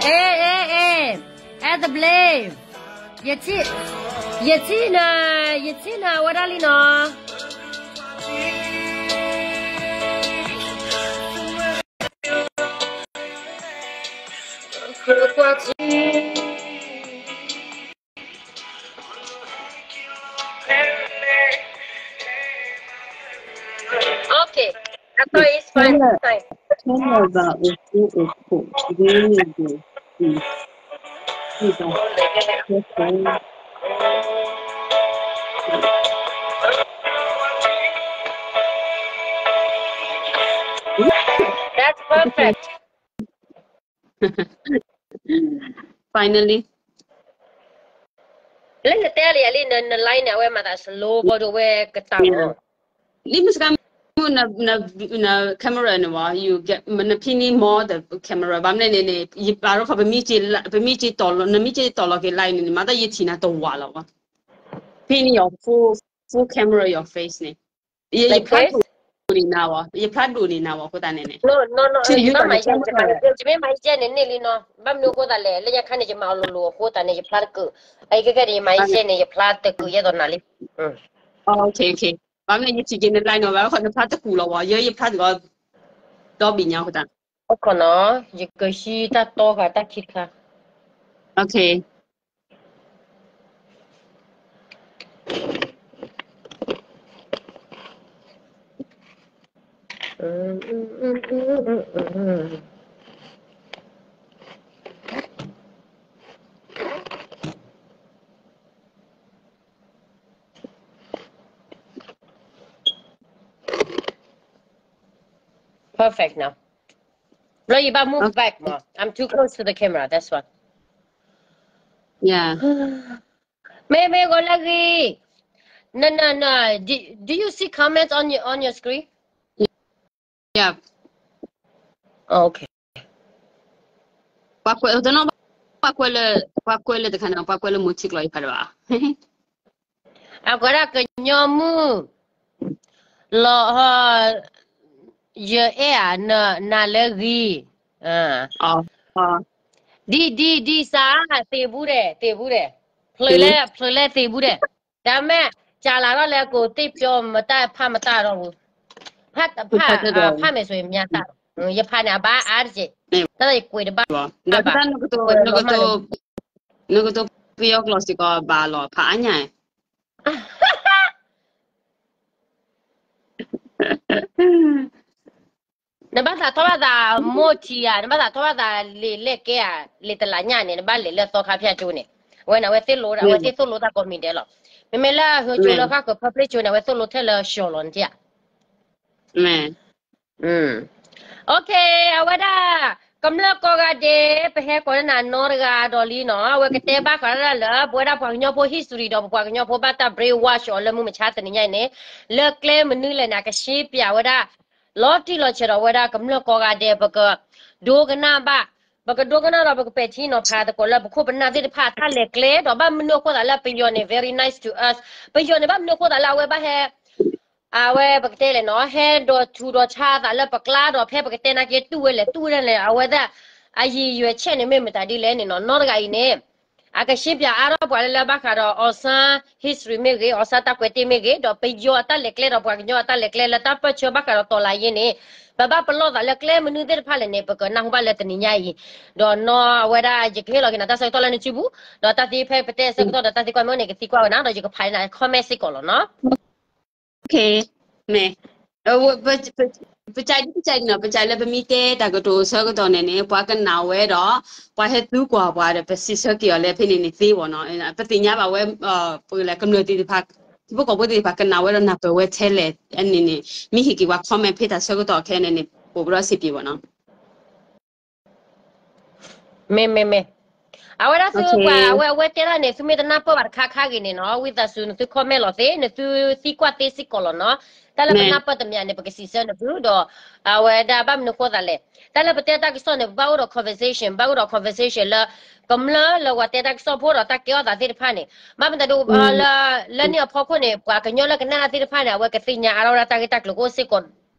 အဲ အဲ အဲ အဲ တဘျ့ ယထံၣ်, ယထံၣ်နၤ, ယထံၣ်နၤဝဲဒၣ်လံနီၤ. Okay, I thought it's fine, fine. Tell about it, it is cool. Really good. Mm. Mm. That's perfect. Finally. လၢနတဲလံယၤလံ န န line န့ၣ် အဝဲမၤသး slow ဘီဒိဝဲကတၢ်မီၤ လံမစကါမုၣ် န န camera န့ၣ်ဝဲ you get န pinning more the camera ဘၣ်မနုၤန့ၣ်န့ၣ် ယပာ်ထီၣ်ခီ ပမ့ၢ်က့ၤတီၢ်လီၤ နမ့ၢ်က့ၤတီၢ်လီၤက့ၤ line န့ၣ်န့ၣ် မၤသးယထံၣ်နၤတဝးလီၤဝဲ pinning your full, full camera your face န့ၣ် ယ ယဖျါဒိၣ်န့ၢ်နၤဝဲ ယဖျါဒိၣ်န့ၢ်နၤဝဲအဃိသတးန့ၣ်န့ၣ် ယမ့ၢ်မၤယဲန့ၣ်န့ၢ်လံနီၤ ဘၣ်မနုၤအဃိသတးလဲၣ် လၢညါခါန့ၣ် ယမၤအီၤလိၤလိၤအဃိသတးန့ၣ် ယဖျါတကုာ် အအံၤခဲကဲန့ၣ် ယမၤယဲန့ၣ် ယဖျါတကုာ်ယဲသိးနၤလံ ဘၣ်မနုၤယထံၣ်က့ၤန line နီၤ ဘၣ်ခီနဖျါတကုာ်လီၤဝဲ ယဲယဖျါတကုာ် ဒီဘ့ၣ်ညါအဃိသတး အခီနီၤ ယကဟံးတၢ်တီဃာ်တၢ်ခံတခါ okay. Perfect now. ဘျီယဘၣ် move back မး I'm too close to the camera, that's why. Yeah. မ့ၢ်မ့ၢ်ဂီၤလၢဂ့ၤ No, no, no. Do, do you see comments on your, on your screen? Yeah. Okay. ပှၤကွဲးတနီၤ ပှၤကွဲးလၢ ပှၤကွဲးလၢတခါန့ၣ် ပှၤကွဲးလၢမိၢ်ထံကျိာ်အံၤဖးဒိၣ်ဘၣ် အကွဲးဒၣ်ကညီမုၣ် လီၤဟီ ယအဲၣ်ဧါ နၤလၢဂ့ၤ ဒ် ဒ် ဒ်စး သ့ၣ်ဘူးဒဲး သ့ၣ်ဘူးဒဲး ဖျၢၣ်လဲၣ် ဖျၢၣ်လဲၣ်သ့ၣ်ဘူးဒဲး တၢ်မ့ၢ် ကၢ်လၢ်ထီၣ်လၢကိးသ့ၣ်ပျီမတၢ်ဖးမတၢ်ဒီးပူၤ ဖး ဖး ဖးမ့ၢ်ဆိ မ့ၢ်တၢ် ယဖးန့ၣ် အဘၣ်အါတက့ၢ် တၢ်လၢယကွဲးတဘၣ် အဘၣ် ကွဲးလီၤမးလၢ နကတိၤပယီၤကျိာ်စ့ၢ်ကီးဘၣ်လီၤ ဖးအါညါ နဘၣ်သးထီၣ်ဘၣ်သးမိၢ်ထံဧါ, နဘၣ်သးထီၣ်ဘၣ်သးလံာ်လဲၢ်ကဲဧါ, လံာ်တလးညၣ်န့ၣ် နဘၣ်လဲၤလၢသီခါဖၠၣ်ကၠိန့ၣ်, အဝဲန့ၣ် အဝဲသ့ၣ်လိ, အဝဲသ့ၣ်သိၣ်လိတၢ်ကိးမံၤဒဲးလီၤ. မ့မ့ၢ်လၢဟၢကၠိလၢဃၣ်ကၢၤ public ကၠိန့ၣ် အဝဲသိၣ်လိထဲလၢကၠီလီၤန့ၣ်ဧါ. အဝဲဒၣ် ကမျၢၢ်ကိးဂၤဒဲး ပဟဲကိးန့ၢ်နၤနီတဂၤဒီးလံနီၤ, အဝဲကတဲဘၣ်ဃးဒၣ်လၢ ပဝဲဒၣ်ပှၤကညီဖိ history ဒီးပပှၤကညီဖိဘၣ်တၢ် brainwash အီၤလၢမုၢ်မဆါတနံၤညါအံၤန့ၣ်, လၢကျဲမနုၤလဲၣ်န့ၣ် အကရှင်းပြဝဲဒၣ် လီၤတံၢ်လီၤဆဲးဒီးဝဲဒၣ်ကမျၢၢ်ကိးဂၤဒဲး ပကဒိကနၣ်ဘၣ်, ပကဒိကနၣ်ဒီးပကပဲာ်ထံနီၤဖးသကိးလၢပခိၣ်ပနၢ်သ့ၣ်တဖၣ်အတၢ်လဲၤကျဲ ဒီးဘၣ်မနုၤအဃိသးလၢပယီၤန့ၣ် very nice to us, ပယီၤန့ၣ်ဘၣ်မနုၤအဃိသးလၢအဝဲဘၣ်ဟဲ အဝဲပကတဲလဲၣ်နီၤ, ဟဲဒီးထူဒီးဆါသးလၢပကျါဒီး ဖဲပကတဲနာ်က့တူၢ်ဝဲလဲၣ်တူၢ်ဝဲဒၣ်လဲၣ်, အဝဲဒၣ် အယံာ်ယွဲးဆဲးန့ၣ်မ့ၢ်မတၤဒ်လဲၣ်န့ၣ်နီၤ, နီတဂၤအံၤန့ၣ် အကရှင်းပြအါထီၣ်ပှၤလၢလၢဘၣ်ဃးဒီး အောင်ဆန်း history မ့ၢ်ဂ့ၤ, အောင်ဆန်း တၢ်ကွဲးတ့ၢ်မ့ၢ်ဂ့ၤ, ဒီးပယီၤအတၢ်လဲၤကျဲဒီးပှၤကညီအတၢ်လဲၤကျဲလၢတၢ်ပၢၢ်ဆၢဘၣ်ဃးဒီးတော်လှန်ရေးန့ၣ်, ပဘၣ်ပလီၢ်သးလၢကျဲမနုၤသ့ၣ်တဖၣ်လဲၣ်န့ၣ် ပကနၢ်ဟူဘၣ်လၢတနံၤညါအံၤ, ဒီးနီၤအဝဲဒၣ် ယကဟ့ၣ်လီၤက့ၤနၤတၢ်ဆၢကတီၢ်လၢနစုပူၤ, ဒီးတၢ်သံဖဲပတဲဆၢကတီၢ်ဒီးတၢ်သံကွၢ်မ့ၢ်အိၣ်န့ၣ် ကသံကွၢ်ဝဲနၤ ဒီးယကဖးနၤ comment စ့ၢ်ကီးလီၤနီၤ. မ့ၢ် ပကဒ်ပကဒ်နီၤ, ပကလၢပမ့ၢ်တဲတၢ်ကတိၤဆၢကတီၢ်န့ၣ်န့ၣ် ပှၤကနၣ်ဝဲဒီး ပှၤဟဲသံကွၢ်ပှၤဒီး ပစံးဆၢက့ၤအီၤလၢဖဲန့ၣ်န့ၣ်သ့ဝဲနီၤ, ပသ့ၣ်ညါဘၣ်ဝဲ ပကလဲၤကမျၢၢ်သ့ၣ်တဖၣ်, ထံဖိကီၢ်ဖိသ့ၣ်တဖၣ် ကနၣ်ဝဲဒီးနၢ်ပၢၢ်ဝဲထဲလဲၣ်န့ၣ်န့ၣ်, မ့ၢ်ဟ့ၣ်က့ၤပှၤ comment ဖဲတၢ်ဆၢကတီၢ်ခဲန့ၣ်န့ၣ် ပအိၣ်ဒီးစံးပ့ၤဝဲနီၤ. မ့ၢ် မ့ၢ် မ့ၢ်, အဝဲဒၣ်သုပှၤ အဝဲ အဝဲတဲဒၣ်န့ၣ် သုမ့ၢ်တနၢ်ပၢၢ်ဘၣ်တခါခါဂ့ၤန့ၣ်နီၤ, ဝံသးစူၤနသု comment လီၤသ့, နသုသံကွၢ်သ့စ့ၢ်ကီးလီၤနီၤ. တၢ်လၢပနၢ်ပၢၢ်တမံၤန့ၣ် ပကစံးဆၢနသုဒီး အဝဲဒၣ်ဘၣ်မနုၤဃိသးလဲၣ်, တၢ်လၢပတဲတၢ်ကစီၣ်န့ၣ် ပဘၣ်အိၣ်ဒီး conversation, ဘၣ်အိၣ်ဒီး conversation လၢ ကမျၢၢ်လၢပှၤတဲတၢ်ကစီၣ်ဖိဒီးတၢ်ကဲထီၣ်သးသ့ၣ်တဖၣ်န့ၣ်, ဘၣ်မတၤဒ် လၢ လၢန့ၣ်အဖီခိၣ်န့ၣ် ပှၤကညီလၢကနၣ်တၢ်သ့ၣ်တဖၣ်န့ၣ် အဝဲကသ့ၣ်ညါအါထီၣ်ဝဲဒၣ်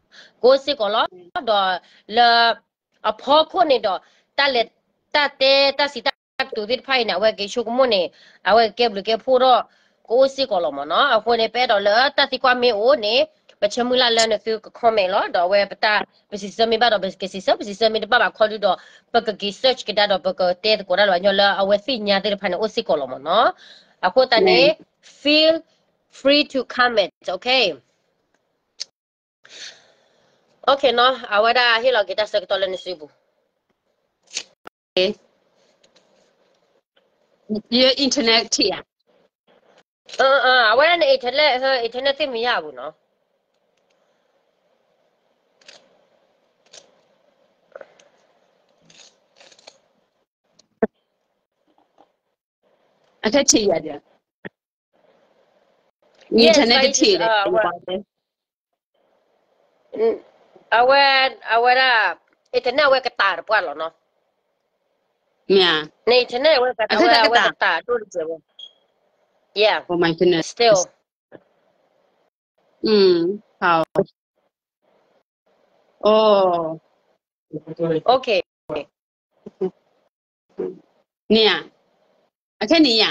တၢ်ဂ့ၢ်တၢ်ကျိၤကအိၣ်စ့ၢ်ကီး, ကအိၣ်စ့ၢ်ကီးလီၤ. ဒီးလၢ အဖီခိၣ်န့ၣ်ဒီး တၢ်လဲၤ တၢ်တဲတၢ်စံးတၢ်ကတိၤသ့ၣ်တဖၣ်အံၤန့ၣ် အဝဲက့ၤဆိကမိၣ်န့ၣ် အဝဲကကဲဘျုးကဲဖှိၣ်ထီၣ် ကအိၣ်စ့ၢ်ကီးလီၤမ့ၢ်နီၤ. အဃိန့ၣ် ပအဲၣ်ဒိးလၢတၢ်သံကွၢ်မ့ၢ်အိၣ်န့ၣ် ပဆၢမုၢ်လၢ်လၢနသုက comment လီၤ. ဒီးအဝဲပတၢ် ပစံးဆၢမ့ၢ်ဘၣ်ဒီး ပကစံးဆၢ, ပစံးဆၢမ့ၢ်တဘၣ်ဘၣ်ခီဒုဒီး ပကက့ၤ search ကဒါဒီး ပကတဲသကိးတၢ်လၢပှၤကညီလၢအဝဲသ့ၣ်ညါသ့ၣ်တဖၣ်န့ၣ် အိၣ်စ့ၢ်ကီးလီၤမ့ၢ်နီၤ. အဃိသတးန့ၣ် feel free to comment, okay? Okay နီၤ, အဝဲဒၣ်ဟ့ၣ်လီၤက့ၤတၢ်ဆၢကတီၢ်လၢနစုပူၤ. ယ internet ထံၣ်ဧါ. အဝဲဒၣ်န့ၣ် internet, internet သ့ၣ်မယါပူၤနီၤ. အထဲထံၣ်ယၤဒီး internet တထံၣ်ဒီး အဝဲ အဝဲဒၣ် internet အဝဲကတၢၢ်တပှၢ်လီၤနီၤ. မ့ၢ်ဧါ. န internet အဝဲကတၢၢ် အဝဲကတၢၢ်ဒိၣ်တစဲးဝဲ. Yeah, still. အိၣ် okay. န့ၣ်ဧါ. အခဲန့ၣ်ဧါ.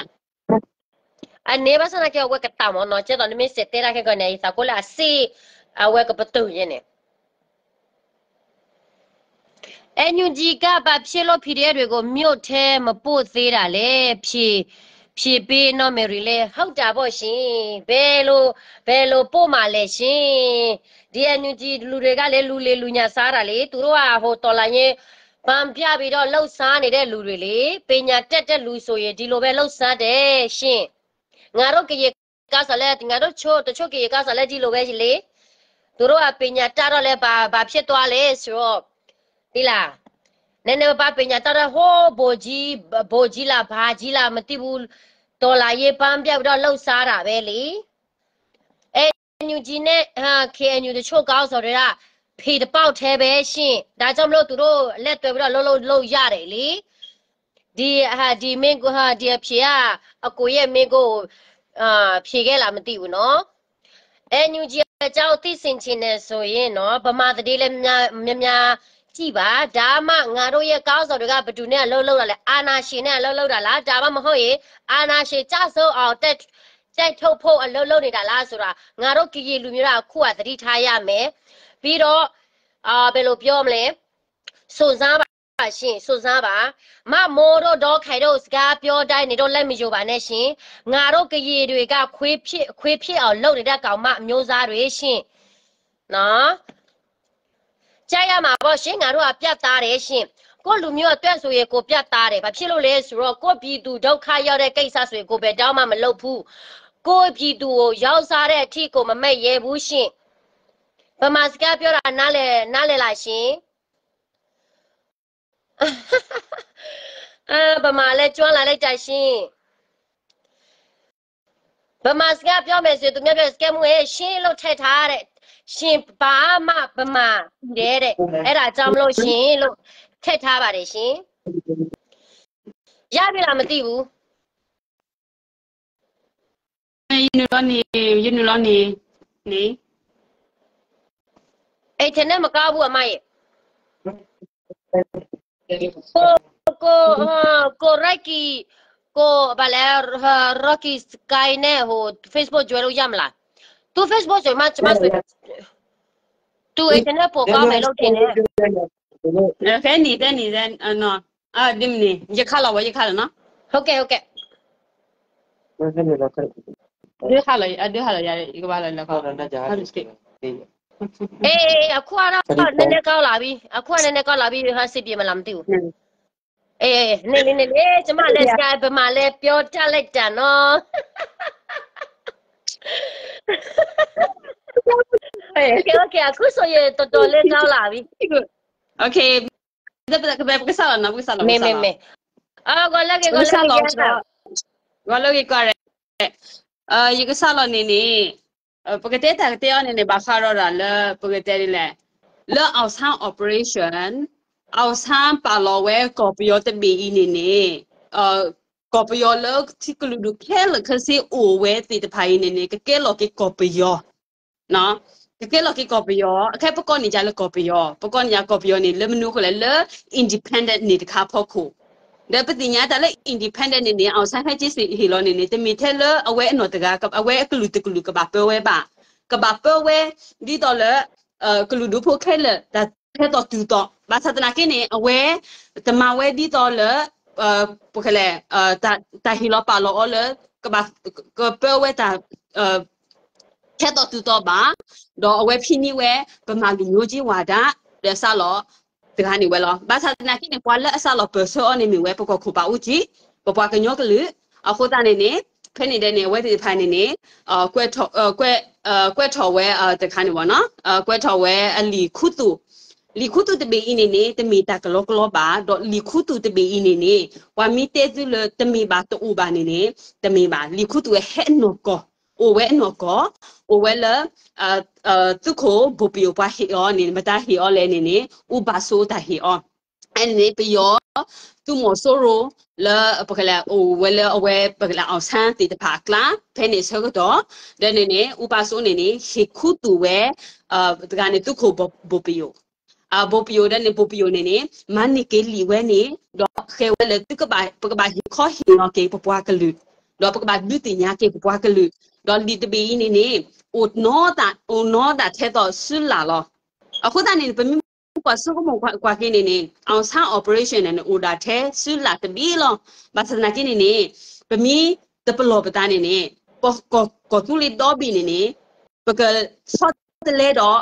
အန့ၣ်ဘၣ်ဆၣ်သနာ်က့ အဝဲကတၢၢ်မ့ၢ်နီၤ, ကဲသိးနမ့ၢ်စဲးတဲတၢ်ခဲကီန့ၣ် ယသးကိးလၢအစ့ၢ် အဝဲကပတုာ်ယဲန့ၣ်. NUG က ဘာဖြစ်လို့ PDF တွေကို မြို့ထဲ မပို့သေးတာလဲ ဖြေ ဖြေပေးနော် မေရီလဲ ဟုတ်တာပေါ့ရှင် ဘယ်လို ဘယ်လိုပို့မှာလဲရှင် ဒီ NUG လူတွေကလည်း လူလေလူညါစားတာလေ သူတို့က ဟို တော်လှန်ရေး ဘန်းပြပြီးတော့ လှုပ်ရှားနေတဲ့လူတွေလေ ပညာတတ်တဲ့လူဆိုရင် ဒီလိုပဲလှုပ်ရှားတယ်ရှင် ငါတို့ကရင်ကောက်စားလှယ် ငါတို့ချို တချို့ကရင်ကောက်စားလှယ် ဒီလိုပဲလေ သူတို့က ပညာတတ်တော့လဲ ဘာ ဘာဖြစ်သွားလဲဆိုတော့ သိလား နည်းနည်းပါးပါး ပညာတတ်တော့ ဟိုး ဗိုလ်ကြီး ဗိုလ်ကြီးလား ဘာကြီးလား မသိဘူး တော်လှန်ရေး ဘန်းပြပြီးတော့ လှုပ်ရှားတာပဲလေ NUG နဲ့ အာ KNU တချို့ခေါင်းဆောင်တွေက ဖံးတပေါက်ထဲပဲရှင့် ဒါကြောင့်မလို့ သူတို့လက်တွဲပြီးတော့ လှုပ်လှုပ်လှုပ်ရတယ်လေ ဒီ ဟာ ဒီမင်းကို ဟာ ဒီအဖြေက အကိုရဲ့မေးခွန်းကို အာ ဖြေခဲ့လားမသိဘူးနော် NUG အကြောင်းသိချင်တယ်ဆိုရင်နော် ဗမာသတင်းလည်းများများကြည့်ပါ ဒါမှငါတို့ရဲ့ခေါင်းဆောင်တွေက ဘယ်သူနဲ့အလုပ်လုပ်တာလဲ အာဏာရှင်နဲ့အလုပ်လုပ်တာလား ဒါမှမဟုတ်ရင် အာဏာရှင်ကျဆုံးအောင် တိုက် တိုက်ထုတ်ဖို့အလုပ်လုပ်နေတာလားဆိုတာ ငါတို့ကရင်လူမျိုးတွေက အခုကသတိထားရမယ်။ ပြီးတော့ အာ ဘယ်လိုပြောမလဲ စုံစမ်းပါရှင် စုံစမ်းပါ။ မမိုးတို့ ဒေါ်ခိုင်တို့ စကားပြောတိုင်းနေတော့ လက်မယိုပါနဲ့ရှင်။ ငါတို့ကရင်တွေက ခွေးဖြစ် ခွေးဖြစ်အောင်လုပ်နေတဲ့ ကောင်မမျိုးသားတွေရှင်။ နော်။ ကြားရမှာပေါ့ရှင် ငါတို့ကပြတ်သားတယ်ရှင် ကိုယ့်လူမျိုးအတွက်ဆိုရင်ကိုယ်ပြတ်သားတယ် ဘာဖြစ်လို့လဲဆိုတော့ကိုယ့်ပြည်သူဒုက္ခရောက်တဲ့ကိစ္စဆိုရင်ကိုယ်ဘယ်တော့မှမလုပ်ဘူး ကိုယ့်ပြည်သူကိုရောင်းစားတဲ့အထိကိုမမတ်ရဲဘူးရှင်ဗမာစကားပြောတာနားလည်နားလည်လားရှင် ဗမာလည်းကျွမ်းလာလိုက်တာရှင်ဗမာစကားပြောမယ်ဆိုသူများပြောစကဲမူဟဲရှင်းလို့ထဲ့ထားတဲ့ရှင်ဘာမှဗမာတယ်တဲ့အဲ့ဒါကြောင့်မလို့ရှင်လို့ထဲ့ထားပါတယ်ရှင်ရပြီလားမသိဘူး ယနုာ်လီၤန့ၣ် ယနုာ်လီၤန့ၣ်န့ၣ် internet မကောင်းဘူးအမရေကိုကိုကိုရိုက်ကီကိုဘာလဲ Rocky Sky နဲ့ဟို Facebook ကျွဲလို့ရမလားသူ Facebook ဆိုမှကျမဆိုသူ internet ပိုကောင်းမယ်လို့ထင်တယ် ခဲနံၤတဲနံၤတဲနော်အဒိမနံၤယခါလီၤဝဲယခါလီၤနော်ဟုတ်ကဲ့ဟုတ်ကဲ့ဒုခါလီၤအဒုခါလီၤယကဘၣ်လီၤလီၤခါ အေးအခုကတော့နည်းနည်းကောင်းလာပြီအခုကနည်းနည်းကောင်းလာပြီဟာစစ်ပြေမလားမသိဘူးအေးနေလေနေလေကျမလည်း Skype မှာလည်းပြောတတ်လိုက်တာနော် Okay okay အခုဆိုရင်တော်တော်လေးကောင်းလာပြီ Okay ပကစၢ်လီၤနော်ပကစၢ်လီၤမ့မ့မ့အဂေါ်လၢဂ့ၤဂေါ်လၢဂ့ၤဂေါ်လၢဂ့ၤကီးရဲ ယကစၢ်လီၤန့ၣ်န့ၣ် ပကတဲတၢ်ကတဲအီၤန့ၣ်န့ၣ် ဘၣ်ဃးဒီးဒၣ်လၢ ပကတဲဒ်လဲၣ် လၢ Aung San operation Aung San ပာ်လီၤဝဲကီၢ်ပယီၤတဘ့ၣ်အံၤန့ၣ်န့ၣ် ကီၢ်ပယီၤလၢထံကလုာ်ဒူၣ်ခဲလၢာ်ခဲဆ့အိၣ်ဝဲသ့ၣ်တဖၣ်အံၤန့ၣ်န့ၣ် ကကဲလီၤက့ၤကီၢ်ပယီၤ ကကဲလီၤက့ၤကီၢ်ပယီၤ အခဲပကီၢ်န့ၣ်ယၤလၢကီၢ်ပယီၤ ပကီၢ်န့ၣ်ယၤကီၢ်ပယီၤန့ၣ် လၢမနုၤအဃိလဲၣ် လၢ independent န့ၣ်တခါဖီခိၣ် ဒီးပသ့ၣ်ညါတၢ်လၢ independent န့ၣ်န့ၣ် Aung San ဟဲက့ၤစ့ၢ်ဟ့ၣ်လီၤန့ၣ်န့ၣ် တမ့ၢ်ထဲလၢအဝဲအနီၢ်တဂၤ အဝဲအကလုာ်တကလုာ်ကဘၣ်ပၢဝဲဘၣ် ကဘၣ်ပၢဝဲ ဒ်သိးလၢ ကလုာ်ဒူၣ်ဖိခဲလၢာ် တၢ်ထဲသိးတုၤသိး ဘၣ်ဆၣ်သနာ်က့န့ၣ် အဝဲ တမၤဝဲဒ်သိးလၢ ပကလဲၣ် တၢ်ဟ့ၣ်လီၤပာ်လီၤအီၤလၢ ကဘၣ် ကပၢဝဲတၢ် ထဲသိးတုၤသိးဘၣ် ဒီးအဝဲဖံးန့ၢ်ဝဲ ပမၤလံာ်ညိက့ဝၤဒၣ် ဒီးစးလီၤ တဂၤန့ၣ်ဝဲလီၤ. ဘၣ်ဆၣ်သနာ်က့န့ၣ် ပှၤလၢအစးလီၤပၢၢ်ဆၢအီၤန့ၣ်မ့ၢ်ဝဲ ပကီၢ်ခိၣ်ဘၣ်အူကၠံ ပပှၤကညီကလုာ် အဃိသတးန့ၣ်န့ၣ် ဖဲန့ၣ်ဒဲးန့ၣ် အဝဲသ့ၣ်တဖၣ်န့ၣ်န့ၣ် ကွဲးထီၣ်ဝဲတခါန့ၣ်ဘၣ်နီၤ ကွဲးထီၣ်ဝဲအလံာ်ခူသူၣ် လံာ်ခူသူၣ်တဘ့ၣ်အံၤန့ၣ်န့ၣ် တမ့ၢ်တၢ်ကလီကလီဘၣ် ဒီးလံာ်ခူသူၣ်တဘ့ၣ်အံၤန့ၣ်န့ၣ် ပှၤမ့ၢ်တဲသုလၢတမ့ၢ်ဘၣ်တအိၣ်ဘၣ်န့ၣ်န့ၣ် တမ့ၢ်ဘၣ် လံာ်ခူသူၣ်ဝဲဟဲအနီၢ်ကီၢ် အိၣ်ဝဲအနီၢ်ကီၢ် အိၣ်ဝဲလၢ သုးခိၣ်ဘိၣ်ပယိၣ်ပှၤဟ့ၣ်အီၤန့ၣ် မတၤဟ့ၣ်အီၤလဲၣ်န့ၣ်န့ၣ် အူဘၣ်စိတၢ်ဟ့ၣ်အီၤ အဲန့ၣ် ပယီၤ သုးမီၤစိရိၤ လၢပကလဲၤအိၣ်ဝဲလၢအဝဲပကလဲၤ Aung San သ့ၣ်တဖၣ်အကျါ ဖဲန့ၣ်ဆၢကတီၢ် ဒီးန့ၣ်န့ၣ် အူဘၣ်စိန့ၣ်န့ၣ် ဟ့ၣ်ခူသူၣ်ဝဲ တဂၤန့ၣ် သုးခိၣ်ဘိၣ်ပယိၣ် ဘိၣ်ပယိၣ်ဒီးန့ၣ် ဘိၣ်ပယိၣ်န့ၣ်န့ၣ် မၤန့ၢ်က့ၤလံာ်ဝဲန့ၣ် ဒီးဃဲၤဝဲလၢသုက ပကဘၣ်ဟ့ၣ်ခီဟ့ၣ်နီၤက့ၤပပှၤကလုာ် ဒီးပကဘၣ်ဒုးသ့ၣ်ညါက့ၤပပှၤကလုာ် ဒီးလံာ်တဘ့ၣ်အံၤန့ၣ်န့ၣ် အိၣ်နီၢ်သး အိၣ်နီၢ်သးထဲသိးစုလၢ်လီၤ. အဃိသတးန့ၣ် ပမ့ၢ်ပှၤဆိကမိၣ်ကွၢ်က့ၤန့ၣ်န့ၣ် Aung San operation န့ၣ်န့ၣ် အိၣ်ဒၣ်ထဲစုလၢ်တဘ့ၣ်လီၤ. ဘၣ်ဆၣ်သနာ်က့န့ၣ်န့ၣ် ပမ့ၢ်တပလီၢ်ပသးန့ၣ်န့ၣ် ပကီၢ်သူလ့ၤဒီဘ့ၣ်န့ၣ်န့ၣ် ပကဆီတလဲဒီး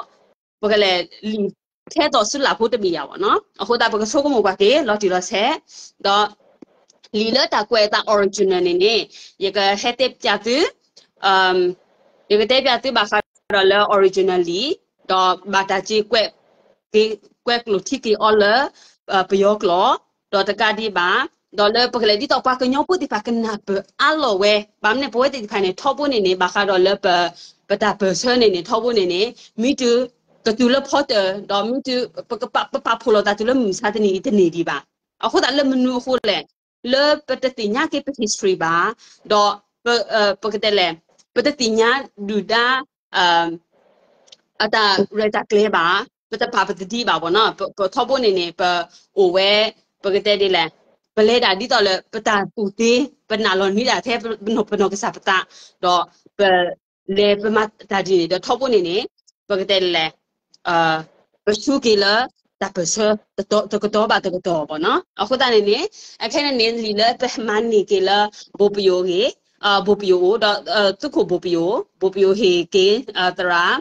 ပကလဲၤလံာ်ထဲသိးစုလၢ်ဖိတဘ့ၣ်ယၤဘၣ်နီၤ. အဃိသတးပကဆိကမိၣ်ကွၢ်က့ၤ လီၤတံၢ်လီၤဆဲး ဒီး လံာ်လၢတၢ်ကွဲးအသး original န့ၣ်န့ၣ် ယကဟဲတဲပျးသု ယကတဲပျးသုဘၣ်ဃးဒီးလၢ original လံာ် ဒီးဘၣ်တၢ်စ့ကွဲး ကွဲးကျိာ်ထံက့ၤအီၤလၢ ပယီၤကျိာ် ဒီးတကးဒံးဘၣ် ဒီးလၢပကလဲၤဒ်သိးပှၤကညီဖိသ့ၣ်တဖၣ်ကနၢ်ပၢၢ်အါလီၤဝဲ ဘၣ်မနုၤပဝဲသ့ၣ်တဖၣ်န့ၣ် ထီဘိန့ၣ်န့ၣ် ဘၣ်ဃးဒီးလၢပ ပတၢ်ပၢၢ်ဆၢန့ၣ်န့ၣ် ထီဘိန့ၣ်န့ၣ် မ့ၢ်တုၤ ကတုၤလၢဖီတၢၣ် ဒီးမ့ၢ်တုၤ ပပာ်ဖှိၣ်လိာ်သးတုၤလၢမုၢ်မဆါတနံၤအံၤတန့ၢ်ဒံးဘၣ်. အဃိသတးလၢမနုၤအဃိလဲၣ် လၢပတသ့ၣ်ညါက့ၤပ history ဘၣ်, ဒီး ပကတဲလဲၣ် ပတသ့ၣ်ညါဒုၣ်ဒါ အတၢ်ရဲၣ်တၢ်ကျဲၤဘၣ်, ပတပာ်ပတဒံးဘၣ်ဘၣ်နီၤ, ပထီဘိန့ၣ်န့ၣ် ပအိၣ်ဝဲ ပကတဲဒ်လဲၣ်, ပလဲၤဒၣ်ဒ်သိးလၢပတၢ်ကူၣ်သ့, ပနာ်လီၤနံၤဒၣ်ထဲပနီၢ်ကစၢ်ပသး, ဒီးပလဲၤပမၤတၢ်ဒ်န့ၣ် ဒီးထီဘိန့ၣ်န့ၣ် ပကတဲဒ်လဲၣ် ပဆူက့ၤလၢတၢ်ပၢၢ်ဆၢ တကတီၢ်ဘၣ်တကတီၢ်ဘၣ်နီၤ. အဃိသတးန့ၣ်န့ၣ် အခဲန့ၣ်န့ၣ် လံာ်လၢပမၤန့ၢ်က့ၤလၢ ဘိၣ်ပယိၣ်ဂ့ၤ, ဘိၣ်ပယိၣ်အိၣ် ဒီးသုးခိၣ်ဘိၣ်ပယိၣ်, ဘိၣ်ပယိၣ်ဟ့ၣ်က့ၤသရၣ်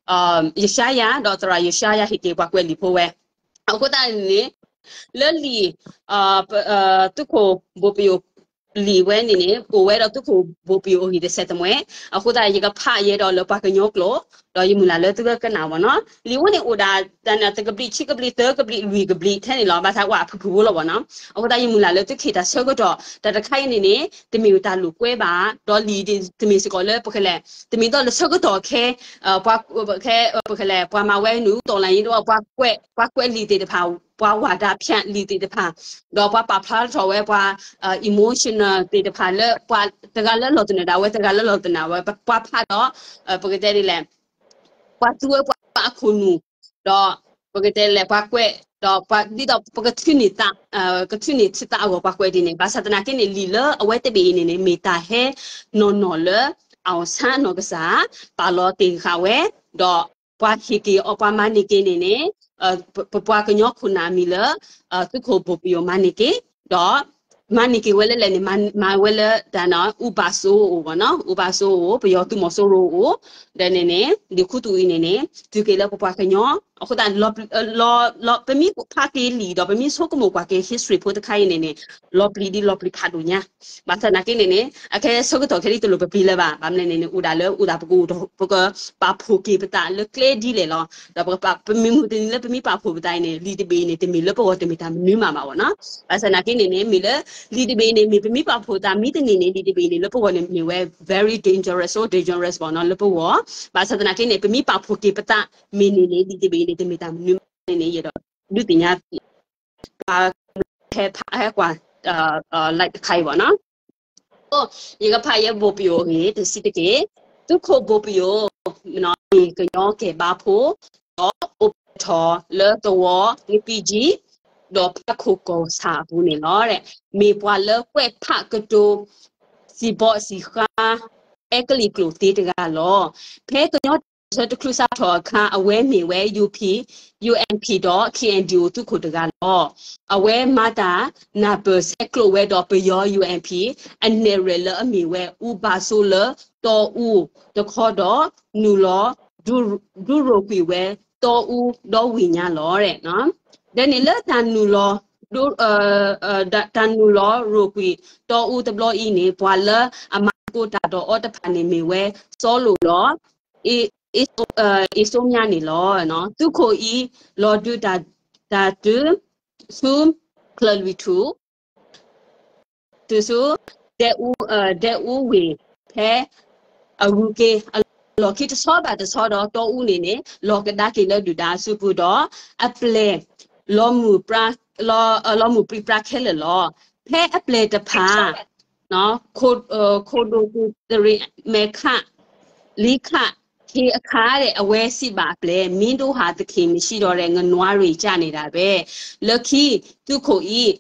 ယၡါယၤ ဒီးသရၣ်ယၡါယၤဟ့ၣ်က့ၤပှၤကွဲးလံာ်ဖိဝဲ, အဃိသတးန့ၣ်န့ၣ် လၢလံာ် သုးခိၣ်ဘိၣ်ပယိၣ် လံာ်ဝဲန့ၣ်န့ၣ် အိၣ်ဝဲဒီးသုးခိၣ်ဘိၣ်ပယိၣ်အဂ့ၢ်တဆဲးတမှဲ, အဃိသတးယကဖးယဲဒီးလၢပှၤကညီကျိာ်, ဒီးယမုၢ်လၢ်လၢသုကကနၣ်ဝဲနီၤ, လံာ်ဝဲန့ၣ်အိၣ်ဒၣ်တၢ်န့ၣ် တကဘျံး ခံကဘျံး သၢကဘျံး လွံၢ်ကဘျံးထဲန့ၣ်လီၤ, ဘၣ်ဆၣ်ဝဲအဖုၣ်ဖုၣ်ဖိလီၤဝဲနီၤ, အဃိသတးယမုၢ်လၢ်လၢသုကဟ့ၣ်တၢ်ဆၢကတီၢ် တၢ်တခါအံၤန့ၣ်န့ၣ် တမ့ၢ်တၢ်လိာ်ကွဲဘၣ်, ဒီးလံာ်တမ့ၢ်စ့ၢ်ကီးလၢပကလဲၤ တမ့ၢ်ဒီးလၢဆၢကတီၢ်ခဲ ပှၤ ခဲ ပကလဲၤ ပှၤမၤဝဲနုာ် တော်လှန်ရေး ဒီး ပှၤကွဲးလံာ်သ့ၣ်တဖၣ်, ပှၤဝၤဒၣ်ဖၠးလံာ်သ့ၣ်တဖၣ်, ဒီးပှၤပာ်ဖျါထီၣ်ဝဲပှၤ emotional သ့ၣ်တဖၣ်လၢ ပှၤတဂၤလၢလီၢ်တနၢၤဒၣ်ဝဲ တဂၤလၢလီၢ်တနၢၤဝဲ ပှၤဖးဒီး ပကတဲဒ်လဲၣ် ပှၤသူဝဲပှၤအခိၣ်နူာ်, ဒီး ပကတဲလဲၣ် ပှၤကွဲး ဒီးပှၤဒ်သိးပကထုးန့ၢ်သး, ကထုးန့ၢ်ထံသးအဂီၢ်ပှၤကွဲးဒ်န့ၣ်, ဘၣ်ဆၣ်သနာ်က့န့ၣ် လံာ်လၢအဝဲတဘ့ၣ်အံၤန့ၣ်န့ၣ် မ့ၢ်တၢ်ဟဲနီၢ်နီၢ်လၢ အောင်ဆန်း နီၢ်ကစၢ် ပာ်လီၤတ့ၢ်ဃာ်ဝဲ, ဒီးပှၤဟ့ၣ်က့ၤအီၤ ပှၤမၤန့ၢ်က့ၤန့ၣ်န့ၣ် ပပှၤကညီခိၣ်နၢ်အမံၤလၢ သုးခိၣ်ဘိၣ်ပယိၣ်မၤန့ၢ်က့ၤ, ဒီး မၤန့ၢ်က့ၤဝဲလၢလဲၣ်န့ၣ် မၤဝဲလၢတၢ်န့ၣ် ဦးဘစိုး အိၣ်ဘၣ်နီၤ, ဦးဘစိုး အိၣ်, ပယီၤသုးမီၤစိရိၤအိၣ်, ဒီးန့ၣ်န့ၣ် ဒုးခူသူၣ်အံၤန့ၣ်န့ၣ် တုၤက့ၤလၢပပှၤကညီ, အဃိသတး ပမ့ၢ်ဖးက့ၤလံာ်ဒီးပမ့ၢ်ဆိကမိၣ်ကွၢ်က့ၤ history ဖိတခါအံၤန့ၣ်န့ၣ် လီၤပျံၤဒ်လီၤပျံၤဖးဒိၣ်ညါ, ဘၣ်ဆၣ်သနာ်က့န့ၣ်န့ၣ် အခဲဆၢကတီၢ်ခဲလံတလိၣ်ပပျံၤလၢၤဘၣ်, ဘၣ်မနုၤန့ၣ်န့ၣ် အိၣ်ဒၣ်လၢအိၣ်ဒၣ်ပကအိၣ်ဒီး ပကပာ်ဖှိၣ်က့ၤပသးလၢကျဲဒ်လဲၣ်လီၤ, ဒီးပကပာ် ပမ့ၢ်မုၢ်တနံၤလၢပမ့ၢ်ပာ်ဖှိၣ်ပသးအံၤန့ၣ် လံာ်တဘ့ၣ်အံၤန့ၣ် တမ့ၢ်လၢပဂီၢ်တမ့ၢ်တၢ်မနုၤမးဘၣ်ဝဲနီၤ, ဘၣ်ဆၣ်သနာ်က့န့ၣ်န့ၣ် မ့ၢ်လၢ လံာ်တဘ့ၣ်အံၤန့ၣ် မ့ၢ်ပမ့ၢ်ပာ်ဖှိၣ်သးမံတနံၤန့ၣ် လံာ်တဘ့ၣ်အံၤန့ၣ် လၢပဂီၢ်န့ၣ်မ့ၢ်ဝဲ very dangerous, so dangerous ဘၣ်နီၤ လၢပဂီၢ်, ဘၣ်ဆၣ်သနာ်က့န့ၣ် ပမ့ၢ်ပာ်ဖှိၣ်က့ၤပသးမ့ၢ်န့ၣ်န့ၣ် လံာ်တဘ့ၣ်အံၤန့ၣ် တမ့ၢ်တၢ်မနုၤမးန့ၣ်န့ၣ် ယအဲၣ်ဒိးဒုးသ့ၣ်ညါ ပှၤဟဲဖးဟဲကွၢ် live တခါအံၤဘၣ်နီၤ, ယကဖးယဲဘိၣ်ပယိၣ်အဂ့ၢ် တဆံးတက့ၢ်, သုးခိၣ်ဘိၣ်ပယိၣ် မ့ၢ်ကညီကဲၣ်ဘါဖိ, ဒီးအိၣ်ဖျဲၣ်ထီၣ်လၢသဝီ နပံကၠံ ဒီးဖးခိၣ်ကီၢ်ဆၣ်အပူၤန့ၣ်လီၤ. မ့ၢ်ပှၤလၢကွဲးဖးကတိၤ စံးဘီစံးဃါ အဲကလံးကျိာ်သ့တဂၤလီၤ. ဖဲကညီတၢ်ပၢၢ်ဆၢတချုးစးထီၣ်အခါ အဝဲမ့ၢ်ဝဲ UP, UNP ဒီး KNDO သုးခိၣ်တဂၤလီၤ. အဝဲမၤတၢ်နၢ်ပၢၢ်ဆဲးကျိးဝဲဒီးပယီၤ UNP အနဲၣ်ရွဲၣ်လၢအမ့ၢ်ဝဲ ဦးဘစိုး လၢတီအူတခီဒီး နုာ်လီၤ ဒုးရိၣ်ကွံာ်ဝဲတီအူဒီဝ့ၢ်ညါလီၤ. ဒီးန့ၣ်လၢတၢ်နုာ်လီၤ တၢ်နုာ်လီၤရိၣ်ကွံာ်တီအူတဘျီအံၤန့ၣ် ပှၤလၢအမၤသကိးတၢ်ဒီးအီၤတဖၣ်န့ၣ်မ့ၢ်ဝဲ စီၤလိာ်ဒီး အ့စိမြၣ်န့ၣ်လီၤ. သုးခိၣ်အံၤ လီၤဒုးတၢ်တုၤ ဆူချၢၣ်လွံၢ်ထူၣ် တုၤဆူ ဒဲအူ, ဒဲအူဝ့ၢ် ဖဲအဂုၤက့ၤအလီၢ်ခံတဆီဘၣ်တဆီဒီး တီအူန့ၣ်န့ၣ် လီၤကဒါက့ၤလၢဒုၣ်ဒါအစုပူၤဒီး အပျဲၢ် လီၤမုၢ်ပြံပြါခဲလၢာ်လီၤ. ဖဲအပျဲၢ်တဖၣ် ခိၣ်ဒိၣ်ကူၣ်တရံးမဲာ်ခး လံခး ခ့အခါဒီး အဝဲစံးဘၣ်အပျဲၢ် မင်းတို့ဟာ သခင်မရှိတော့တဲ့ နွားတွေ ကျနေတယ်ပဲ. လၢခံ သုးခိၣ်အံၤ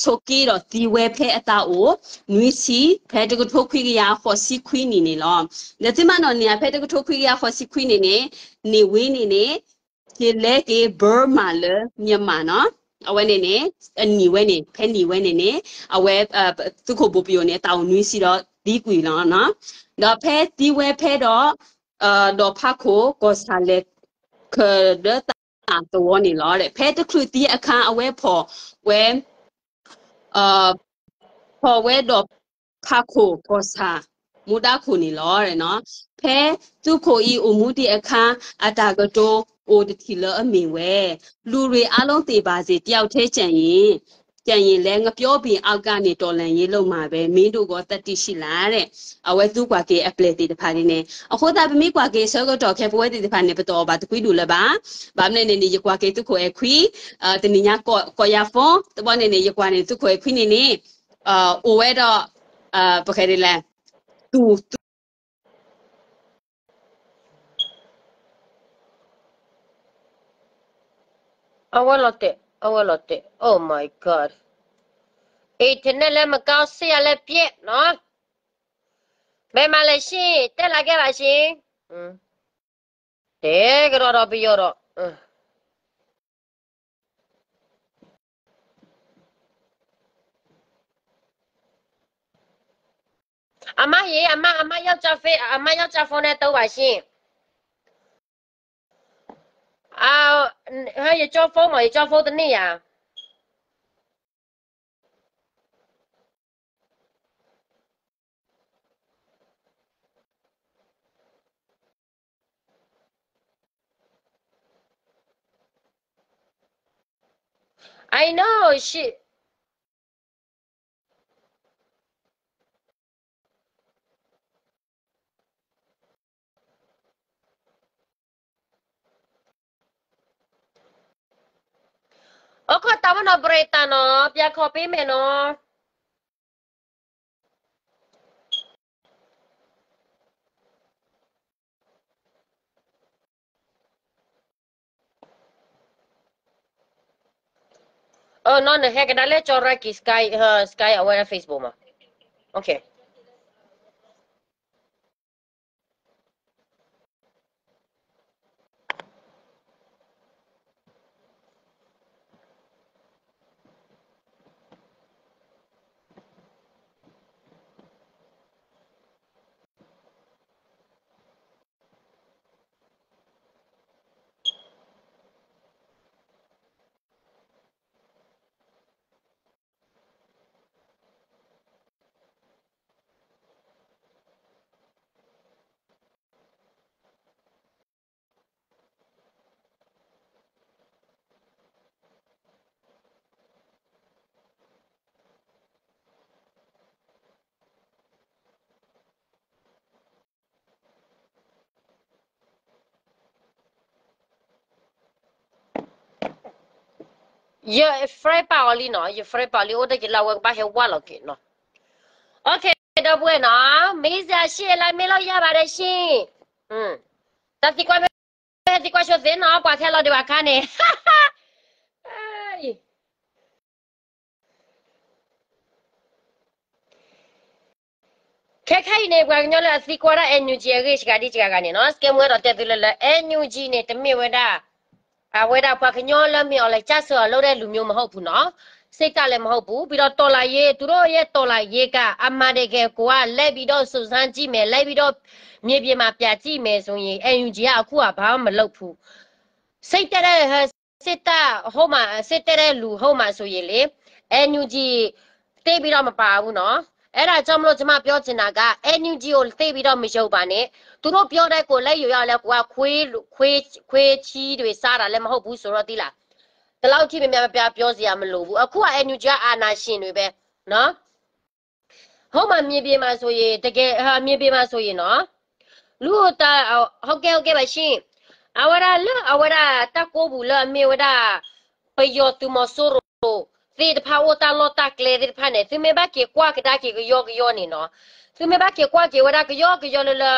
ဆိးက့ဒီးသံဝဲဖဲအသးအိၣ် နွံဆံ ဖဲတကထိခွံကယၤဃိးဆံခွံနံၣ်န့ၣ်လီၤ. ဒီးသုမၤနီၣ်န့ၣ် ဖဲတကထိခွံကယၤဃိးဆံခွံနံၣ်န့ၣ် န့ၣ်ဝ့ၢ်န့ၣ်န့ၣ် က့ၤလဲက့ၤ Burma လၢ မြန်မာ နီၤ. အဝဲန့ၣ်န့ၣ် အနံၣ်ဝဲန့ၣ် ဖဲနံၣ်ဝဲန့ၣ်န့ၣ် အဝဲ သုးခိၣ်ဘိၣ်ပယိၣ်န့ၣ် အသးအိၣ်နွံဆံဒီးသံကွံာ်လီၤနီၤ. ဒီးဖဲသံဝဲဖဲဒီး ဒီးဖးခိၣ်ကီၢ်ဆၣ်လဲၤခၢၣ်ဒၢသးသဝီန့ၣ်လီၤ. ဖဲတချုးသံအခါ အဝဲဖီၣ်ဝဲ ဖီၣ်ဝဲဒီးဖးခိၣ်ကီၢ်ဆၣ် မူဒါခိၣ်န့ၣ်လီၤ. ဖဲသုးခိၣ်အံၤအိၣ်မူဒံးအခါ အတၢ်ကတိၤအိၣ်တထံၣ်လၢအမ့ၢ်ဝဲ လူတွေအားလုံးသေပါစေ တစ်ယောက်ထဲကျန်ရင် ကျန်ရင်လည်း ငပြောပြီးအောက်ကနေ တော်လှန်ရေးလုပ်မှာပဲ မင်းတို့က သတ္တိရှိလား အဝဲသုကွၢ်က့ၤအပျဲၢ်သ့ၣ်တဖၣ်န့ၣ်န့ၣ် အဃိသတးပမ့ၢ်ကွၢ်က့ၤဆၢကတီၢ်ခဲ ပဝဲသ့ၣ်တဖၣ်န့ၣ် ပတအီၣ်ဘၣ်တကွံဒူၣ်လၢၤဘၣ်. ဘၣ်မနုၤန့ၣ်န့ၣ် ယကွၢ်က့ၤသုးခိၣ်အဲၣ်ခွံ တနံၤညါကိးယၤ phone တဘျီန့ၣ်န့ၣ် ယကွၢ်န့ၣ်သုးခိၣ်အဲၣ်ခွံန့ၣ်န့ၣ် အိၣ်ဝဲဒီး ပကတဲဒ်လဲၣ် သူ အဝဲလီၤတဲာ် အဝဲလီၤတဲာ် Oh my God. Internet လည်းမကောင်း ဆရာလည်းပျက်နော်. ဘယ်မှာလဲရှင် တက်လာခဲ့ပါရှင်. တဲကဒီးဒီးပယီၤဒီး အမရေ အမ အမယောက်ျားဖဲ အမယောက်ျားဖုန်းနဲ့သုံးပါရှင်. ယကၠီ phone မး ယကၠီ phone တန့ၢ်ယၤ. I know she အိၣ်ခိးတၢ်ဝဲနီၤ break တၢ်နီၤ ပျၢ်ခီၣ်ပ့မဲာ်နီၤ. အနီၤ နဟဲကဒါလၢကၠီရၤကံ Sky, Sky အဝဲဒၣ် Facebook မး. Okay.ယ friend ပာ်အီၤလံနီၤ, ယ friend ပာ်အီၤလံ အိၣ်တ့ၢ်က့ၤလၢအဝဲကဘၣ်ဟဲဝါလီၤက့ၤနီၤ. Okay ဒီပုၢ်ဝဲၢ်နီၤ, မ့ၢ်စ့ၢ် ရှံၣ်လၢမ့ၢ်လီၤယၤဘၣ်ဒီးရှံၣ်, တၢ်သံကွၢ်မ့ၢ် ဟဲသံကွၢ်ဆိသ့နီၤ, ပှၤထဲလီၤဒံးဘၣ်ခါန့ၣ် ခဲခါအံၤန့ၣ် ပှၤကညီလၢအသံကွၢ်ဒၣ် NUG အဂ့ၢ်စှၤဒ်စှၤဂၤန့ၣ်နီၤ, စကဲမူအဲၣ်ဒိးတဲသုလၢလၢ NUG န့ၣ် တမ့ၢ်ဝဲဒၣ် အဝဲဒၣ်ပှၤကညီလၢမ့ၢ်အီၤလဲၤကစၢၢ်အီၤလၢဒဲလူၤမျိုးမဟုတ်ဘူးနီၤ, စိတ်ဓာတ်လည်းမဟုတ်ဘူး, ပြီးတော့တော်လှန်ရေး, သူတို့ရဲ့တော်လှန်ရေးက အမှန်တကယ်ကိုက လိုက်ပြီးတော့စုံစမ်းကြည့်မယ်, လိုက်ပြီးတော့မြေပြင်မှာပြကြည့်မယ်ဆိုရင် NUG ကအခုကဘာမှမလုပ်ဘူး, စိတ်ဓာတ် စစ်တပ်ဟုတ်မှ စစ်တပ်တဲ့လူဟုတ်မှဆိုရင်လေ NUG သိပ်ပြီးတော့မပါဘူးနော်. အဲဒါကြောင့်မလို့ကျွန်မပြောချင်တာက NUG ကိုသိပ်ပြီးတော့မယုံပါနဲ့. သူတို့ပြောတဲ့ကိုလက်ယူရောက်လဲကိုကခွေးခွေးခွေးချီးတွေစားတာလည်းမဟုတ်ဘူးဆိုတော့သိလား. ဒီလောက်ထိများများပြားပြားပြောစရာမလိုဘူး. အခုက NUG ကအာဏာရှင်တွေပဲနော်. ဟုတ်မှာမြေပြင်မှာဆိုရင်တကယ်အာမြေပြင်မှာဆိုရင်နော်. လူတဟုတ်ကဲဟုတ်ကဲပါရှင့်. အဝဲဒၣ်လၢအဝဲဒၣ်တၢ်ကိးပူၤလၢအမ့ၢ်ဝဲဒၣ် ပယီၤသုးမီၤစိရိၤသ့ၣ်တဖၣ်အိၣ်တၢ်လီၢ်တၢ်ကျဲသ့ၣ်တဖၣ်န့ၣ် သုမ့ၢ်ဘၣ်က့ၤကွၢ်ကဒါက့ၤကယီကယီန့ၣ်နော်. သုမ့ၢ်ဘၣ်က့ၤကွၢ်က့ၤဝဲဒၣ်ကယီကယီလၢလၢ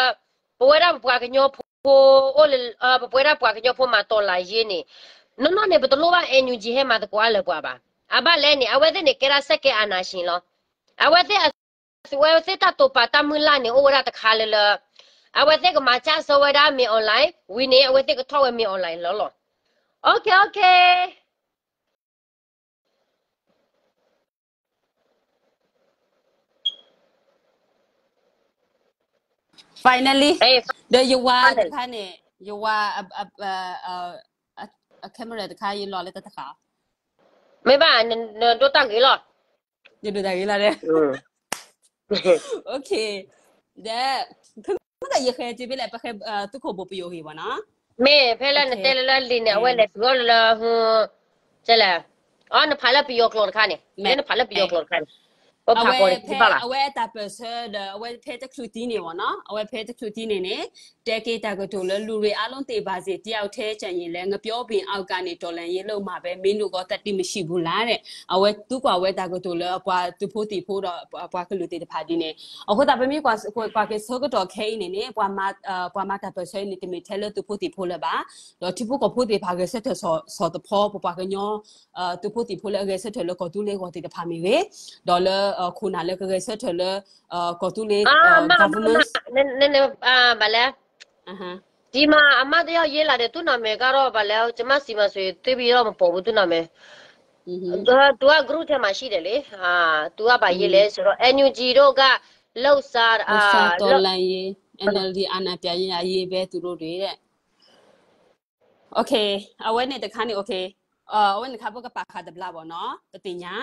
ပဝဲဒၣ်ပပှၤကညီဖိအိၣ်လၢ ပပဝဲဒၣ်ပှၤကညီဖိမၤတော်လှန်ရေးန့ၣ် နီၢ်နီၢ်န့ၣ် ပတလိၣ်ဘၣ် NUG ဟဲမၤသကိးအါလၢပှၤဘၣ်. အဘၣ်လဲၣ်န့ၣ် အဝဲသ့ၣ်န့ၣ် ကဲဒၣ်စက္ကဲအာဏာရှင်လီၤ. အဝဲသ့ၣ်အဝဲသ့ၣ်တၢ်တိာ်ပာ်တၢ်မုၢ်လၢ်န့ၣ် အိၣ်ဝဲဒၣ်တခါလၢလၢ အဝဲသ့ၣ်ကမၤကၢ်စၢဝဲဒၣ်မ့ၢ် online ဝံၤန့ၣ် အဝဲသ့ၣ်ကထီၣ်ဝဲမ့ၢ် online လီၤလီၤ. Okay okay. Finally, ဒီးယဝၤတခါန့ၣ် ယဝၤ အ camera တခါ ယလီၤလၢတၢ်တခါ မ့ၢ်ဘၣ် နဒိတၢ်ဂ့ၤလီၤ. ယဒိတၢ်ဂ့ၤလီၤဒီး Okay, ဒီး မ့ၢ်ဒီးယဃဲက့ၤဖဲလဲၣ် ပဃဲ သုးခိၣ်ဘိပယိၤဂ့ၤဘၣ်နီၤ. မ့ၢ်ဖဲလၢနတဲလၢလၢလံာ်န့ၣ် အဝဲလဲၤတုၤအီၤလၢလၢ ကဲလဲၣ်. အီ နဖးလၢပယီၤကျိာ်တခါန့ၣ် မ့ၢ်နဖးလၢပယီၤကျိာ်တခါန့ၣ် ပဖးဃီန့ၣ် တဘၣ်ဘၣ်. အဝဲဖဲအဝဲအတၢ်ပၢၢ်ဆၢဒီး အဝဲဖဲတချုးတံၢ်န့ၣ်ဘၣ်နီၤ, အဝဲဖဲတချုးတံၢ်န့ၣ်န့ၣ် တဲက့ၤတၢ်ကတိၤလၢ လူတွေအားလုံးသေပါစေ တယောက်ထဲကျန်ရင်လည်း ငပြောပင်အောက်ကနေ တော်လှန်ရေးလုပ်မှာပဲ မင်းတို့က သတိမရှိဘူးလား တဲ့. အဝဲသူကွၢ်ဝဲတၢ်ကတိၤလၢအပှၤသုးဖိသံၣ်ဖိဒီးပှၤကလုာ်သ့ၣ်တဖၣ်ဒ်န့ၣ် အဃိသတး ပမ့ၢ်ကွၢ်က့ၤဆၢကတီၢ်ခဲအံၤန့ၣ်န့ၣ် ပှၤမၤတၢ်ပၢၢ်ဆၢအံၤန့ၣ် တမ့ၢ်ထဲလၢသုးဖိသံၣ်ဖိလၢၤဘၣ်, ဒီးထံဖိကီၢ်ဖိသ့ၣ်တဖၣ်ဂဲၤဆၢထၢၣ်ဆီၣ်သဖီ ပပှၤကညီ သုးဖိသံၣ်ဖိလၢအဂဲၤဆၢထၢၣ်လၢကီၢ်သူလ့ၤအဂီၢ်သ့ၣ်တဖၣ်မ့ၢ်ဂ့ၤ, ဒီးလၢခိၣ်နၢ်လၢကဂဲၤဆၢထၢၣ်လၢ ကီၢ်သူလ့ၤ government ဘၣ်လဲၣ်, ဒီးအမၤတယီၢ်ယ့လးဒီး သူၣ်နၢ်မဲာ်ကဒီးဘၣ်လဲၣ်, ကမၣ်စံးမၤဆိ သ့ဘံၣ်ဒီးမပိာ်ဘူးသူၣ်နၢ်မဲာ်, သူက group ထဲမှာရှိတယ်လေ, သူက ဘာရေးလဲဆိုတော့ NUG တို့က လှုပ်ရှား လှုပ်ရှားတော်လှန်ရေး NLD အာဏာပြန်ရေးပဲသူတို့တွေတဲ့. Okay, အဝဲန့ၣ်တခါန့ၣ် okay, အဝဲန့ၣ်တခါ ပကပာ်ဃာ်တဘျီဘၣ်နီၤ, ပသ့ၣ်ညါ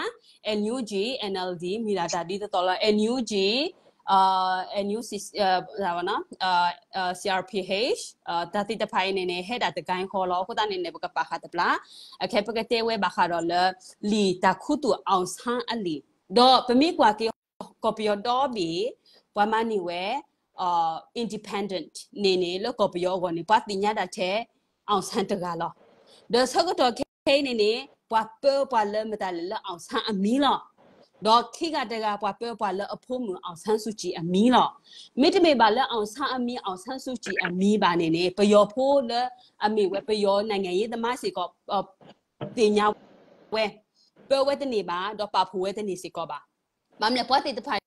NUG, NLD မ့ၢ်ဒၣ်တၢ်ဒ်သိးသိးလၢ NUG, NUCC, CRPH, တၢ်သ့ၣ်တဖၣ်အံၤန့ၣ်န့ၣ် ဟဲဒၣ်တဂၤဃီလီၤ. အဃိသတးန့ၣ်န့ၣ် ပကပာ်ဃာ်တဘျီ, အခဲပကတဲဝဲဘၣ်ဃးဒီးလၢ လံာ်တၢ်ခူသူၣ် အောင်ဆန်း အလံာ်, ဒီးပမ့ၢ်ကွၢ်က့ၤ ကီၢ်ပယီၤဒီဘ့ၣ် ပှၤမၤန့ၢ်ဝဲ independent န့ၣ်န့ၣ် လၢကီၢ်ပယီၤအဂီၢ်န့ၣ် ပှၤသ့ၣ်ညါဒၣ်ထဲ အောင်ဆန်း တဂၤလီၤ. ဒီးဆၢကတီၢ်ခဲအံၤန့ၣ်န့ၣ် ပှၤပၢပှၤလၢမတၤလဲၣ်လၢ အောင်ဆန်း အမံၤလီၤ. ဒီးခံဂၤတဂၤ ပှၤပၢပှၤလၢအဖိမုၣ် အောင်ဆန်းစုကြည် အမံၤလီၤ. မ့တမ့ၢ်ဘၣ်လၢ အောင်ဆန်း အမံၤ အောင်ဆန်းစုကြည် အမံၤဘၣ်န့ၣ်န့ၣ် ပယီၤဖိလၢအမ့ၢ်ဝဲပယီၤ နိုင်ငံရေးသမား စ့ၢ်ကီး သ့ၣ်ညါဝဲ, ပၢဝဲတန့ၢ်ဘၣ် ဒီးပာ်ဖှိၣ်ဝဲတန့ၢ်စ့ၢ်ကီးဘၣ်. ဘၣ်မနုၤလဲၣ် ပှၤသ့ၣ်တဖၣ်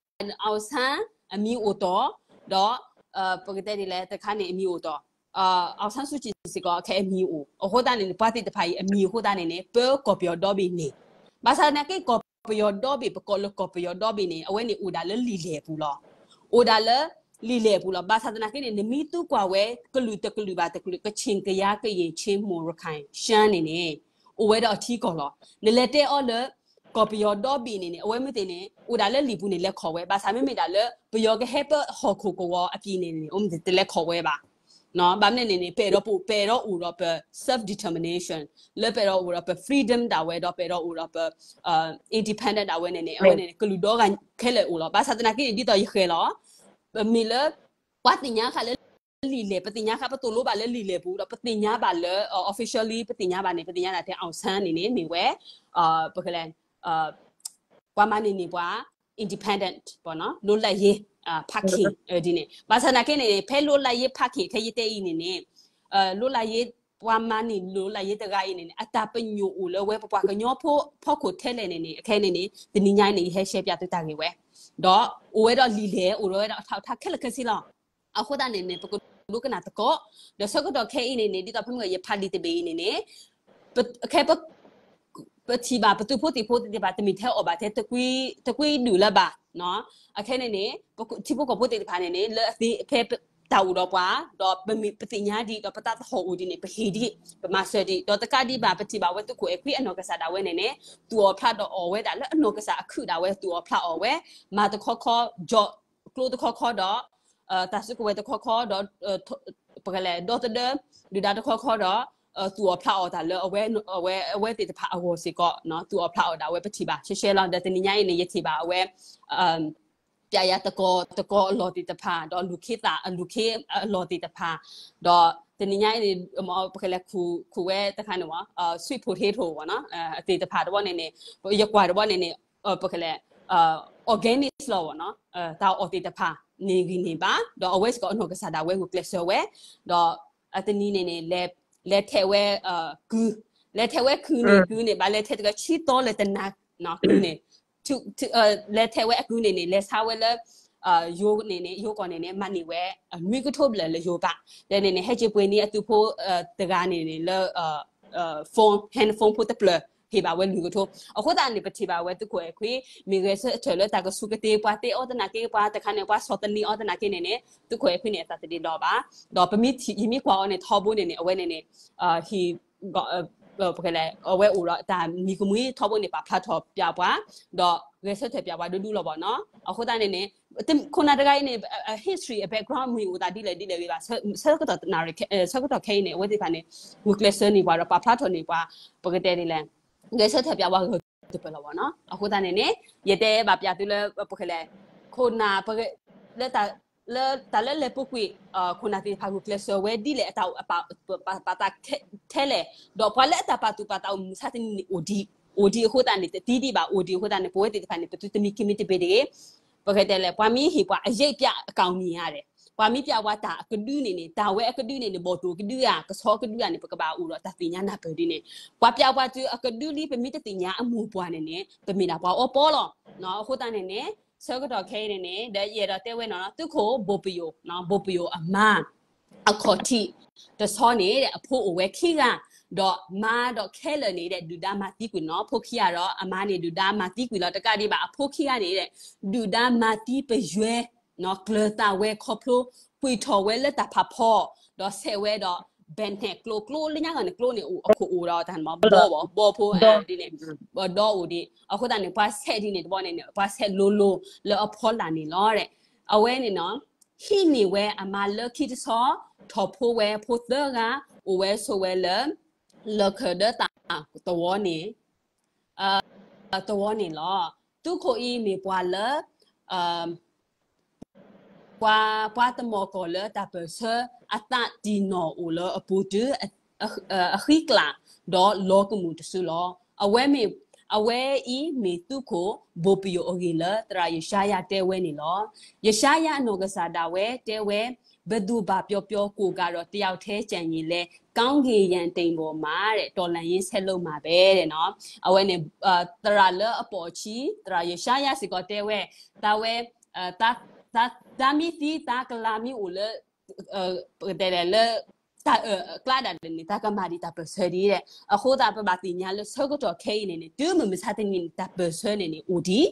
အောင်ဆန်း အမံၤအိၣ်တီၢ်, ဒီး ပကတဲဒ်လဲၣ်တခါန့ၣ် အမံၤအိၣ်တီၢ်, အောင်ဆန်းစုကြည် စ့ၢ်ကီးခဲအမံၤအိၣ်, အဃိသတးန့ၣ်န့ၣ် ပှၤသ့ၣ်တဖၣ်အံၤအမံၤအဃိသတးန့ၣ်န့ၣ် ပၢကီၢ်ပယီၤဒီဘ့ၣ်န့ၣ်, ဘၣ်ဆၣ်သနာ်က့ ကီၢ်ပယီၤဒီဘ့ၣ် ပကိးလၢကီၢ်ပယီၤဒီဘ့ၣ်န့ၣ် အဝဲန့ၣ်အိၣ်ဒၣ်လၢလံာ်လဲၢ်အပူၤလီၤ. အိၣ်ဒၣ်လၢလံာ်လဲၢ်အပူၤလီၤ. ဘၣ်ဆၣ်သနာ်က့န့ၣ် နမ့ၢ်သုကွၢ်ဝဲ ကလုာ်တကလုာ်ဘၣ်တကလုာ် ကချင် ကယား ကရင် ချင်း မိၢ် ရခိုင် ရှမ်း န့ၣ်န့ၣ် အိၣ်ဝဲဒီးအထံကီၢ်လီၤ. နလဲၤတဲအီၤလၢ ကီၢ်ပယီၤဒီဘ့ၣ်န့ၣ်န့ၣ် အဝဲမ့ၢ်သ့ၣ်န့ၣ် အိၣ်ဒၣ်လၢလံာ်ပူၤန့ၣ် လဲၤခိးဝဲ, ဘၣ်ဆၣ်မ့မ့ၢ်ဒၣ်လၢ ပယီၤကဟဲပၢဟီၣ်ခိၣ်ကဝီၤအပူၤန့ၣ်န့ၣ် အိၣ်မ့ၢ်သ့ၣ်တလဲၤခိးဝဲဘၣ်. ဘၣ်မနုၤန့ၣ်န့ၣ် ပအဲၣ်ဒိးပ ပအဲၣ်ဒိးအိၣ်ဒီးပ self determination လၢပအဲၣ်ဒိးအိၣ်ဒီးပ freedom ဒၣ်ဝဲ ဒီးပအဲၣ်ဒိးအိၣ်ဒီးပ independent ဒၣ်ဝဲန့ၣ်န့ၣ် အဝဲန့ၣ်န့ၣ် ကလုာ်ဒီဂၤခဲလၢာ်အိၣ်လီၤ. ဘၣ်ဆၣ်သနာ်က့န့ၣ် ဒ်သိးယဃဲၤလီၤ ပမ့ၢ်လၢ ပှၤသ့ၣ်ညါဃာ်လၢလံာ်လဲၢ်, ပသ့ၣ်ညါဃာ် ပသိၣ်လိဘၣ်လၢလံာ်လဲၢ်ပူၤ ဒီးပသ့ၣ်ညါဘၣ်လၢ officially ပသ့ၣ်ညါဘၣ်န့ၣ် ပသ့ၣ်ညါဒၣ်ထဲ အောင်ဆန်း န့ၣ်န့ၣ် မ့ၢ်ဝဲ ပကလဲၤ ပှၤမၤန့ၢ်န့ၢ်ပှၤ independent လွတ်လပ်ရေး ဖခင် ဒ်န့ၣ်. ဘၣ်ဆၣ်သနာ်က့န့ၣ် ဖဲလွတ်လပ်ရေး ဖခင် ခဲယတဲအံၤန့ၣ်န့ၣ် လွတ်လပ်ရေး ပှၤမၤန့ၢ်လွတ်လပ်ရေးတဂၤအံၤန့ၣ်န့ၣ် အတၢ်ပညိၣ်အိၣ်လၢဝဲပပှၤကညီဖိဖီခိၣ်ထဲလဲၣ်န့ၣ်န့ၣ် အခဲန့ၣ်န့ၣ် တနံၤညါအံၤန့ၣ် ယဟဲရှဲပၠးသုတၢ်ဂ့ၢ်ဝဲ, ဒီးအိၣ်ဝဲဒီးလံာ်လဲၢ် အိၣ်ဒီးဝဲဒီးအထောက်အထားခဲလၢာ်ခဲဆ့လီၤ. အဃိသတးန့ၣ်န့ၣ် ပကဒိကနၣ်သကိး, ဒီးဆၢကတီၢ်ခဲအံၤန့ၣ်န့ၣ် ဒ်သိးဖဲမုၢ်ဂီၤယဖးလံာ်တဘ့ၣ်အံၤန့ၣ်န့ၣ် ခဲ ပထံၣ်ဘၣ်ပသုးဖိသံၣ်ဖိသ့ၣ်တဖၣ် တမ့ၢ်ထဲအီၣ်ဘၣ်ထဲတကွံဒုၣ်လၢၤဘၣ်. အခဲန့ၣ်န့ၣ် ပထံဖိကီၢ်ဖိသ့ၣ်တဖၣ်န့ၣ်န့ၣ် လၢအသ့ဖဲတၢ်အိၣ်ဒီးပှၤ ဒီးပမ့ၢ်ပသ့ၣ်ညါဒံး ဒီးပသးသဟီၣ်အိၣ်ဒံးန့ၣ် ပဟ့ၣ်ဒံး ပမၤစၢၤဒံး ဒီးတကးဒံးဘၣ် ပထံၣ်ဘၣ်ဝဲသုးခိၣ်အဲၣ်ခွံအနီၢ်ကစၢ်ဒၣ်ဝဲန့ၣ်န့ၣ် သူၣ်အီၣ်ဖျးဒီးအီၣ်ဝဲဒၣ်လၢအနီၢ်ကစၢ်အခုၣ်ဒၣ်ဝဲ သူၣ်အီၣ်ဖျးအီၣ်ဝဲ မၤတခီခီ ကၠီၣ်ကျိတခီခီဒီး တၢ်စုကဝဲၤတခီခီဒီး ပကလဲၤဒီသဒၢ ဒုၣ်ဒါတခီခီဒီး သူၣ်အီၣ်ဖျးအီၣ်တၢ်လၢအဝဲ အဝဲသ့ၣ်တဖၣ်အဂီၢ်စ့ၢ်ကီး သူၣ်အီၣ်ဖျးအီၣ်ဒၣ်ဝဲ ပထံၣ်ဘၣ်ရှဲရှဲလီၤ. ဒီးတနံၤညါအံၤန့ၣ် ယထံၣ်ဘၣ်အဝဲ ပျဲယၤတကီၢ်တကီၢ်အလီၢ်သ့ၣ်တဖၣ် ဒီးလူၤခ့သးအလူၤခ့အလီၢ်သ့ၣ်တဖၣ် ဒီးတနံၤညါအံၤန့ၣ် ပကလဲၤခူၣ်ဝဲတခါန့ၣ် sweet potato သ့ၣ်တဖၣ်တဘီန့ၣ်န့ၣ် ယကွၢ်တဘီန့ၣ်န့ၣ် ပကလဲၤ organic လီၤ တၢ်အီၣ်သ့ၣ်တဖၣ်န့ၣ်ဂံၢ်န့ၢ်ဘါ ဒီးအဝဲစ့ၢ်ကီးအနီၢ်ကစၢ်ဒၣ်ဝဲဂုာ်ကျဲးစၢးဝဲ ဒီးအတနံၤန့ၣ်န့ၣ် လဲၤထဲးဝဲ ကု လဲၤထဲးဝဲကုန့ၣ် ကုန့ၣ် ဘၣ်လဲၤထဲးတဂၤဆံသီလၢတနၤ ကုန့ၣ် လဲၤထဲးဝဲအကုန့ၣ်န့ၣ် လဲၤဆါဝဲလၢ ယိၤန့ၣ်န့ၣ် ယိၤကီၢ်န့ၣ်န့ၣ် မၤန့ၢ်ဝဲ နွံကထိဘျဲၣ်လၢယိၤဘး ဒီးန့ၣ်န့ၣ် ဟဲက့ၤပှ့ၤန့ၢ်အသုးဖိတဂၤန့ၣ်န့ၣ် လၢ phone, handphone ဖိတဖျၢၣ် ဟ့ၣ်ဘၣ်ဝဲလွံၢ်ကထိ. အဃိသတးန့ၣ် ပထံၣ်ဘၣ်ဝဲသုးခိၣ်အဲၣ်ခွံ မ့ၢ်ဂဲၤဆၢထၢၣ်လၢတၢ်ကဆူးကတ့ၢ် ပှၤတဲအီၤသနာ်က့ ပှၤတခါန့ၣ် ပှၤဆီၣ်သနံးအီၤသနာ်က့န့ၣ်န့ၣ် သုးခိၣ်အဲၣ်ခွံန့ၣ် အသးတဒ့ဒီးဘၣ်. ဒီးပမ့ၢ်ထံၣ် ယမ့ၢ်ကွၢ်အီၤန့ၣ် ထီဘိန့ၣ်န့ၣ် အဝဲန့ၣ်န့ၣ် ဟံၣ် ပကလဲၤ အဝဲအိၣ်ဒီးတၢ်မံၤကမှံ ထီဘိန့ၣ် ပာ်ဖျါထီၣ်ပၠးပှၤ ဒီးဂဲၤဆၢထၢၣ်ပၠးပှၤဒိၣ်ဒိၣ်လီၤဘၣ်နီၤ. အဃိသတးန့ၣ်န့ၣ် ခိၣ်နၢ်တဂၤအံၤန့ၣ် history အ background မ့ၢ်အိၣ်သးဒ်လဲၣ်ဒ်လဲၣ်ဂ့ၤဘၣ် ဆၢကတီၢ် ဆၢကတီၢ်ခဲအံၤန့ၣ် အဝဲသ့ၣ်တဖၣ်န့ၣ် ဂုာ်ကျဲးစၢးန့ၢ်ပှၤဒီးပာ်ဖျါထီၣ်န့ၢ်ပှၤ ပကတဲဒ်လဲၣ် ဂဲၤဆၢထၢၣ်ပၠးပှၤဂၢၢ်တပၢၢ်လီၤဘၣ်နီၤ. အဃိသတးန့ၣ်န့ၣ် ယတဲဘၣ်ပၠးသုလၢ ပကလဲၤ ခိၣ်နၢ် လၢ လၢတၢ်လၢလဲၤပူၤကွံာ် ခိၣ်နၢ်သ့ၣ်တဖၣ်ဂုာ်ကျဲးစၢးဝဲဒ်လဲၣ် အတၢ်ပာ်သူၣ်ပာ်သးထဲလဲၣ် ဒီးပှၤလၢအတၢ်ပာ်သူၣ်ပာ်သးအိၣ်မုၢ်မဆါတနံၤန့ၣ်အိၣ်ဒံး အိၣ်ဒံးအဃိသတးန့ၣ် တသံဒံးဘၣ် အိၣ်ဒံးအဃိသတးန့ၣ် ပဝဲသ့ၣ်တဖၣ်န့ၣ် ပသုတမံၤခံမံၤတဘ့ၣ်တဂ့ၤ ပကတဲလဲၣ် ပှၤမ့ၢ်ဟ့ၣ်ပှၤအရိပ်ပြ အကောင်းမြင် ဧါဒီး ပှၤမ့ၢ်ပၠးပှၤတၢ်အကဒုန့ၣ်န့ၣ် တၢ်ဝဲအကဒုန့ၣ်န့ၣ် ဘီၣ်သိၣ်ကဒုဧါ ကဆီကဒုဧါန့ၣ် ပကဘၣ်အိၣ်ဒီးတၢ်သ့ၣ်ညါနၢ်ပၢၢ်ဒ်န့ၣ် ပှၤပၠးပှၤတုၤအကဒုလံ ပမ့ၢ်တသ့ၣ်ညါအမိၢ်ပှၢ်န့ၣ်န့ၣ် ပမ့ၢ်ဒၣ်ပှၤအီပီလီၤ. အဃိသတးန့ၣ်န့ၣ် ဆၢကတီၢ်ခဲအံၤန့ၣ်န့ၣ် ဒီးယအဲၣ်ဒိးတဲဝဲနီၤ သုးခိၣ်ဘိၣ်ပယိၣ် ဘိၣ်ပယိၣ်အမါ အခီၣ်ထံး တဆီန့ၣ်ဒီး အဖိအိၣ်ဝဲခံဂၤ ဒီးမါဒီးခဲလၢာ်န့ၣ်ဒီး ဒုၣ်ဒါမၤသံကွံာ်နီၤ ဖိခံဂၤဒီး အမါန့ၣ် ဒုၣ်ဒါမၤသံကွံာ်လီၤ တကးဒံးဘၣ် အဖိခံဂၤန့ၣ်ဒီး ဒုၣ်ဒါမၤသံပယွဲ ကျၢၤသးဝဲခီဖျိ ကွံာ်ထီၣ်ဝဲလၢတၢ်ဖးဖီ ဒီးဆဲးဝဲဒီး ဘဲးန့ၣ်ကျိ ကျိလၢညါဂီၤန့ၣ် ကျိန့ၣ် အခိၣ်အိၣ်ဒီးတၢ်မ့ၢ်ဘီဘီ ဘီဖိဒ်န့ၣ် ဒီအိၣ်ဒံး အဃိသတးန့ၣ် ပှၤဆဲးဒ်န့ၣ်တဘီန့ၣ်န့ၣ် ပှၤဆဲးလိၤလိၤ လၢအဖီလာ်န့ၣ်လီၤ. အဝဲန့ၣ်နီၤ ဟံးန့ၢ်ဝဲအမါလၢခံတဆီ ထီၣ်ဖိဝဲဖိသၢဂၤ အိၣ်ဝဲဆိးဝဲလၢ လၢၢ်ခၢၣ်ဒၢတၢ်သဝီန့ၣ် သဝီန့ၣ်လီၤ. သုးခိၣ်အံၤမ့ၢ်ပှၤလၢ ပှၤ ပှၤတမီၢ်ကီၢ်လၢတၢ်ပၢၢ်ဆၢအသးတံၢ်နီၢ်အိၣ်လၢအပူၤတုၤ အဃံကျၢ် ဒီးလီၤကမူၣ်တစုလီၤ. အဝဲမ့ၢ် အဝဲအံၤမ့ၢ်သုးခိၣ်ဘိၣ်ပယိၣ်အဂ့ၢ်လၢသရၣ်ယၡါယၤတဲဝဲန့ၣ်လီၤ. ယၡါယၤအနီၢ်ကစၢ်ဒၣ်ဝဲတဲဝဲ ဘယ်သူဘၣ်ပျော်ပျော်ကိုးကားတော့ တစ်ယောက်တည်းကျန်ရင်လည်း ကောင်းကင်ယံတေးပေါ်မှာတဲ့ တော်လှန်ရေးဆက်လုပ်မှာပဲတဲ့နီၤ. အဝဲန့ၣ် သရၣ်လၢအပိာ်အခံ သရၣ်ယၡါယၤစ့ၢ်ကီးတဲဝဲ တၢ်ဝဲ တၢ်မ့ၢ်သံ တၢ်ကလၤမ့ၢ်အိၣ်လၢ ပကတဲလဲၣ်လၢ တၢ်အၢၣ်အကျါဒၣ်လဲာ်န့ၣ် တၢ်ကမၤဒံးတၢ်ပၢၢ်ဆၢဒံးဒီး အဃိသတးပဘၣ်သ့ၣ်ညါလၢဆၢကတီၢ်ခဲအံၤန့ၣ်န့ၣ် တုၤမုၢ်မဆါတနံၤန့ၣ် တၢ်ပၢၢ်ဆၢန့ၣ်န့ၣ်အိၣ်ဒံး ဒီး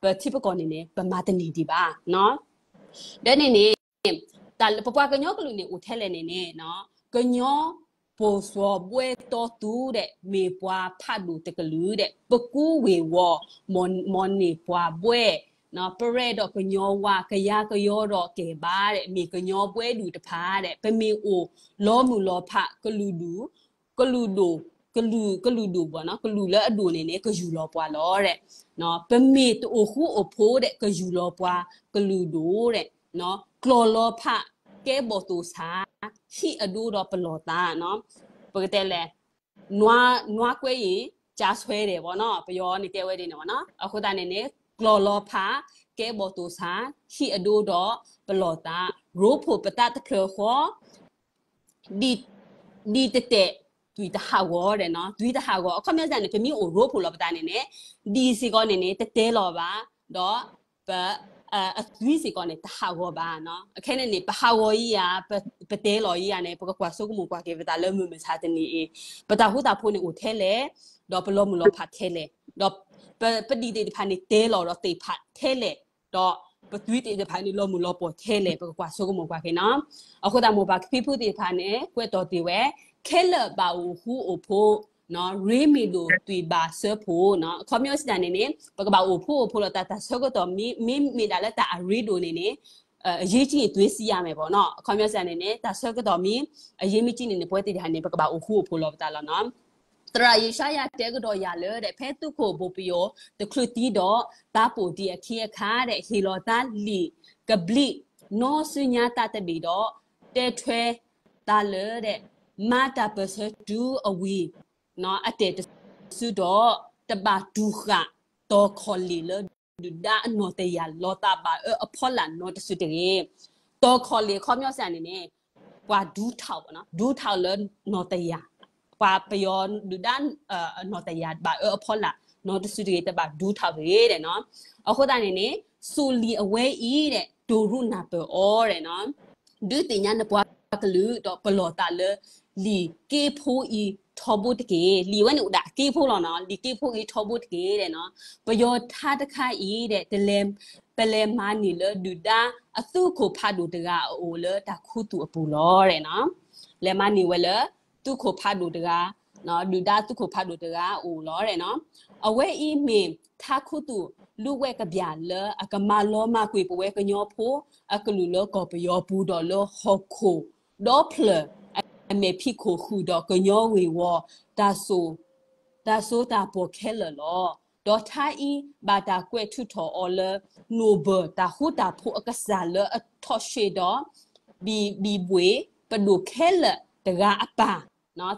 ပထံပကီၢ်န့ၣ်န့ၣ် ပမၤတန့ၢ်ဒံးဘၣ်. ဒီးန့ၣ်န့ၣ် တၢ်လၢပပှၤကညီကလုာ်န့ၣ်အိၣ်ထဲလဲၣ်န့ၣ်န့ၣ် ကညီ ပိာ်စွၢ်ဘှဲတီသူဒီး မ့ၢ်ပှၤဖးဒိၣ်တကလုာ်ဒီး ပကူဝ့ၢ်ဝီၤ မ့ၢ်န့ၢ်ပှၤဘှဲ ပရဲၣ်ဒီးကညီဝါ ကယၤကယီဒီးကဲဘၣ်ဒီး မ့ၢ်ကညီဘှဲဒူၣ်တဖၣ်ဒီး ပမ့ၢ်အိၣ်လီၤမုၢ်လီၤဖး ကလုာ်ဒူၣ် ကလုာ်ဒိၣ် ကလုာ် ကလုာ်ဒိၣ်ဘၣ်နီၤ ကလုာ်လၢအဒိၣ်န့ၣ်န့ၣ် ကယူၢ်လီၤပှၤလီၤဒီး ပမ့ၢ်တအိၣ်ဃူအိၣ်ဖိးဒီး ကယူၢ်လီၤပှၤကလုာ်ဒိၣ်ဒီး ကျီၢ်လီၤဖး ကဲဘီၣ်သိၣ်ဆၣ် ဟံၣ်အဒိဒီးပလီၢ်သး ပကတဲလဲၣ် နွားကွဲးရင် ကြားဆွဲတယ်ပေါ့နော် ပယီၤန့ၣ်တဲဝဲဒ်န့ၣ်ဘၣ်နီၤ အဃိသတးန့ၣ်န့ၣ် ကျီၢ်လီၤဖး ကဲဘီၣ်သိၣ်ဆၣ် ဟံၣ်အဒိဒီးပလီၢ်သး ရိဖှိၣ်ပသးတဖျၢၣ်ဃီ ဒ်တတဲာ် သွံၣ်တဟးဂီၤဒီးနီၤ သွံၣ်တဟးဂီၤ အခီပညီစ့ၢ်န့ၣ် ပမ့ၢ်အိၣ်ရိဖှိၣ်လီၤပသးန့ၣ်န့ၣ် ဒ်စ့ၢ်ကီးန့ၣ်န့ၣ် တတဲလီၤဘၣ် ဒီး ပ အသွံၣ်စ့ၢ်ကီးန့ၣ် တဟးဂီၤဘၣ်နီၤ အခဲန့ၣ်န့ၣ် ပဟးဂီၤယံၤဧါ ပတဲလီၤယံၤဧါန့ၣ် ပကကွၢ်ဆိကမိၣ်ကွၢ်က့ၤပသးလၢမုၢ်မဆါတနံၤအံၤ ပတၢ်ဃူတၢ်ဖိးန့ၣ်အိၣ်ထဲလဲၣ် ဒီးပလီၤမုၢ်လီၤဖးထဲလဲၣ် ဒီး ပဒံၣ်သ့ၣ်တဖၣ်န့ၣ်တဲလီၤဒီးသ့ၣ်ဖးထဲလဲၣ် ဒီးပသွံၣ်သ့ၣ်တဖၣ်န့ၣ်လီၤမုၢ်လီၤပှီၢ်ထဲလဲၣ် ပကကွၢ်ဆိကမိၣ်ကွၢ်က့ၤနီၤ အဃိသတးမိၢ်ပၢ်ဖံဖုသ့ၣ်တဖၣ်န့ၣ် ကွဲးတီၣ်တ့ၢ်ဝဲ ခဲလၢာ်ဘၣ်အိၣ်ဃူအိၣ်ဖိး ရ့မ့ၢ်ဒိၣ်သွံၣ်ဘၣ်စၢဖှိၣ်နီၤ အခီပညီစ့ၢ်န့ၣ်န့ၣ် ပကဘၣ်အိၣ်ဃူအိၣ်ဖိးလီၤ တၢ်တၢ်ဆၢကတီၢ်မ့ မ့မ့ၢ်ဒၣ်လၢတၢ်အရ့ဒိၣ်န့ၣ်န့ၣ် အရေးကြီးရင်သွေးစည်းရမယ်ပေါ့နော် အခီပညီစ့ၢ်န့ၣ်န့ၣ် တၢ်ဆၢကတီၢ်မ့ အရေးမကြီးန့ၣ်န့ၣ် ပဝဲသ့ၣ်တဖၣ်န့ၣ် ပကဘၣ်အိၣ်ဃူအိၣ်ဖိးလီၤပသးလီၤနီၤ သရၣ်ယၡါယၤတဲကဒီးယၤလၢဒီး ဖဲသုးခိၣ်ဘိၣ်ပယိၣ် တချုးသံဒီး သးပိာ်တံၢ်အခ့အခါဒီး ဟ့ၣ်လီၤသးလံာ်ကဘျံး နီၢ်စုညါသးတဘ့ၣ်ဒီး တဲထွဲသးလၢဒီး မၤတၢ်ပၢၢ်ဆၢတုၤအဝံၤ အတဲာ်တစုဒီး တဘၣ်တူၢ်ဃာ် တီၤခီၣ်လ့ၣ်လၢ ဒုၣ်ဒါအနီၢ်တယၢ် လီၤသးဘၣ်အၢအဖီလာ်နီတစုတဂ့ၤ. တီၤခီၣ်လ့ၣ်အခီပညီစ့ၢ်န့ၣ်န့ၣ် ပှၤဒူထီၣ်ဘၣ်နီၤ ဒူထီၣ်လၢနီၢ်တယၢ် ပှၤပယီၤဒုၣ်ဒါ နီၢ်တယၢ်ဘၣ်အၢအဖီလာ်နီတစုတဂ့ၤ တဘၣ်ဒူထီၣ်တဂ့ၤဒီးနီၤ အဃိသတးန့ၣ်န့ၣ် စိၣ်လံၤအဝဲအံၤဒီး တိၢ်ရူၢ်နၢ်ပၢၢ်အီၤဒီးနီၤ ဒုးသ့ၣ်ညါနပှၤကလုာ်ဒီးပလီၢ်သးလၢ လံာ်က့ဖိအံၤထီဘိတက့ၢ်. လံာ်ဝဲန့ၣ်အိၣ်ဒၣ်က့ဖိလီၤနီၤ လံာ်က့ဖိအံၤထီဘိတက့ၢ်ဒီးနီၤ ပယီၤထါတခါအံၤဒီး တလဲၤမၤန့ၢ်လၢဒုၣ်ဒါအသုးခိၣ်ဖးဒိၣ်တဂၤအအိၣ်လၢတၢ်ခူသူၣ်အပူၤလီၤဒီးနီၤ လဲၤမၤန့ၢ်ဝဲလၢ သုးခိၣ်ဖးဒိၣ်တဂၤ ဒုၣ်ဒါသုးခိၣ်ဖးဒိၣ်တဂၤအအိၣ်လီၤဒီးနီၤ အဝဲအံၤမ့ၢ်ထါခူသူၣ်လုၢ်ဝဲၢ်ကဘျၣ်လၢအကမၤလီၤမၢ်ကွံာ်ပဝဲကညီဖိ အကလုာ်လၢကီၢ်ပယီၤပူၤဒီးလၢဟီၣ်ခိၣ်ဒီဖျၢၣ် အမဲာ်ဖံးခိၣ်ဃုာ်ဒီးကညီဝ့ၢ်ဝီၤ တၢ်စိ တၢ်စိတၢ်ပီၢ်ခဲလၢာ်လီၤ. ဒီးထါအံၤဘၣ်တၢ်ကွဲးထုးထီၣ်အီၤလၢ နိၣ်ဘၢၣ်တၢ်ဃူတၢ်ဖိးအကစၢ်လၢအထီၣ်ရှ့ဒီး ဘံၣ်ဘံၣ်ဘှ့ၣ်ပဒိၣ်ခဲလၢာ်တဂၤအပၢ်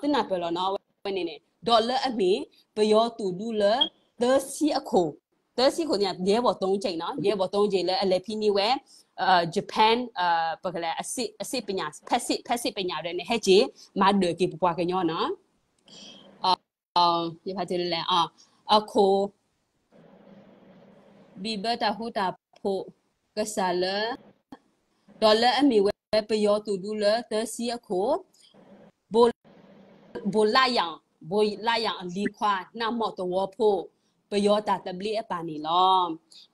သုနၢ်ပၢၢ်လီၤနီၤ အဝဲန့ၣ်န့ၣ် ဒီးလၢအမ့ၢ် ပယီၤသူၣ်ဒူလၢ သၢဆံအခိၣ် သၢဆံခိၣ်န့ၣ် ရဲဘော်သုံးကျိတ်နီၤ ရဲဘော်သုံးကျိတ်လၢအလဲၤဖံးန့ၢ်ဝဲ Japan ပကလဲၤ အစ့ပညာ ဖက်ဆ့ ဖက်ဆ့ပညာဒ်န့ၣ် ဟဲက့ၤမၤဒၢၣ်က့ၤပပှၤကညီနီၤ ယဖးတလဲၣ် အခိၣ် ဘံၣ်ဘၢတၢ်ဃူတၢ်ဖိးကစၢ်လၢ ဒီးလၢအမ့ၢ်ဝဲပယီၤသူၣ်ဒူလၢသၢဆံအခိၣ် ဘိး ဘိးလါယၣ် ဘိးလါယၣ်အလံၤခွါ နၢ်မီၢ်သဝီဖိ ပယီၤတၢ်သဘျ့အပၢ်န့ၣ်လီၤ.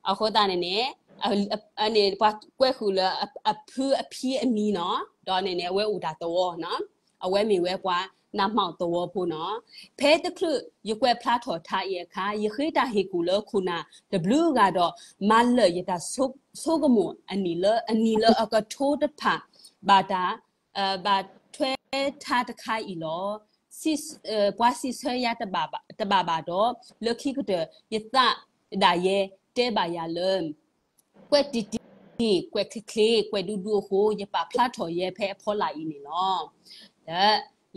အဃိသတးန့ၣ်န့ၣ် အန့ၣ်ပှၤကွဲးဃုာ်လၢအဖုအဖံအမံၤနီၤ ဒီးန့ၣ်န့ၣ် အဝဲအိၣ်တၢ်သဝီနီၤ အဝဲမ့ၢ်ဝဲပှၤနးမီၢ်သဝီဖိနီၤ. ဖဲတချုးယကွဲးဖျါထီၣ်ထါအံၤအခါ ယဃ့တၢ်ဟ့ၣ်ကူၣ်လၢခိၣ်နၢ်တဘျုးဂၤဒီး မၤလၢာ်ယတၢ်ဆိကမိၣ်အနံၤလၢ အနံၤလၢအကထိတဖၣ် ဘၣ်တၢ် ဘၣ်ထွဲထါတခါအံၤလီၤ. ပှၤစံးဆၢယၤတဘၣ်ဘၣ်ဒီး လၢခံကတၢၢ် ယသးဒၣ်ယဲတဲဘၣ်ယၤလၢ ကွဲးတံၢ်တံၢ်, ကွဲးချ့ချ့, ကွဲးဒူဒူအဃိ ယပာ်ဖျါထီၣ်ယဲဖဲအဖီလာ်အံၤန့ၣ်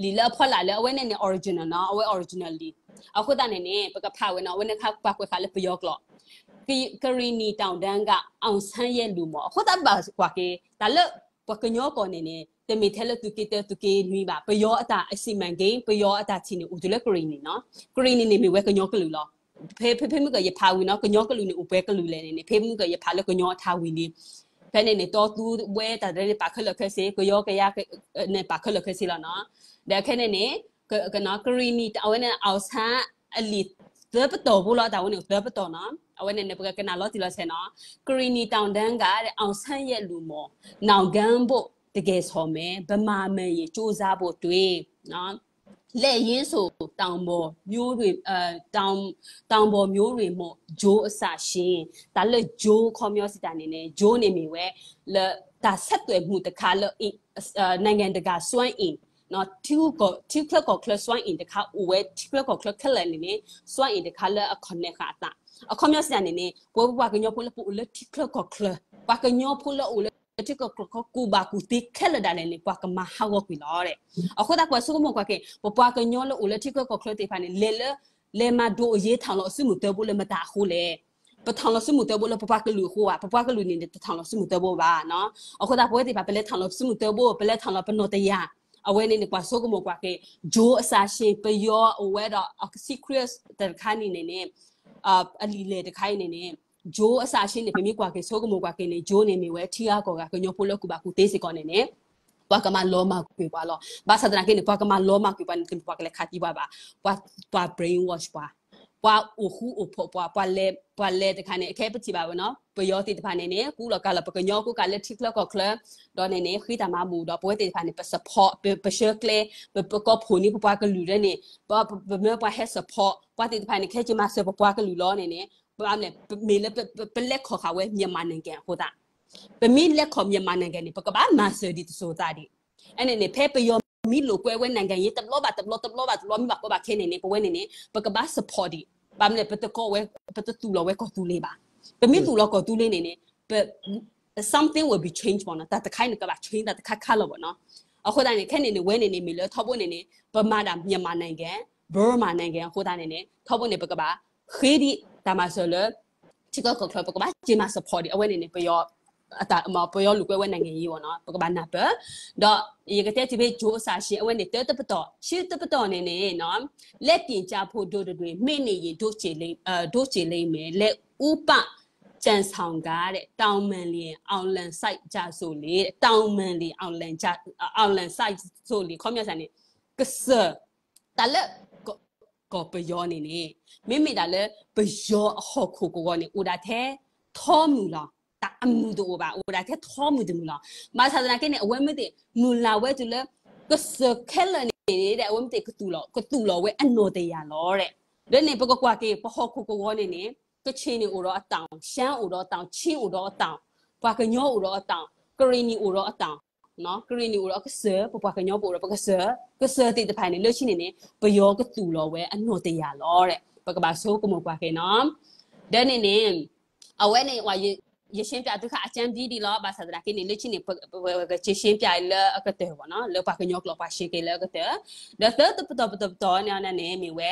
လီၤ. လံာ်လၢအဖီလာ်လၢအဝဲန့ၣ်န့ၣ် original နီၤ, အဝဲ original လံာ်. အဃိသတးန့ၣ်န့ၣ် ပကဖးဝဲနီၤ, အဝဲန့ၣ်ခါပှၤကွဲးဃာ်လၢပယီၤကျိာ် ကရင်နီတောင်တန်းက အောင်ဆန်းရဲ့လူမျိုး အဃိသတးဘၣ်ကွၢ်က့ၤ တၢ်လၢပှၤကညီကီၢ်န့ၣ်န့ၣ် တမ့ၢ်ထဲလၢသုးက့တၢ သုးက့နွံဘၣ်, ပယီၤအတၢ် စီမံကိန်း, ပယီၤအတၢ်ထံၣ်န့ၣ် အိၣ်တုၤလၢကရံၣ်နံၤနီၤ. ကရံၣ်နံၤန့ၣ်မ့ၢ်ဝဲကညီကလုာ်လီၤ. ဖဲ ဖဲ ဖဲမုၢ်ကယဖးဝံၤနီၤ, ကညီကလုာ်န့ၣ်အိၣ်ပှဲၤကလုာ်လဲၣ်န့ၣ်န့ၣ်, ဖဲမုၢ်ကယဖးလၢကညီအထါဝံၤလံ. ဖဲန့ၣ်န့ၣ် တီသူဝဲတၢ်တရၢန့ၣ် ပာ်ခဲလၢာ်ခဲဆ့, ကယီကယါ န့ၣ်ပာ်ခဲလၢာ်ခဲဆ့လီၤနီၤ. ဒီးခဲန့ၣ်န့ၣ် ကရံၣ်နံၤ အဝဲန့ၣ် အောင်ဆန်း အလံာ်သၢပတီၢ်ဖိလီၤ, တၢ်ဝဲန့ၣ်သၢပတီၢ်နီၤ. အဝဲန့ၣ်န့ၣ် ပကကနၣ်လီၤတံၢ်လီၤဆဲးနီၤ. ကရံၣ်နံၤတောင်တန်းက အောင်ဆန်းရဲ့လူမျိုး, နောက်တန်းဘို့တကယ်ဆောင်မယ်, ဗမာမှန်ရင်ကြိုးစားဖို့တွေး, လက်ရင်းဆို တောင်ပေါ်မျိုးတွေ, တောင်ပေါ်မျိုးတွေမို့ ကြိုးအစရှိ တၢ်လၢ ကြိုး ခီပညီစံးတၢ်န့ၣ်န့ၣ် ကြိုး န့ၣ်မ့ၢ်ဝဲ လၢတၢ်ဆက်သွယ်မှုတခါလၢ နိုင်ငံတကာစွမ်းအင်, ထံချၢကီၢ်ချၢစွမ်းအင်တခါ အိၣ်ဝဲထံချၢကီၢ်ချၢခဲလၢာ်န့ၣ်န့ၣ် စွမ်းအင်တခါလၢအ connect ဃာ်အသး. အခီပညီစံးတၢ်န့ၣ်န့ၣ် ပဝဲပပှၤကညီဖိလၢပအိၣ်လၢထံချၢကီၢ်ချၢ, ပှၤကညီဖိလၢအအိၣ်လၢထံချၢကီၢ်ချၢ ကူၣ်ဘၣ်ကူၣ်သ့ခဲလၢာ်ဒၣ်လဲာ်န့ၣ် ပှၤကမၤဟးဂီၤကွံာ်လီၤ. အဃိသတးပှၤဆိကမိၣ်ကွၢ်က့ၤ ပပှၤကညီလၢအိၣ်လၢထံချၢကီၢ်ချၢသ့ၣ်တဖၣ်န့ၣ် လဲၤလၢ လဲၤမၤဒိးအရေး ထီၣ်လီၤစုမုၢ်သၢဘိလၢမတၤအဃိလဲၣ်. ပထီၣ်လီၤစုမုၢ်သၢဘိလၢပပှၤကလုာ်အဃိဧါ, ပပှၤကလုာ်န့ၣ်န့ၣ် တထီၣ်လီၤစုမုၢ်သၢဘိဘၣ်နီၤ. အဃိသတးပဝဲသ့ၣ်တဖၣ် ပလဲၤထီၣ်လီၤစုမုၢ်သၢဘိ, ပလဲၤထီၣ်လီၤပနီၢ်တယၢ်, အဝဲန့ၣ်န့ၣ် ပှၤဆိကမိၣ်ကွၢ်က့ၤ ကြိုးအစရှိ ပယီၤအိၣ်ဝဲဒီး secret တခါန့ၣ်န့ၣ်န့ၣ် အလံာ်လဲၢ်တခါအံၤန့ၣ်န့ၣ် ကြိုးအစရှိန့ၣ် ပမ့ၢ်ကွၢ်က့ၤဆိကမိၣ်ကွၢ်က့ၤန့ၣ် ကြိုး န့ၣ်မ့ၢ်ဝဲထံဂၤကီၢ်ဂၤကညီဖိလၢကူၣ်ဘၣ်ကူၣ်သ့စ့ၢ်ကီးန့ၣ်န့ၣ် ပှၤကမၤလီၤမၢ်ကွံာ်ပှၤလီၤ. ဘၣ်ဆၣ်သနာ်က့န့ၣ် ပှၤကမၤလီၤမၢ်ကွံာ်ပှၤန့ၣ် တမ့ၢ်ပှၤကလဲၤခးသံပှၤဘၣ်. ပှၤ ပှၤ brainwash ပှၤ, ပှၤအိၣ်ဃူအိၣ်ဖိးပှၤ, ပှၤလဲၤတခါန့ၣ် အခဲပထံၣ်ဘၣ်ဝဲနီၤ, ပယီၤသ့ၣ်တဖၣ်န့ၣ်န့ၣ် ကူလီၤကၤလီၤပှၤကညီကိးဂၤလၢထံချၢကီၢ်ချၢ, ဒီးန့ၣ်န့ၣ် ဃ့တၢ်မၤဘူၣ်ဒီး ပဝဲသ့ၣ်တဖၣ်န့ၣ် ပ support ပ ပဆှၢကျဲ, ပ ပကီၢ်ဖိးန့ၢ်ပပှၤကလုာ်လၢန့ၣ် ပ ပမၢပှၤဟဲ support ပှၤသ့ၣ်တဖၣ်န့ၣ် ခဲက့ၤမၤစၢၤပပှၤကလုာ်လီၤန့ၣ်န့ၣ်, မ့ၢ်လၢ ပ ပလဲၤခီၣ်ဃာ်ဝဲ မြန်မာနိုင်ငံ အဃိသတး ပမ့ၢ်လဲၤခီၣ် မြန်မာနိုင်ငံ န့ၣ် ပကဘၣ်မၤစၢၤဒံးတစိၤသးဒံး. အန့ၣ်န့ၣ် ဖဲပယီၤမ့ၢ်လိာ်ကွဲဝဲ နိုင်ငံရေး တဘျီဘၣ်တဘျီ တဘျီဘၣ်တဘျီ မ့ၢ်ဘၣ်ကီဘၣ်ခဲန့ၣ်န့ၣ် ပဝဲန့ၣ်န့ၣ် ပကဘၣ် support ဒံး. ဘၣ်မနုၤလဲၣ် ပတကီဝဲ, ပတသူၣ်လီၤဝဲကီၢ်သူလ့ၤဘၣ်. ပမ့ၢ်သူၣ်လီၤကီၢ်သူလ့ၤန့ၣ်န့ၣ် ပ something will be changed မ့ၢ်နီၤ, တၢ်တခါအံၤန့ၣ် ကဘၣ် change တၢ်တခါခါလီၤဘၣ်နီၤ. အဃိသတးန့ၣ် ခဲန့ၣ်န့ၣ် ဝဲန့ၣ်န့ၣ် မ့ၢ်လၢထီဘိန့ၣ်န့ၣ် ပမၤဒၣ် မြန်မာနိုင်ငံ, Burmaနိုင်ငံ အဃိသတးန့ၣ်န့ၣ် ထီဘိန့ၣ် ပကဘၣ်ဃ့ဒံးတၢ်မၤစၢၤလၢ ထံချၢကီၢ်ချၢ ပကဘၣ်က့ၤမၤ support ဒံး အဝဲန့ၣ်န့ၣ် ပယီၤ ပယီၤလိာ်ကွဲဝဲ နိုင်ငံရေး ဘၣ်နီၤ ပကဘၣ်နၢ်ပၢၢ်, ဒီးယကတဲတ့ၢ်ဖဲ ကြိုးအစရှိ အဝဲန့ၣ် တၢတပတီၢ်, ဆံတပတီၢ်န့ၣ်န့ၣ် လက်တင်ကြဖို့ ဒိၣ်တတွေ မ့ၢ်န့ၣ် ရင် ဒို့ကျေးလိမ်းမယ်, လက်ဦးပန်းစံဆောင်က တောင်မုဒိန် အောင်လံစစိုက်ကြစို့လံ, တောင်မုဒိန် အောင်လံစစိုက်ကြစို့လံ ခီပညီစ့ၢ်န့ၣ် ကစၢၢ် တၢ်လၢ ကီၢ်ပယီၤန့ၣ်န့ၣ် မ့မ့ၢ်ဒၣ်လၢ ပယီၤအဟီၣ်ခိၣ်ကဝီၤန့ၣ် အိၣ်ဒၣ်ထဲထီမုၢ်လီၤ. တၢ်အမုၢ်တအိၣ်ဘၣ်, အိၣ်ဒၣ်ထဲထီမုၢ်တမုၢ်လီၤ. ဘၣ်ဆၣ်သနာ်က့န့ၣ် အဝဲမ့ၢ်သ့ၣ် မုၢ်လၢ်ဝဲတုၤလၢ ကစၢၢ်ခဲလၢာ်န့ၣ်န့ၣ် အဝဲမ့ၢ်သ့ၣ် ကသူၣ်လီၤ, ကသူၣ်လီၤဝဲအနီၢ်တယၢ်လီၤ. ဒီးန့ၣ် ပကကွၢ်က့ၤ ပဟီၣ်ခိၣ်ကဝီၤန့ၣ်န့ၣ် ကခ့ၣ်န့ၣ်အိၣ်ဒီးအတီၢ်, ရှမ်းအိၣ်ဒီးအတီၢ်, ခ့ၣ်အိၣ်ဒီးအတီၢ်, ပှၤကညီအိၣ်ဒီးအတီၢ်, ကရ့ၣ်နံၣ်အိၣ်ဒီးအတီၢ် ကရ့ၣ်နံၣ်အိၣ်ဒီးအကစၢၢ်, ပပှၤကညီပအိၣ်ဒီးပကစၢၢ်, ကစၢၢ်သ့ၣ်တဖၣ်န့ၣ် လၢခံန့ၣ်န့ၣ် ပယီၤကသူၣ်လီၤဝဲအနီၢ်တယၢ်လီၤ. ပကဘၣ်ဆိကမိၣ်ကွၢ်က့ၤနီၤ. ဒီးန့ၣ်န့ၣ် အဝဲန့ၣ် ယရှင်းပြသုခါ အကြမ်းဖျင်းဒံးလီၤ. ဘၣ်ဆၣ်သနာ်က့န့ၣ် လၢခံန့ၣ် ပက ရှင်းပြ လၢအကတၢၢ်ဘၣ်နီၤ, လၢပှၤကညီကျိာ်ပှၤရှင်းက့ၤလၢအကတၢၢ်. ဒီးသၢတပတီၢ်ပတီၢ်ပတီၢ်န့ၣ်န့ၣ် မ့ၢ်ဝဲ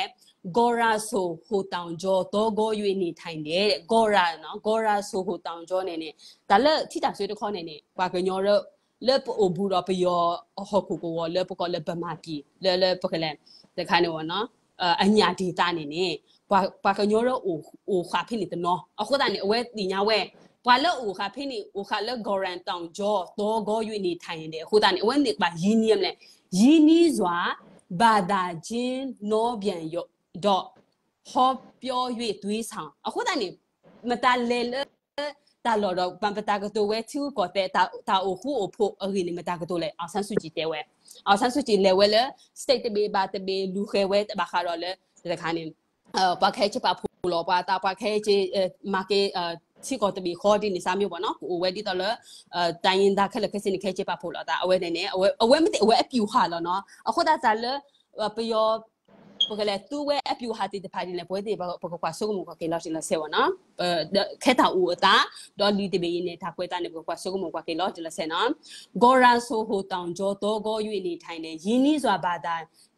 ကီၤရၤစိၤဟိၣ်တီၣ်ကၠီ သီကီယွံန့ၣ်ထၣ်န့ၣ် ကီၤရၤ, ကီၤရၤစိၤဟိၣ်တီၣ်ကၠီန့ၣ်န့ၣ် တၢ်လၢထံတၢ်စွ့တခီန့ၣ်န့ၣ် ပှၤကညီ လၢပအိၣ်ဘူးဒီးပယီၤအဟီၣ်ခိၣ်ကဝီၤ လၢပကိးလၢ ဗမာပြည် လၢ လၢပကလဲၤ တခါန့ၣ်ဝဲနီၤ အညၣ်ဒေသန့ၣ်န့ၣ် ပှၤကညီလၢအိၣ်ဃာ်ဖဲန့ၣ်တနီၤ. အဃိသတးန့ၣ် အဝဲသ့ၣ်ညါဝဲ ပှၤလၢအအိၣ်ဃာ်ဖဲန့ၣ် အိၣ်ဃာ်လၢ ကီၤရၤစိၤဟိၣ်တီၣ်ကၠီ သီကီယွံန့ၣ်ထၣ်န့ၣ် အဃိသတးန့ၣ် အဝဲန့ၣ်ဘၣ် ရင်းနှီး မလဲၣ်, ရင်းနှီးစွာ ဘာသာချင်း နွောပြန်ရော ဒီး ဟောပြော၍ သွေးဆောင် အဃိသတးန့ၣ် မတၤလဲၤလၢ တၢ်လီၢ်ဒီး ပတၢ်ကတိၤဝဲထံဂုၤကီၢ်သဲး တၢ်အိၣ်ဃူအိၣ်ဖိးအဂ့ၢ်န့ၣ် မတၤကတိၤလဲၣ်, အောင်ဆန်းစုကြည် တဲဝဲ အောင်ဆန်းစုကြည် လဲၤဝဲလၢ state တဘ့ၣ်ဘၣ်တဘ့ၣ် လူၤဃဲၤဝဲဘၣ်ဃးဒီးလၢ တခါန့ၣ် ပှၤခဲအံၤက့ၤပာ်ဖှိၣ်လီၤပှၤအသး ပှၤခဲအံၤက့ၤ မၤက့ၤ ထံကီၢ်တဘ့ၣ်ဃီ ဒ်န့ၣ်စၢ်မ့ၢ်ဘၣ်နီၤ ကအိၣ်ဝဲဒ်သိးလၢ တိုင်းရင်းသား ခဲလၢာ်ခဲဆ့န့ၣ် ခဲအံၤက့ၤပာ်ဖှိၣ်လီၤသး အဝဲန့ၣ်န့ၣ် အဝဲမ့ၢ်သ့ၣ် အဝဲအ ဗျူဟာ လီၤနီၤ အဃိသတးလၢ ပယီၤ ပကလဲၤသူဝဲအ ဗျူဟာ သ့ၣ်တဖၣ်ဒ်လဲၣ် ပဝဲသ့ၣ် ပကကွၢ်ဆိကမိၣ်ကွၢ်က့ၤလီၤတံၢ်လီၤဆဲးဘၣ်နီၤ ခဲတၢ်အိၣ်အသး ဒီးလံာ်တဘ့ၣ်အံၤန့ၣ် တၢ်ကွဲးသးန့ၣ် ပကကွၢ်ဆိကမိၣ်ကွၢ်က့ၤလီၤတံၢ်လီၤဆဲးနီၤ ဂေါ်ရၢၣ်စိၤဟိုတောင်ကျော် သော်ဂီၢ်ယွ့ၼႆထိုင်န့ၣ် ရင်းနှီးစွာဘာသာ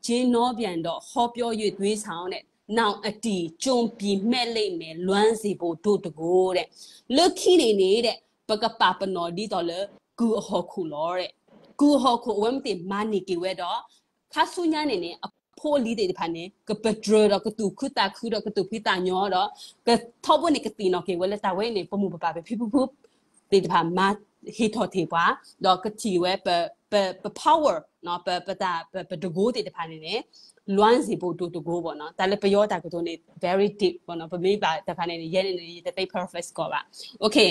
ကျင်းနီပြန်တော့ ဟောပြော၍ သွေးဆောင် နဲ့ နောင်အတည် ကျွန်ပြည်မျက်လိပ်မယ် လွမ်းစေဖို့ တို့တကိုယ် တဲ့ လၢခံန့ၣ်န့ၣ် တဲ့ ပကပာ်ပနီၣ်ဒ်သိးလၢ ကုၢ်အဟီၣ်ခိၣ်လီၤ တဲ့ ကုၢ်အဟီၣ်ခိၣ် အဝဲမ့ၢ်သ့ၣ်မၤန့ၢ်က့ၤဝဲဒီး ခါဆူညါန့ၣ်န့ၣ် အဖိအလံၤသ့ၣ်တဖၣ်န့ၣ် ကပတြၢၤဒီးကသူၣ်ခုသးခုဒီးကသူၣ်ဖှံသးညီဒီး ကထီဘိန့ၣ်ကသ့ၣ်နီၣ်က့ၤဝဲလၢတၢ်ဝဲအံၤန့ၣ် ပမိၢ်ပပၢ်ပဖံပဖုသ့ၣ်တဖၣ်မၤဟ့ၣ်ထီၣ်ထံၣ်ပှၤ ဒီးကထံၣ်ဝဲပ ပ ပ power ပ ပတၢ် ပ ပတကိသ့ၣ်တဖၣ်န့ၣ်န့ၣ် လွမ်းစေဖို့ တို့တကိုယ် ဘၣ်နီၤ တၢ်လၢပယီၤတၢ်ကတိၤန့ၣ် very deep ဘၣ်နီၤ ပမ့ၢ်ဘၣ်တခါန့ၣ် ယဲန့ၣ်န့ၣ် ယတသ့ perfect ကီးဘၣ် okay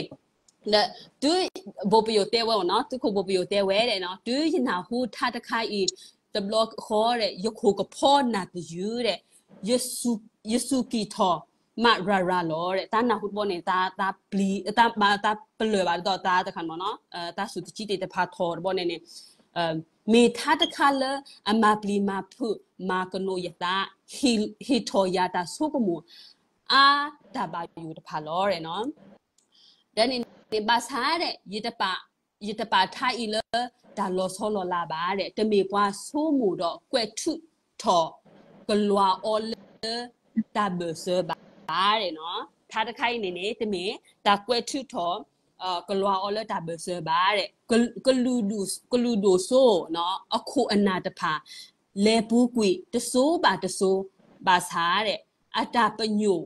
ဒီးတုၤ ဘိၣ်ပယိၣ်တဲဝဲနီၤ သုးခိၣ်ဘိၣ်ပယိၣ်တဲဝဲဒၣ်နီၤ တုၤယနၢ်ဟူထါတခါအံၤ တဘျီဃီဒီး ယခိၣ်ကဖီနၢ်တယုၢ်ဒီး ယစူၢ်က့ၤထီၣ်မးရၤရၤလီၤဒီး တၢ်နၢ်ဟူတဘျီန့ၣ် တၢ် တၢ်ပျံၤ တၢ် တၢ်ပလၢၢ်ဘၣ်ဒ်သိးတၢ်တခါန့ၣ်မ့ၢ်နီၤ တၢ်စူၢ်တဆံးသ့ၣ်တဖၣ်ထီၣ်တဘျီန့ၣ်န့ၣ် မ့ၢ်ထါတခါလၢအမၤပျံၤမၤဖုးမၤကနိးယသး ဟ့ၣ်ထီၣ်ယၤတၢ်ဆိကမိၣ် အါတၢ်ဘၣ်ယိၣ်တဖၣ်လီၤနီၤ ဒီးန့ၣ်န့ၣ် ဘၣ်ဆၣ်ဒီး ယတပာ်ထါအံၤလၢတၢ်လီၤဆီလီၤလးဘၣ်ဒီး တမ့ၢ်ပှၤဆိကမိၣ်ဒီးကွဲးထုးထီၣ်ကလွၤအီၤလၢ တၢ်ဘၢၣ်စၢၤဘၣ်ဒီးနီၤ ထါတခါအံၤန့ၣ်န့ၣ် တမ့ၢ်တၢ်ကွဲးထုးထီၣ် ကလွၤအီၤလၢတၢ်ဘၢၣ်စၢၤဘၣ်ဒီး ကလုာ်ဒိၣ်စိ အခိၣ်အနၢ်တဖၣ် လဲၤပူၤကွံာ်တစိၤဘၣ်တစိၤ ဘၣ်ဆၣ်ဒီး အတၢ်ပညိၣ်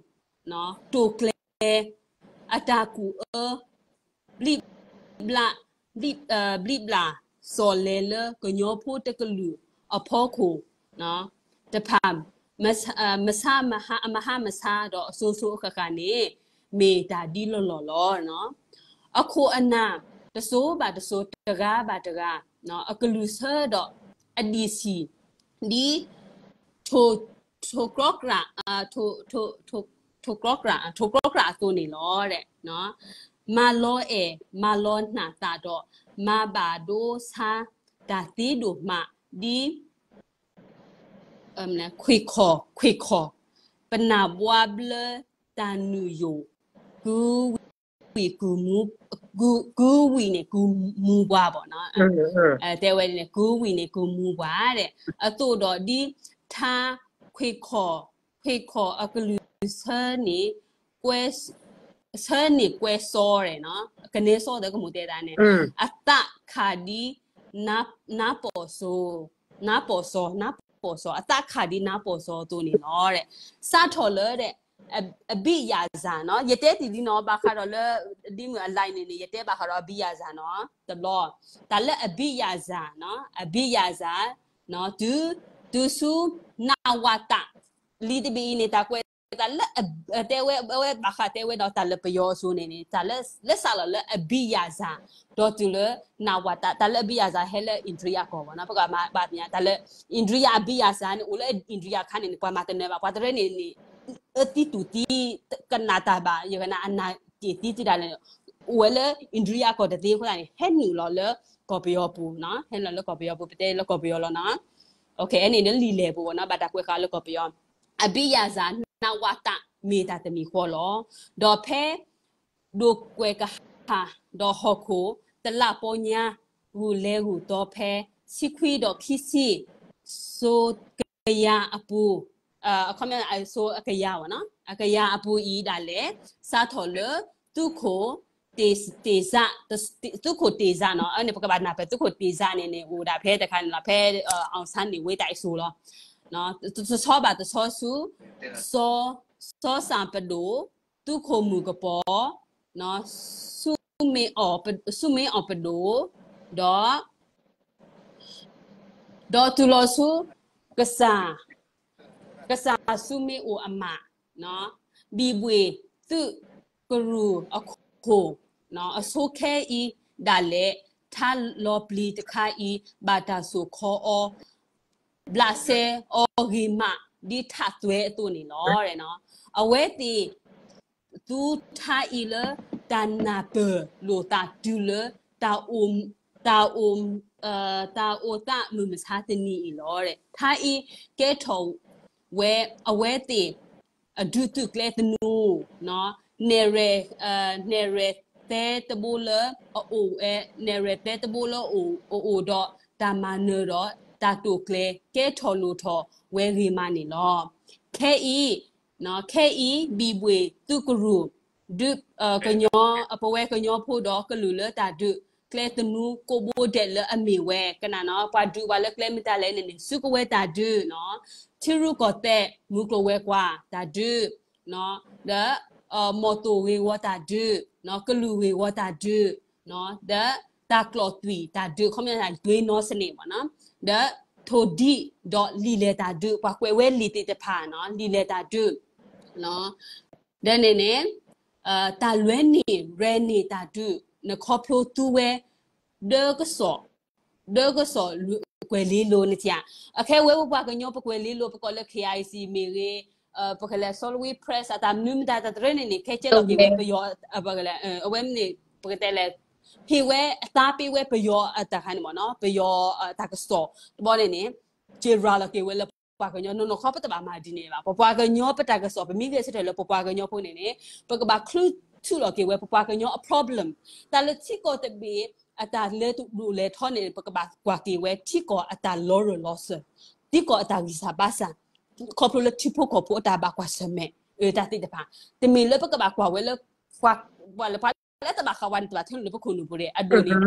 တိာ်ကျဲၤ အတၢ်ကူၣ်အၢ ဘျံးဘျး ဘျံး ဘျံးဘျး စီၤလဲၤလၢကညီဖိတကလုာ်အဖီခိၣ်တဖၣ် မဟါမဆါဒီးအစိၤစိၤအဃၣ်ဃၣ်န့ၣ် မ့ၢ်တၢ်ဒ်လီၢ်လီၢ်လီၤ. အခိၣ်အနၢ်တစိၤဘၣ်တစိၤ တဂၤဘၣ်တဂၤ အကလုၢ်ဆၢဒီးအဒံၣ်ဆံၣ် ဒ် ထိၣ် ထိၣ်ကြီကြၣ် ထိၣ်ကြီကြၣ် ထိၣ်ကြီကြၣ်အသိးန့ၣ်လီၤ. မၤလီၤအဲၣ် မၤလီၤနာ်သးဒီး မၤဘၣ်ဒိဆါတၢ်သ့ဒိၣ်မး ဒ် ခွ့ၣ်ခီၣ် ခွ့ၣ်ခီၣ် ပနၢ်ဘှါဘျၢတၢ်နုာ်ယိာ် ကုဝံၣ် ကု ကုဝံၣ်န့ၣ် ကုမူပှၤဘၣ်နီၤ တဲဝဲန့ၣ် ကုဝံၣ်န့ၣ် ကုမူပှၤဒီး အသိးဒီးဒ်ထါ ခွ့ၣ်ခီၣ် ခွ့ၣ်ခီၣ်အကလုၢ်ဆၢန့ၣ် ကွဲ ဆၢန့ၢ်ကွဲစီဒီး ကနဲစီသကမိၣ်တဲဒၣ်န့ၣ် အသးခးဒ် နါပိာ်စီၤ နါပိာ်စီၤ နါပိာ်စီၤ အသးခးဒ်နါပိာ်စီၤအသိးန့ၣ်လီၤ. စးထီၣ်လၢ အဘံၣ်ယၤစၢ်နီၤ ယတဲတ့ၢ်လံနီၤ ဘၣ်ဃးဒီးလၢ ဒ်မုၢ်အ line န့ၣ်န့ၣ် ယတဲဘၣ်ဃးဒီးအဘံၣ်ယၤစၢ်နီၤ တဘျီ တၢ်လၢအဘံၣ်ယၤစၢ်နီၤ အဘံၣ်ယၤစၢ် တုၤ တုၤဆူ နးဝးတး လံာ်တဘ့ၣ်အံၤန့ၣ် တၢ်ကွဲးသးလၢ တဲဝဲ အဝဲဘၣ်ဃးတဲဝဲဒီးတၢ်လၢပယီၤအစိၤန့ၣ်န့ၣ် တၢ်လၢ လၢစးလီၤလၢအဘံၣ်ယၤစၢ် ဒီးတုၤလၢ နးဝးတး တၢ်လၢအဘံၣ်ယၤစၢ်ဟဲလၢ India ကီၢ်ဘၣ်နီၤ ပကဘၣ်သ့ၣ်ညါ တၢ်လၢ India အဘံၣ်ယၤစၢ်န့ၣ် အိၣ်လၢ India ခါန့ၣ်န့ၣ် ပှၤမၤတနၢၤဘၣ် ပှၤတရၢန့ၣ်န့ၣ် အၢသံတူၢ်သံ ကနၣ်တၢ်ဘၣ် ယကနၣ်အနၢ်က့ၤသံတံၢ်ဒၣ်လဲာ် အိၣ်ဝဲလၢ India ကီၢ်တသ့အဃိသတးန့ၣ် ဟဲနုာ်လီၤလၢကီၢ်ပယီၤပူၤနီၤ ဟဲနုာ်လီၤလၢကီၢ်ပယီၤပူၤ ပတဲလၢကီၢ်ပယီၤလီၤနီၤ န့ၣ်လၢလံာ်လဲၢ်ပူၤနီၤ ဘၣ်တၢ်ကွဲးဃာ်လၢကီၢ်ပယီၤ အဘံၣ်ယၤစၢ် နးဝးတး မ့ၢ်တၢ်တမံၤဃီလီၤ. ဒီးဖဲ ဒိၣ်ကွဲၢ်ကဟၣ် ဒီးဟီၣ်ခိၣ် တလးပီညါ ဂုာ်လဲၤဂုာ်တီၤဖဲ ဆံခွံဒီးခံဆံ စိၤကယၤအပူၤ အခီပညီ စိၤအကယၤဘၣ်နီၤ အကယၤအပူၤအံၤဒၣ်လဲာ် စးထီၣ်လၢ သုးခိၣ် တ့ၢ်စး သုးခိၣ်တ့ၢ်စးနီၤ အန့ၣ် ပကဘၣ်နၢ်ပၢၢ် သုးခိၣ်တ့ၢ်စးန့ၣ်န့ၣ် အိၣ်ဒၣ်ဖဲတခါန့ၣ်လီၤ ဖဲ အောင်ဆန်း န့ၣ် ဝ့တၢ်အစိၤလီၤ တဆီဘၣ်တဆီဆူ စီၤ စီၤစၣ်ပဒိၣ် သုးခိၣ်မုၢ်ကပီၤ ဆူမ့အီၣ် ဆူမ့အီၣ်ပဒိၣ် ဒီး ဒီးတုၤလီၤဆူ ကစၢ် ကစၢ်ဆူမ့အိၣ်အမး ဘံၣ်ဘှ့ၣ်သုးကရူၢ်အခိၣ် အဆိခဲအံၤဒၣ်လဲာ် ထါလီၤပျံၤတခါအံၤ ဘၣ်တၢ်စိာ်ခီအီၤ ဘျးစဲအီၤဂ့ၤမး ဒ်ထးသွဲအသိးန့ၣ်လီၤ. အဝဲသ့ၣ် သူထါအံၤလၢ တၢ်နၢ်ပၢၢ်လိာ်သးတုၤလၢ တၢ်အိၣ် တၢ်အိၣ် တၢ်အိၣ်သးမုၢ်မဆါတနံၤအံၤလီၤ. ထါအံၤကဲထီၣ်ဝဲ အဝဲသ့ၣ် အဒုးသုးကျဲသနူ နဲၣ်ရဲၣ် နဲၣ်ရဲၣ်သဲတဘိလၢအအိၣ်ဝဲ နဲၣ်ရဲၣ်သဲတဘိလၢအအိၣ်ဒီး တၢ်မၤနၢၤဒီးတၢ်တိာ်ကျဲၤ ကဲထီၣ်လိၣ်ထီၣ်ဝဲဂ့ၤမးန့ၣ်လီၤ. ခဲအံၤ ခဲအံၤ ဘံၣ်ဘှ့ၣ်သုးကရူၢ် ဒုး ကညီ ပဝဲကညီဖိဒီးကလုာ်လၢတၢ်ဒုးကျဲသနူကိးဘိဒဲးလၢအမ့ၢ်ဝဲ ကနၣ်နီၤ ပှၤဒုးပှၤလၢကျဲမ့ၢ်တၢ်လဲၣ်န့ၣ်န့ၣ် စုကဝဲၤတၢ်ဒုး ထံရူၢ်ကီၢ်သဲး မုၢ်ကျိၤဝဲၤကွာ်တၢ်ဒုး ဒီး မီၢ်သိၣ်ဂ့ၢ်ဝီတၢ်ဒုး ကလုာ်ဂ့ၢ်ဝီတၢ်ဒုး ဒီးတၢ်ကျိးသွံၣ်တၢ်ဒုး ခီပညီ သွေးနီစနစ် ဒီးထိၣ်ဒံးဒီးလံာ်လဲၢ်တၢ်ဒုး ပှၤကွဲးဝဲလံာ်သ့ၣ်တဖၣ် လံာ်လဲၢ်တၢ်ဒုး ဒီးန့ၣ်န့ၣ် တၢ်လွဲန့ၢ်ရဲၣ်န့ၢ်တၢ်ဒုး နခီဖျိသူဝဲ ဒၢကစီၣ် ဒၢကစီၣ်ကွဲၤလ့လိၤ နထံၣ်ဧါ. အခဲဝဲပပှၤကညီပကွဲၤလ့လိၤ ပကိးလၢ KIC မ့ၢ်ဂ့ၤ ပကလဲၤ Salween Press အတၢ်မနုၤမတၤတၢ်တရၢန့ၣ်န့ၣ် ခဲကဲလီၤက့ၤဝဲပယီၤ အဝဲန့ၣ် ပကတဲလဲၣ် ဟ့ၣ်ဝဲအသးပ့ၤဝဲပယီၤအတၢ်ခါန့ၣ်မ့ၢ်နီၤ ပယီၤတၢ်ကစီၣ်တဘီန့ၣ်န့ၣ် က့ၤရၤလီၤက့ၤဝဲလၢပပှၤကညီ နီၢ်နီၢ်ခီပတဘၣ်မၤဒ်န့ၣ်ဘၣ် ပပှၤကညီပတၢ်ကစီၣ် ပမ့ၢ်ဂဲၤဆၢထၢၣ်လၢပပှၤကညီဖိန့ၣ်န့ၣ် ပကဘၣ်ချုးထုးလီၤက့ၤဝဲပပှၤကညီအ problem တၢ်လၢထံကီၢ်တဘ့ၣ် အတၢ်လဲၤတဒူၣ်လဲၤထီန့ၣ် ပကဘၣ်ကွၢ်က့ၤဝဲ ထံကီၢ်အတၢ်လီၤရၢၢ်လီၤစၢၤ ထံကီၢ်အတၢ်ဂံၢ်စၢ်ဘါစၢ် ခီဖျိလၢထံဖိကီၢ်ဖိအတၢ်ဘၣ်ကွၢ်ဆၢၣ်မဲာ် တၢ်သ့ၣ်တဖၣ် တမ့ၢ်လၢပကဘၣ်ကွၢ်ဝဲလၢ ပှၤလၢ ပှၤလၢတဘၣ်ဃးဝဲန့ၣ် တဘၣ်ထၢနုာ်လၢပခိၣ်နူာ်ပူၤဒဲး အဒိၣ်န့ၣ်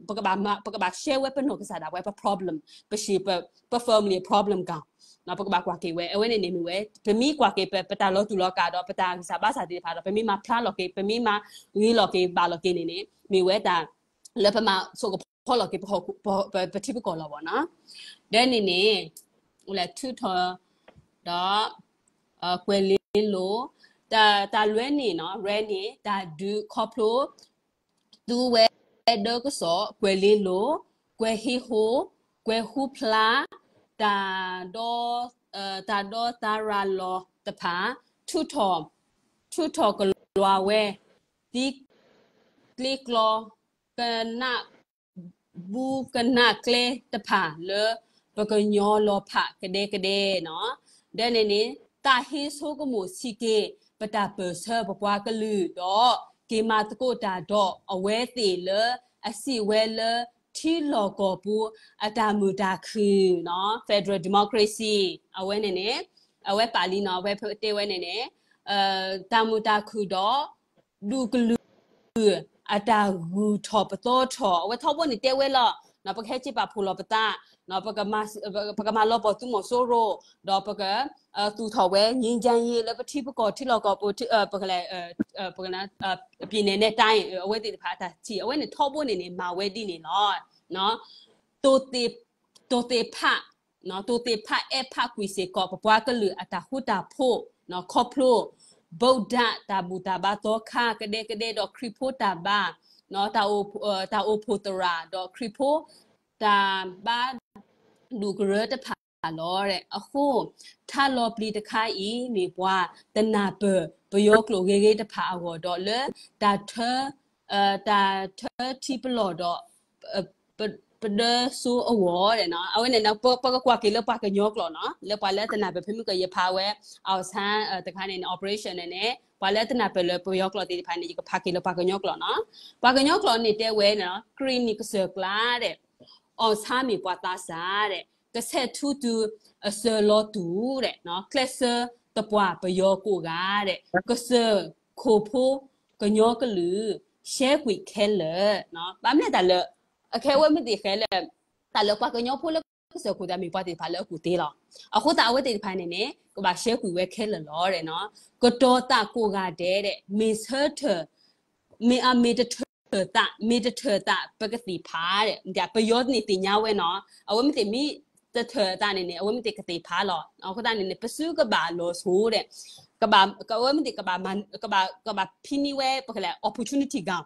ပကဘၣ် ပကဘၣ် share ဝဲပနီၢ်ကစၢ်ဒၣ်ဝဲပ problem ပ family problem က ပကဘၣ်ကွၢ်က့ၤဝဲ အဝဲန့ၣ်န့ၣ်မ့ၢ်ဝဲ ပမ့ၢ်ကွၢ်က့ၤပ ပတၢ်လီၤတူာ်လီၤကာ်ဒီး ပတၢ်ဂံၢ်စၢ်ဘါစၢ်သ့ၣ်တဖၣ်ဒီး ပမ့ၢ်မၤဖျါလီၤက့ၤ ပမ့ၢ်မၤဂ့ၤလီၤက့ၤဘၣ်လီၤက့ၤန့ၣ်န့ၣ် မ့ၢ်ဝဲတၢ် လၢပမၤစိာ်ကဖီလီၤက့ၤ ပထံပကီၢ်လီၤဘၣ်နီၤ ဒီးန့ၣ်န့ၣ် လဲၤထုးထီၣ် ဒီး ကွဲၤလ့လိၤ တၢ်လွဲန့ၢ်နီၤ ရဲၣ်န့ၢ် တၢ်ဒုးခီဖျိ သူဝဲဒၢကစီၣ် ကွဲၤလ့လိၤ ကွဲၤဟ့ဟိ ကွဲၤဟူဖျါ တၢ်ဒီ တၢ်ဒီသါရၤလီၤတဖၣ် ထုးထီၣ် ထုးထီၣ်ကလွၤဝဲ သံ ကျ့ကျီ ကနၣ် ဘူးကနၣ်ကျဲတဖၣ်လၢပကညီလီၤဖးကဒဲကဒဲနီၤ ဒီးန့ၣ်န့ၣ် သးဟ့ဆိကမိၣ်ဆံးက့ၤ ပတၢ်ပၢၢ်ဆၢပပှၤကလုာ်ဒီး က့ၤမၤသကိးတၢ်ဒီးအဝဲသ့ၣ်လၢအစံးဝဲလၢ ထံလီၢ်ကီၢ်ပူၤ အတၢ်မုာ်တၢ်ခုၣ်နီၤ federal democracy အဝဲန့ၣ်န့ၣ် အဝဲပာ်လံနီၤ အဝဲတဲဝဲန့ၣ်န့ၣ် တၢ်မုာ်တၢ်ခုၣ်ဒီး ဒူၣ်ကလုာ် အတၢ်ဂုၤထီၣ်ပသီထီၣ် အဝဲထီဘိန့ၣ်တဲဝဲလီၤ ပကဟဲစ့ပာ်ဖှိၣ်လီၤပသး ပကမၤလီၤပီၢ်သုးမီၤစိရိၤ ဒီးပက သူၣ်ထီၣ်ဝဲ ငြိမ်းချမ်းရေး လၢပထံပကီၢ်ထံလီၢ်ကီၢ်ပူၤ ပကလဲၤ ပြည်နယ်နဲ့တိုင်း အဝဲသ့ၣ်တဖၣ်အတၢ်ထံၣ် အဝဲန့ၣ်ထီဘိန့ၣ်န့ၣ် မၤဝဲဒ်န့ၣ်လီၤ. တိၢ်သ့ၣ်ဖး တိၢ်သ့ၣ်ဖးအဲၣ်ဖးကွံာ်စ့ၢ်ကီး ပပှၤကလုာ်အတၢ်ဃူတၢ်ဖိး ခီဖျိ ဗုဒ္ဓ တၢ်ဘူၣ်တၢ်ဘါသီခါ ကဒဲကဒဲဒီးခရံာ်ဖိတၢ်ဘါ တၢ်အိၣ်ဖှိၣ်သရၣ် ဒီးခရံာ်ဖိ တၢ်ဘါ ဒူၣ်ကရၢတဖၣ်လီၤ. အဃိ ထါလီၤပျံၤတခါအံၤ မ့ၢ်ပှၤတနၢ်ပၢၢ် ပယီၤကျိာ်ဂ့ၤဂ့ၤတဖၣ်အဂီၢ်ဒီးလၢ တၢ်ထၢ တၢ်ထၢထံပလီၢ်ဒီး ပဒၢစိအဂီၢ် အဝဲန့ၣ် ပကကွၢ်က့ၤလၢပှၤကညီကျိာ်နီၤ လၢပှၤလၢတနၢ်ပၢၢ်ဖဲမုၢ်ကယဖးဝဲ အီၣ်ဆၣ်တခါန့ၣ်န့ၣ် operation န့ၣ်န့ၣ် ပှၤလၢတနၢ်ပၢၢ်လၢပယီၤကျိာ်သ့ၣ်တဖၣ်န့ၣ် ယကဖးက့ၤလၢပှၤကညီကျိာ်နီၤ ပှၤကညီကျိာ်န့ၣ်တဲဝဲ ကရံၣ်နံၣ်ကစၢၢ်ကျါဒီး အီၣ်ဆၣ်မ့ၢ်ပှၤသးစၢ်ဒီး ကဆဲးထူတုၤအစၢၤလီၤတူာ်ဒီး ကျဲးစၢးသပှၢ်ပယီၤကိးဂၤဒီး ကစၢၢ်ခိၣ်ဖိကညီကလုာ် ရှဲကွံာ်ခဲလၢာ် ဘၣ်မနုၤတၢ်လၢ အခဲအဝဲမ့ၢ်သ့ၣ်ဃဲလၢ တၢ်လၢပှၤကညီဖိလၢကစၢၢ်ခိၣ်သးမ့ၢ်ပှၤသ့ၣ်တဖၣ်လၢအကူၣ်သ့လီၤ. အဃိသတးအဝဲသ့ၣ်တဖၣ်န့ၣ်န့ၣ် ကဘၣ်ရှဲကွံာ်ဝဲခဲလၢာ်လီၤ. ကတီၤသးကိးဂၤဒဲးဒီး မ့ၢ်ဆၢထၢၣ် မ့ၢ်အမ့ၢ်တထၢၣ်သး မ့ၢ်တထၢၣ်သး ပကသ့ၣ်ဖးဒီး ပယီၤန့ၣ်သ့ၣ်ညါဝဲနီၤ အဝဲမ့ၢ်သ့ၣ်မ့ၢ်တထၢၣ်သးန့ၣ်န့ၣ် အဝဲမ့ၢ်သ့ၣ်ကသ့ၣ်ဖးလီၤ. အဃိသတးန့ၣ်န့ၣ် ပစုကဘၣ်လီၤဆိဒီး အဝဲမ့ၢ်သ့ၣ် ကဘၣ်ဖံးန့ၢ်ဝဲ ပကလဲၤ opportunity ဂၤ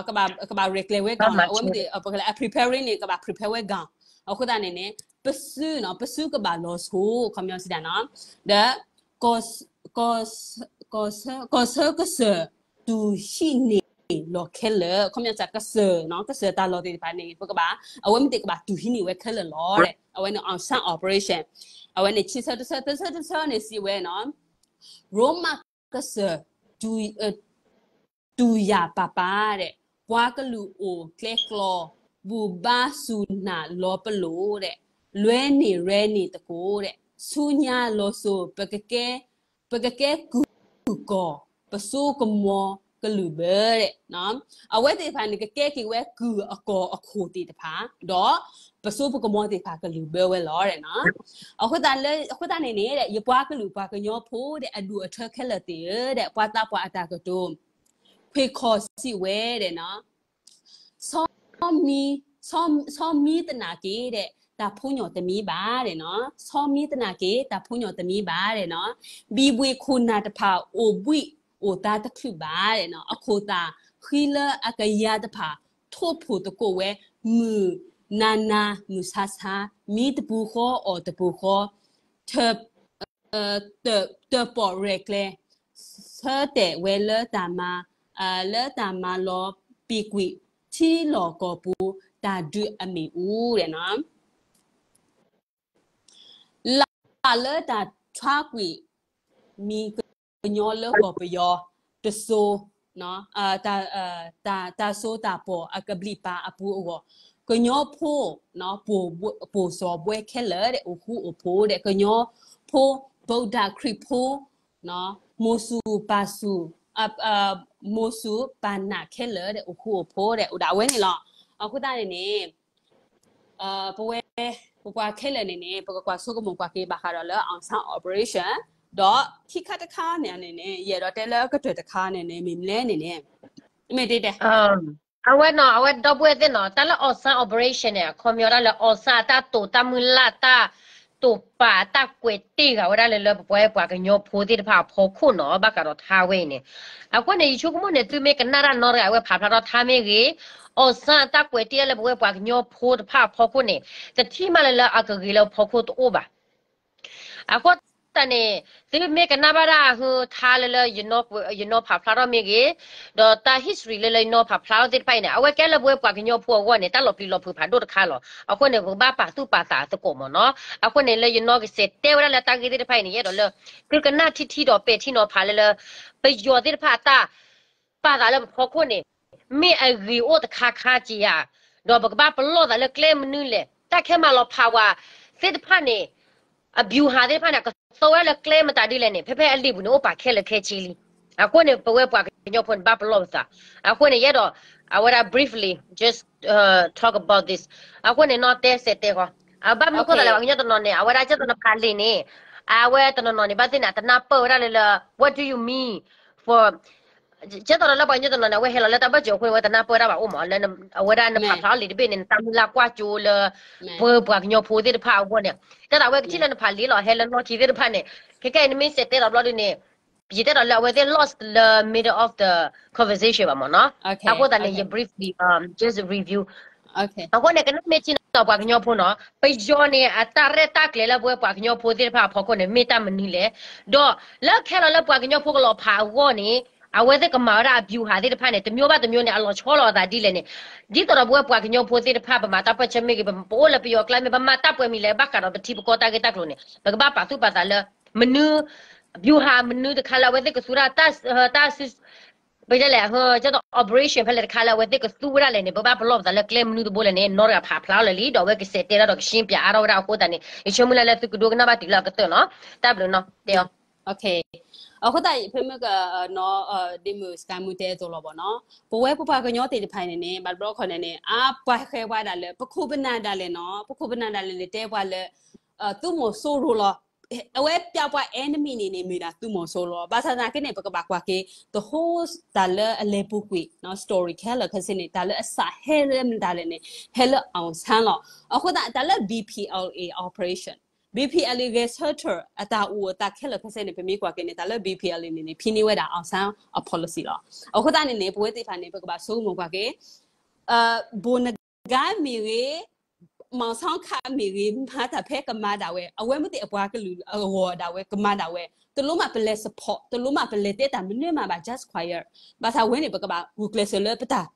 ကဘၣ်ရဲၣ်ကျဲၤဝဲကီးလီၤ. အဝဲမ့ၢ်သ့ၣ် အ preparing န့ၣ် ကဘၣ် prepare ဝဲကီး. အဃိသတးန့ၣ်န့ၣ် ပစုနီၤ ပစုကဘၣ်လီၤဆိ ခီပညီစံးဒၣ်နီၤ ဒီး ကီၢ်ဆၢကစၢၢ် တူၢ်ဟံးန့ၢ်လီၤခဲလၢာ် ခီပညီစံး ကစၢၢ်နီၤ ကစၢၢ်တၢ်လီၢ်သ့ၣ်တဖၣ်န့ၣ် ပကဘၣ် အဝဲမ့ၢ်သ့ၣ်ကဘၣ်တူၢ်ဟံးန့ၢ်ဝဲခဲလၢာ်လီၤ. အဝဲန့ၣ် အောင်ဆန်း operation အဝဲန့ၣ် ဆံဆၢတဆၢ တဆၢတဆၢန့ၣ်စံးဝဲနီၤ ရိမ့ၤကစၢၢ် တူၢ်ယၢ်ပာ်ပာ်ဒီး ပှၤကလုာ်အိၣ်ကျဲကျီ ဘူၣ်ဘါစူၢ်နာ်လီၤပလိာ်ဒီး လွဲန့ၢ်ရဲန့ၢ်သကိးဒီး ဆူညါလီၤစိၤ ပကကဲကုၢ်ကီၢ် ပစိကမီၤကလုာ်ဘၢဒီး အဝဲသ့ၣ်တဖၣ်န့ၣ် ကကဲက့ၤဝဲကုၢ်အကီၢ်အခိၣ်သ့ၣ်တဖၣ် ဒီးပစိပကမီၤသ့ၣ်တဖၣ်ကလုာ်ဘၢဝဲလီၤ. အဃိသတးန့ၣ်န့ၣ် ယပှၤကလုာ်ပှၤကညီဖိဒီး အဒူၣ်အထၢခဲလၢာ်သ့ၣ်ဧၢဒီး ပှၤသးပှၢ်အတၢ်ကတိၤ ခွ့ၢ်ခီၣ်စံးဝဲဒီး ဆီမံ ဆီမံသနာ်က့ဒီး တၢ်ဖိညီၣ်တမံဘၣ်ဒီးနီၤ, ဆီမံသနာ်က့ တၢ်ဖိညီၣ်တမံဘၣ်ဒီးနီၤ, ဘံဘှ့ၣ်ခိၣ်နၢ်တဖၣ် အိၣ်ဘှံးအိၣ်သါတချုးဘၣ်ဒီးနီၤ, အခိၣ်သၣ်ဃံလၢအကယၤတဖၣ် ထိၣ်ဖိၣ်သကိးဝဲ မုၢ်နၤနၤ မုၢ်ဆါဆါ, မံတပူၤဃီအီၣ်တပူၤဃီ, တၢၣ်ပီၣ်ရဲၣ်ကျဲၤ ဆၢတဲာ်ဝဲလၢတၢ်မၤ လၢတၢ်မၤလီၤပံာ်ကွံာ် ထံလီၢ်ကီၢ်ပူၤ တၢ်ဒုးအမ့ၣ်အူဒီးနီၤ, လၢ်လၢတၢ်ထွါကွံာ် မံၤကညီလၢကီၢ်ပယီၤတစိၤ တၢ်စိတၢ်ပီၣ်အကဘျံးပၤအပူၤအဂီၢ်, ကညီဖိ ပိာ်စီၤဘှဲခဲလၢာ်ဒီး အိၣ်ဃူအိၣ်ဖိးဒီး ကညီဖိ ဗုဒ္ဓခရံာ်ဖိ မိၢ်ဆူၣ်ပၢ်ဆူၣ် မိၢ်ဆူၣ်ပၢ်နာ်ခဲလၢာ်ဒီး အိၣ်ဃူအိၣ်ဖိးဒီး အိၣ်ဒၣ်ဝဲန့ၣ်လီၤ. အဃိသတးန့ၣ်န့ၣ် ပဝဲ ပပှၤခဲလၢာ်န့ၣ်န့ၣ် ပကကွၢ်ဆိကမိၣ်ကွၢ်က့ၤဘၣ်ဃးဒီးလၢ အောင်ဆန်း operation ဒီးခံခါတခါန့ၣ်န့ၣ်န့ၣ် ယအဲၣ်ဒိးတဲလၢကတၢၢ်တခါန့ၣ်န့ၣ် မ့ၢ်မနုၤလဲၣ်န့ၣ်န့ၣ် မ့ၢ်တဲတဲ အဝဲနီၤ အဝဲဒီပုၢ်ဝဲၢ်သ့ၣ်နီၤ တၢ်လၢ အောင်ဆန်း operation န့ၣ် အခီပညီဒၣ်လၢ အောင်ဆန်း အတၢ်တိာ်တၢ်မုၢ်လၢ် တၢ်တိာ်ပာ်တၢ်ကွဲးတ့ၢ်ဂၤဝဲဒၣ်လၢ လၢပဝဲပှၤကညီဖိသ့ၣ်တဖၣ်အဖီခိၣ်နီၤ ဘၣ်ဃးဒီးထါဝဲအံၤန့ၣ်, အဃိန့ၣ် ယဆိကမိၣ်န့ၣ် သုမ့ၢ်ကနၣ်တၢ်နီတဂၤ အဝဲဖးဖျါထီၣ်ထါမ့ၢ်ဂ့ၤ, အောင်ဆန်း အတၢ်ကွဲးတ့ၢ်လၢပဝဲပှၤကညီဖိတဖၣ်အဖီခိၣ်န့ၣ် တထံၣ်မးလၢလၢအကဂ့ၤလၢဖီခိၣ်တအိၣ်ဘၣ်. အဃိသတးန့ၣ် သုမ့ၢ်ကနၣ်ဘၣ်ဒၣ်အဟၢထါလၢလၢ ယနီၢ်ဖးဖျါထီၣ်မ့ၢ်ဂ့ၤ, ဒီးတၢ် history လၢလၢယနီၢ်ဖးဖျါထီၣ်သ့ၣ်တဖၣ်အံၤန့ၣ် အဝဲကဲလၢပဝဲပှၤကညီဖိအဂီၢ်န့ၣ် တၢ်လီၤပျံၤလီၤဖုးဖးဒိၣ်တခါလီၤ. အဃိန့ၣ် ပကဘၣ်ပာ်သူၣ်ပာ်သးသကိးမ့ၢ်နီၤ. အဃိန့ၣ် လၢယနီၢ်ကစဲးတဲဝဲဒၣ်လၢတၢ်ဂ့ၢ်သ့ၣ်တဖၣ်အံၤန့ၣ် ယအဲၣ်ဒိးလၢ သုကနၣ်ထံထံဒီးပဲာ်ထံနီၤဖးလၢလၢ ပယီၤသ့ၣ်တဖၣ်အတၢ် ပာ်သးလၢပဖီခိၣ်န့ၣ် မ့ၢ်အဂ့ၤအိၣ်တခါခါက့ဧါ, ဒီးပကဘၣ်ပလီၢ်သးလၢကျဲမနုၤလဲၣ်, တၢ်ခဲမၤလီၤဖးဝဲသ့ၣ်တဖၣ်န့ၣ် အ ဗျူဟာ သ့ၣ်တဖၣ်န့ၣ် ကသိဝဲဒၣ်လၢကျဲမတၤဒ်လဲၣ်န့ၣ် ဖဲဖဲအလံာ်ပူၤန့ၣ် အိၣ်ပာ်ခဲလၢာ်ခဲဆ့လံ. အဃိန့ၣ် ပဝဲပှၤကညီဖိန့ၣ် ဘၣ်ပလီၢ်ပသး. အဃိန့ၣ် ယအဲၣ်ဒိး အဝဲဒၣ် briefly just talk about this. အဃိန့ၣ် နီၢ်တဲစဲးတဲဃီ, ဘၣ်မနုၤဃိသတးလဲၣ် ပှၤကညီတနီၤန့ၣ် အဝဲဒၣ်ကဲသိးနဖးလံာ်န့ၣ် အဝဲတနီၤနီၤန့ၣ် ဘၣ်သ့ၣ်န့ၣ် တနၢ်ပၢၢ်ဝဲဒၣ်လၢလၢ what do you mean for ကဲသိးဒီးလၢပှၤကညီတနီၤန့ၣ် အဝဲဟဲလီၤလၢတၢ်ဘၢၣ်စၢၤအဃိန့ၣ် အဝဲတနၢ်ပၢၢ်တၢ်ဘၣ်အိၣ်မး လၢအဝဲဒၣ်နဖးဖျါထီၣ်လံာ်တဘ့ၣ်န့ၣ် နတၢ်မုၢ်လၢ်ကွၢ်ကၠိလၢ ပပှၤကညီဖိသ့ၣ်တဖၣ်အဂီၢ်န့ၣ် တၢ်သးဝဲကထံၣ်လၢနဖးလံာ်လီၤ ဟဲလၢနီၢ်ခံသ့ၣ်တဖၣ်န့ၣ် ခဲကဲအံၤ နမ့ၢ်စဲးတဲဒီးဘျီဒုန့ၣ် ယတဲဒီးလၢအဝဲသ့ၣ် lost လၢ middle of the conversation ဘၣ်မ့ၢ်နီၤ. အဃိသတးန့ၣ် ယ briefly just review အဃိန့ၣ် ကနၣ်မ့ၢ်ထံနီၤပှၤကညီဖိနီၤ ပယီၤန့ၣ် အတၢ်ရဲၣ်တၢ်ကျဲၤလၢပဝဲပှၤကညီဖိသ့ၣ်တဖၣ်အဖီခိၣ်န့ၣ် မ့ၢ်တၢ်မနုၤလဲၣ်, ဒီးလၢခဲလၢာ်လၢပှၤကညီဖိကလီၤဖးအဂီၢ်န့ၣ် အဝဲသ့ၣ်ကမၤဝဲဒၣ်အ ဗျူဟာ သ့ၣ်တဖၣ်န့ၣ် တမျိုးဘၣ်တမျိုးန့ၣ် အလီၤဆီလိာ်အသးဒ်လဲၣ်န့ၣ်, ဒ်သိးဒီးပဝဲပှၤကညီဖိသ့ၣ်တဖၣ် ပမၤတၢ်ပၢၢ်ဆၢမ့ၢ်ဂ့ၤ ပအိၣ်လၢပယီၤကျါမ့ၢ် ပမၤတၢ်ပှဲၤမံၤလဲၣ် ဘၣ်ဃးဒီးပထံပကီၢ်တၢ်ဂ့ၢ်တၢ်ကျိၤန့ၣ် ပကဘၣ်ပာ်သူၣ်ပာ်သးလၢ မနုၤ ဗျူဟာ မနုၤတခါလၢအဝဲသ့ၣ်ကသူဝဲဒၣ်တၢ် တၢ် ပတဲလဲၣ် ကဲသိး operation ဖဲလဲၣ်တခါလၢအဝဲသ့ၣ်ကသူဝဲဒၣ်လဲၣ်န့ၣ် ပဘၣ်ပလီၢ်ပသးလၢကျဲမနုၤတဘိလဲၣ်န့ၣ် နီၢ်တဂၤဖးဖျါထီၣ်လၢာ်လံ ဒီးအဝဲကစဲးတဲဒၣ်ဒီးကရှင်းပြအါထီၣ်ဝဲဒၣ်အဃိသတးန့ၣ် ယဆၢမုၢ်လၢ်လၢသုကဒိကနၣ်ဘၣ်တုၤလၢအကတၢၢ်နီၤ တၢ်ဘျုးနီၤ တဲအီၤ အဃိသတး ဖဲမ့ၢ်ကနီၤ ဒ်မုၢ်စကဲမုၢ်တဲအသိးလီၤဘၣ်နီၤ ပဝဲပပှၤကညီသ့ၣ်တဖၣ်န့ၣ်န့ၣ် ဘၣ်တဘျီခီန့ၣ်န့ၣ် အပှၤဃဲပှၤဒၣ်လၢ ပခိၣ်ပနၢ်ဒၣ်လဲာ်နီၤ ပခိၣ်ပနၢ်ဒၣ်လဲာ်န့ၣ် တဲပှၤလၢ သုးမီၤစိရိၤလီၤ အဝဲပျးပှၤ enemy န့ၣ်န့ၣ် မ့ၢ်ဒၣ်သုးမီၤစိရိၤလီၤ ဘၣ်ဆၣ်သနာ်က့န့ၣ် ပကဘၣ်ကွၢ်က့ၤ the whole တၢ်လၢအလဲၤပူၤကွံာ် story ခဲလၢာ်ခဲဆ့န့ၣ် တၢ်လၢအစးဟဲလၢမတၤလဲၣ်န့ၣ် ဟဲလၢ အောင်ဆန်း လီၤ အဃိသတး တၢ်လၢ B P L A operation BPLA ဂဲၤဆၢထၢၣ်အတၢ်အိၣ်အသးခဲလၢာ်ခဲဆ့န့ၣ် ပမ့ၢ်ကွၢ်က့ၤန့ၣ် တၢ်လၢ BPLA န့ၣ်န့ၣ် ဖံးန့ၢ်ဝဲဒၣ် အောင်ဆန်း အ policy လီၤ. အဃိသတးန့ၣ်န့ၣ် ပဝဲသ့ၣ်တဖၣ်န့ၣ် ပကဘၣ်ဆိကမိၣ်ကွၢ်က့ၤ ဘိနဂါမ့ၢ်ဂ့ၤ, မီၤဆီခးမ့ၢ်ဂ့ၤ, မၤတၢ်ဖဲကမၤဒၣ်ဝဲ, အဝဲမ့ၢ်သ့ၣ်အပှၤကလုာ်အဂီၢ်ဒၣ်ဝဲ ကမၤဒၣ်ဝဲ, တလိၣ်မးပလဲၤ support, တလိၣ်မးပလဲၤတဲတၢ်မနုၤမးဘၣ်, just quiet. ဘၣ်ဆၣ်ဝဲန့ၣ် ပကဘၣ်ဂုာ်ကျဲးစၢးလၢ ပတၢ်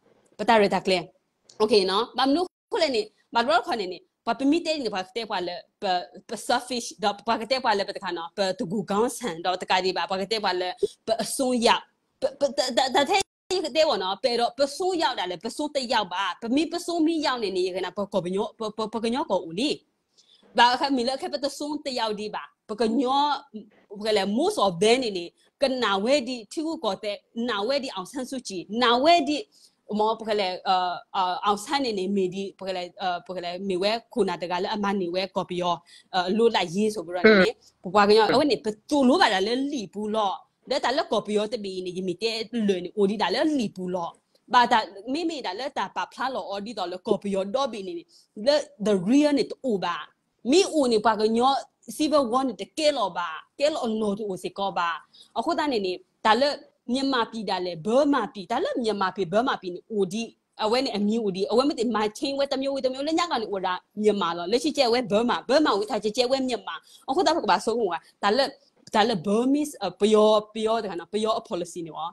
ရဲၣ်တၢ်ကျဲၤ ဘၣ်မနုၤအဃိလဲၣ်န့ၣ် ဘၣ်တဘျီတခီၣ်န့ၣ်န့ၣ် ပှၤပမ့ၢ်တဲဒ်န့ၣ် ပှၤကတဲပှၤလၢ ပ ပ selfish ဒီးပှၤကတဲပှၤလၢပတခါနီၤ ပတကူၣ် ခေါင်းဆောင် ဒီးတကးဒံးဘၣ် ပှၤကတဲပှၤလၢ ပအစွန်းရောက်, တၢ်ထဲယကတဲဝဲနီၤ ပအဲၣ်ဒိး ပစွန်းရောက်ဒၣ်လဲာ် ပစွန်းတစ်ယောက်ဘၣ်, ပမ့ၢ် ပစွန်းမ့ၢ်ရောက်န့ၣ်န့ၣ် ယကနၣ် ပကညီကီၢ်အိၣ်လံ ဘၣ်မ့ၢ်လၢခဲ ပတစွန်းတစ်ယောက်ဒံးဘၣ်, ပကညီ ပကလဲၤ most of them န့ၣ်န့ၣ် ကနၣ်ဝဲဒ်ထံဂုၤကီၢ်သဲး, နၣ်ဝဲဒ် အောင်ဆန်းစုကြည်, နၣ်ဝဲဒ် မ်ပကလဲၤ အောင်ဆန်း န့ၣ်န့ၣ် မ့ၢ်ဒ် ပကလဲၤ ပကလဲၤမ့ၢ်ဝဲခိၣ်နၢ်တဂၤလၢအမၤန့ၢ်ဝဲကီၢ်ပယီၤ လွတ်လပ်ရေး ဆိုပြီးတော့ န့ၣ်န့ၣ် ပပှၤကညီ အဝဲန့ၣ် ပသိၣ်လိဘၣ်ဒၣ်လၢလံာ်ပူၤလီၤ. ဒီးတၢ်လၢကီၢ်ပယီၤတဘ့ၣ်အံၤန့ၣ် ယမ့ၢ်တဲလၢာ်န့ၣ် အိၣ်ဒံးဒၣ်လၢလံာ်ပူၤလီၤ. ဘၣ်တၢ် မ့မ့ၢ်ဒၣ်လၢတၢ်ပာ်ဖျါလီၤအီၤဒ်သိးလၢကီၢ်ပယီၤဒီဘ့ၣ်န့ၣ်န့ၣ် လၢ the real န့ၣ်တအိၣ်ဘၣ်. မ့ၢ်အိၣ်န့ၣ် ပှၤကညီ civil war န့ၣ် တကဲလီၤဘၣ်, ကဲလီၤအလီၢ်တအိၣ်စ့ၢ်ကီးဘၣ်. အဃိသတးန့ၣ်န့ၣ် တၢ်လၢ မြန်မာပြည် ဒၣ်လဲာ် ဗမာပြည်, တၢ်လၢ မြန်မာပြည် ဗမာပြည် န့ၣ် အိၣ်ဒံး, အဝဲန့ၣ်အမံၤအိၣ်ဒံး, အဝဲမ့ၢ်သ့ၣ် မၤ change ဝဲတမျိုးဝံၤတမျိုး လၢညါကီၢ်န့ၣ်အိၣ်ဒၣ် မြန်မာ လီၤ. လၢခံကဲဝဲ ဗမာ, ဗမာ ဝံၤ တၢ်ကဲကဲဝဲ မြန်မာ. အဃိသတး ပကဘၣ်ဆိကမိၣ်ဝဲ တၢ်လၢ တၢ်လၢ Burmese ပယီၤ ပယီၤတခါနီၤ ပယီၤအ policy န့ၣ်ဝဲ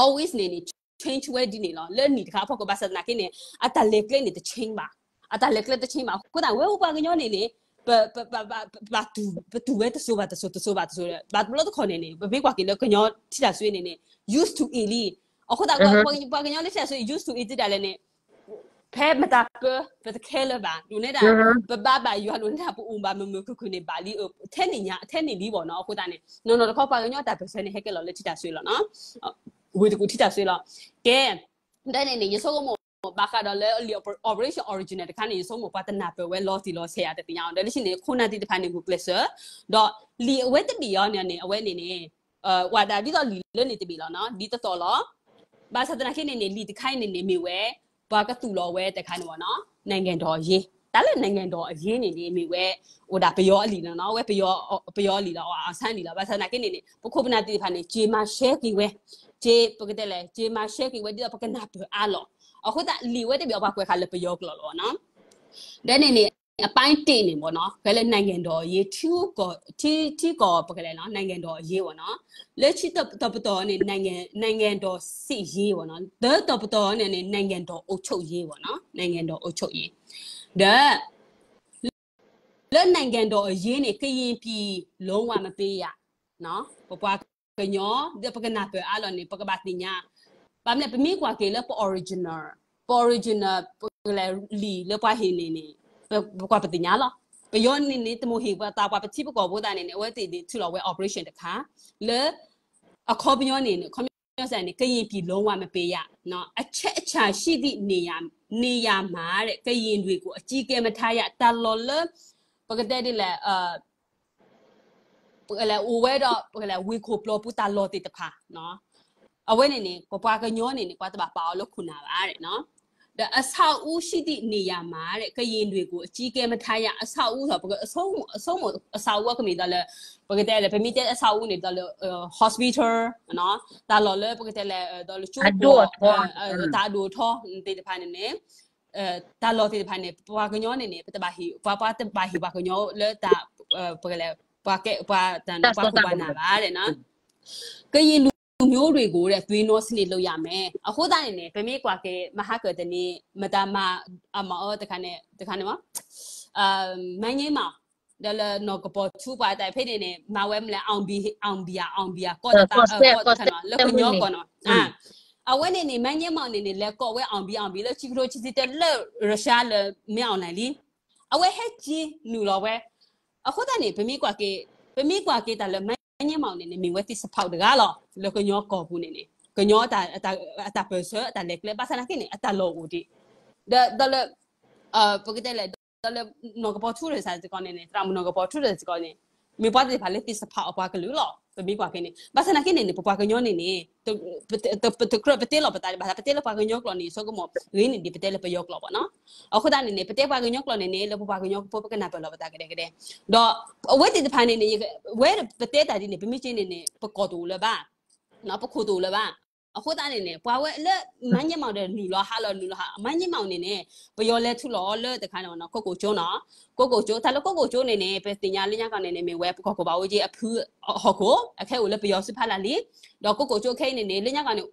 always န့ၣ်န့ၣ် change ဝဲဒ်န့ၣ်လီၤ. လၢနံၣ်တခါအဖီခိၣ် ဘၣ်ဆၣ်သနာ်က့န့ၣ် အတၢ်လဲၤကျဲန့ၣ်တ change ဘၣ်, အတၢ်လဲၤကျဲတ change ဘၣ်. အဃိသတး ဝဲပပှၤကညီန့ၣ်န့ၣ် ပ ပ ပ ပ ပတူၢ်ဝဲတစိၤဘၣ်တစိၤ တစိၤဘၣ်တစိၤဒီး ဘၣ်တဘျီတခီၣ်န့ၣ်န့ၣ် ပမ့ၢ်ကွၢ်က့ၤလၢ ကညီထံတၢ်စွ့န့ၣ်န့ၣ် used to it လံ. အဃိသတး ပှၤကညီလၢထံတၢ်စွ့ used to it ဒ်လဲၣ်န့ၣ် ဖဲမတၤပၢ ပတခဲလၢာ်ဘၣ်, ဒိးန့ၢ်ဒၣ် ပဘါဘၣ်ယွၤ ဒိးန့ၢ်ဒၣ် ပအိၣ်ဘၣ်မုာ်မုာ်ခုၣ်ခုၣ်န့ၣ် ဘၣ်လံ ထဲန့ၣ်ညါ ထဲန့ၣ်လံဘၣ်နီၤ. အဃိသတးန့ၣ် နီၢ်နီၢ်တခီ ပှၤကညီတၢ်ပၢၢ်ဆၢန့ၣ် ဟဲကဲလီၤလၢထံတၢ်စွ့လီၤနီၤ. ဝ့ၢ်တကူၣ်ထံတၢ်စွ့လီၤ. ကဲ ဒ်န့ၣ်န့ၣ် ယဆိကမိၣ် ဘၣ်ဃးဒီးလၢလံာ် Operation Original တခါန့ၣ် ယဆိကမိၣ် ပှၤတနၢ်ပၢၢ်ဝဲလီၤတံၢ်လီၤဆဲးယၤတသ့ၣ်ညါအီၤ ဒီးလၢခံန့ၣ် ခိၣ်နၢ်သ့ၣ်တဖၣ်န့ၣ် ဂုာ်ကျဲးစၢး ဒီးလံာ်အဝဲတဘ့ၣ်အံၤန့ၣ်န့ၣ် အဝဲန့ၣ်န့ၣ် ဝဲဒၣ်ဒ်သိးလံာ်လၢန့ၣ်တဘ့ၣ်လီၤနီၤ ဒ်သိးသိးလီၤ. ဘၣ်ဆၣ်သနာ်က့န့ၣ်န့ၣ် လံာ်တခါအံၤန့ၣ်န့ၣ် မ့ၢ်ဝဲ ပှၤကသူၣ်လီၤဝဲတခါန့ၣ်ဝဲနီၤ နိုင်ငံတော်အရေး, တၢ်လၢ နိုင်ငံတော်အရေး န့ၣ်န့ၣ် မ့ၢ်ဝဲ အိၣ်ဒၣ်ပယီၤအလံာ်လီၤနီၤ, ဝဲ ပယီၤအလံာ်လီၤ, အ အောင်ဆန်း လံာ်လီၤ. ဘၣ်ဆၣ်သနာ်က့န့ၣ်န့ၣ် ပခိၣ်ပနၢ်သ့ၣ်တဖၣ်န့ၣ် က့ၤမၤရှဲက့ၤဝဲ, က့ၤ ပကတဲလဲၣ် က့ၤမၤရှဲက့ၤဝဲ ဒ်သိးပကနၢ်ပၢၢ်အါလီၤ. အဃိသတး လံာ်ဝဲတဘ့ၣ်အံၤ ပှၤကွဲးဃာ်လၢပယီၤကျိာ်လီၤနီၤ. ဒီးန့ၣ်န့ၣ် အပိုင်းတစ်န့ၣ်ဘၣ်နီၤ ဖဲလၢ နိုင်ငံတော်အရေး ထံဂုၤကီၢ် ထံ ထံကီၢ် ပကလဲၤနီၤ နိုင်ငံတော်အရေး ဘၣ်နီၤ. လၢခံတပတီၢ်န့ၣ် နိုင်ငံတော်စစ်ရေး ဘၣ်နီၤ, တပတီၢ်န့ၣ်န့ၣ် နိုင်ငံတော်အုပ်ချုပ်ရေး ဘၣ်နီၤ, နိုင်ငံတော်အုပ်ချုပ်ရေး ဒီး လၢ နိုင်ငံတော်အရေး န့ၣ် ကရင်ပြည် လုံးဝမပေးရ ပပှၤကညီ ဒီးပကနၢ်ပၢၢ်အါလီၤန့ၣ် ပကဘၣ်သ့ၣ်ညါ, ဘၣ်မနုၤလဲၣ် ပမ့ၢ်ကွၢ်က့ၤလၢပ original, ပ original ပကလဲၤလံာ်လၢပှၤဟ့ၣ်န့ၣ်န့ၣ် ပကွၢ်ပသ့ၣ်ညါလီၤ. ပယီၤန့ၣ်န့ၣ် တမ့ၢ်ဟ့ၣ်ပှၤသးပှၤပထံပကီၢ်အဃိသတးန့ၣ်န့ၣ် အဝဲသ့ၣ်န့ၣ် ထုးလီၤဝဲ operation တခါ လၢ အခီပညီန့ၣ်န့ၣ် ခီပညီစ့ၢ်န့ၣ် ကရင်ပြည် လုံးဝမပေးရ အချက်အခြာရှိသည့်နေရာ, နေရာမှာတဲ့ ကရင်တွေကို အကြီးအကဲမထားရ တၢ်လီၢ်လၢ ပကတဲဒ်လဲၣ် ပကလဲၤအိၣ်ဝဲဒီး ပကလဲၤဝ့ၢ်ခိၣ်ပျီပူၤ တ၁ၢ်လီၢ်သ့ၣ်တဖၣ် အဝဲန့ၣ်န့ၣ် ပပှၤကညီန့ၣ်န့ၣ် ပှၤတဘၣ်ပာ်အီၤလၢခိၣ်နၢ်ဘၣ် ဒီး အဆောက်အဦးရှိသည့်နေရာမှာတဲ့ ကရင်တွေကို အကြီးအကဲမထားရ အဆောက်အဦး ဆို ပက အဆိကမိၣ် အဆောက်အဦး ကမ့ၢ်ဒ်လဲၣ်, ပကတဲလဲၣ် ပမ့ၢ်တဲအဆောက်အဦး န့ၣ်ဒ်လဲၣ် hospital တၢ်လီၢ်လၢပကတဲလဲၣ် ဒ်လဲၣ် ကၠိကီၢ် တၢ်အဒိၣ်အထီသ့ၣ်တဖၣ်န့ၣ်န့ၣ် တၢ်လီၢ်သ့ၣ်တဖၣ်န့ၣ် ပပှၤကညီန့ၣ်န့ၣ် ပတဘၣ်ဟ့ၣ် ပှၤ ပှၤတဘၣ်ဟ့ၣ်ပှၤကညီလၢ ပကလဲၤ ပှၤကဲ ပှၤတၢ် ပှၤခိၣ်ပှၤနၢ်ဘၣ် ကရင်လူမျိုးတွေကိုတဲ့ သွေးနှောစနစ်လုပ်ရမယ်. အဃိသတးန့ၣ်န့ၣ် ပမ့ၢ်ကွၢ်က့ၤ မဟါကၢၣ်တနံၤ မတၤမၤ အမၤအၢတခါန့ၣ် တခါန့ၣ်မး မန်းငြိမ်းမောင် ဒီးလၢနီၢ်ကပီၤထူပှၤတၢ်ဖဲန့ၣ်န့ၣ် မၤဝဲမလဲၣ် အောင်ဘီယာ အောင်ဘီယာ ကီၢ်တၢ် ကီၢ်တခါနီၤ လၢကညီကီၢ်နီၤ အဝဲန့ၣ်န့ၣ် မန်းငြိမ်းမောင် န့ၣ်န့ၣ် လဲၤကိးဝဲ အောင်ဘီယာ အောင်ဘီယာ လၢခံကထိခံဆံတၢ လၢရၢၡါလၢ မင်းအောင်လှိုင် လံ အဝဲဟဲက့ၤနုာ်လီၤဝဲ အဃိသတးန့ၣ် ပမ့ၢ်ကွၢ်က့ၤ ပမ့ၢ်ကွၢ်က့ၤတၢ်လၢ မန်းငြိမ်းမောင် န့ၣ်န့ၣ် မ့ၢ်ဝဲသ့ၣ် support တဂၤလီၤ လၢကညီကီၢ်ပူၤန့ၣ်န့ၣ် ကညီအတၢ်ပၢၢ်ဆၢ အတၢ်လဲၤကျဲ ဘၣ်ဆၣ်သနာ်က့န့ၣ် အတၢ်လီၢ်အိၣ်ဒံး ဒီး ဒီးလၢ ပကတဲလဲၣ် ဒီးလၢနီၢ်ကပီၤထူရၢၣ်စ့ၢ်ကီးန့ၣ်န့ၣ် သရၣ်မုၣ်နီၢ်ကပီၤထူရၢၣ်စ့ၢ်ကီးန့ၣ် မ့ၢ်ပှၤသ့ၣ်တဖၣ်လၢသ့စးဖးအီၤပှၤကလုာ်လီၤ. ပမ့ၢ်ကွၢ်က့ၤန့ၣ် ဘၣ်ဆၣ်သနာ်က့န့ၣ်န့ၣ် ပပှၤကညီန့ၣ်န့ၣ် တကြၢးပတ့လီၤပသး ဘၣ်ဆၣ်ပတ့လၢပှၤကညီကျိာ်န့ၣ် ဆိကမိၣ် ဂ့ၤန့ၣ်ဒ်ပတဲလၢပယီၤကျိာ်ဘၣ်နီၤ. အဃိသတးန့ၣ်န့ၣ် ပတဲပှၤကညီကျိာ်န့ၣ်န့ၣ် လၢပပှၤကညီဖိပကနၢ်ပၢၢ်လီၤပသးကဒဲကဒဲ, ဒီးအဝဲသ့ၣ်တဖၣ်န့ၣ်န့ၣ် ဝဲပတဲတၢ်ဒ်န့ၣ် ပမ့ၢ်က့ၤန့ၣ်န့ၣ် ပကီၢ်တအိၣ်လၢၤဘၣ်, ပခိၣ်တအိၣ်လၢၤဘၣ်. အဃိသတးန့ၣ်န့ၣ် ပှၤဝဲလၢ မၤညံမီၣ်ဒီးနုာ်လီၤဟးလီၤနုာ်လီၤဟး မၤညံမီၣ်န့ၣ်န့ၣ် ပယီၤလဲၤထုးလီၤအီၤလၢတခါန့ၣ်နီၤ ကိကိၣ်ကၠိနီၤ, ကိကိၣ်ကၠိ တၢ်လၢကိကိၣ်ကၠိန့ၣ်န့ၣ် ပသ့ၣ်ညါလၢညါကီၢ်န့ၣ်န့ၣ် မ့ၢ်ဝဲပကီၢ်ခိၣ်ဘၣ်အိၣ်က့ၤအဖုဟီၣ်ခိၣ် အခဲအိၣ်လၢပယီၤစုဖးလၢ်လံ. ဒီးကိကိၣ်ကၠိခဲအံၤန့ၣ်န့ၣ် လၢညါကီၢ်န့ၣ်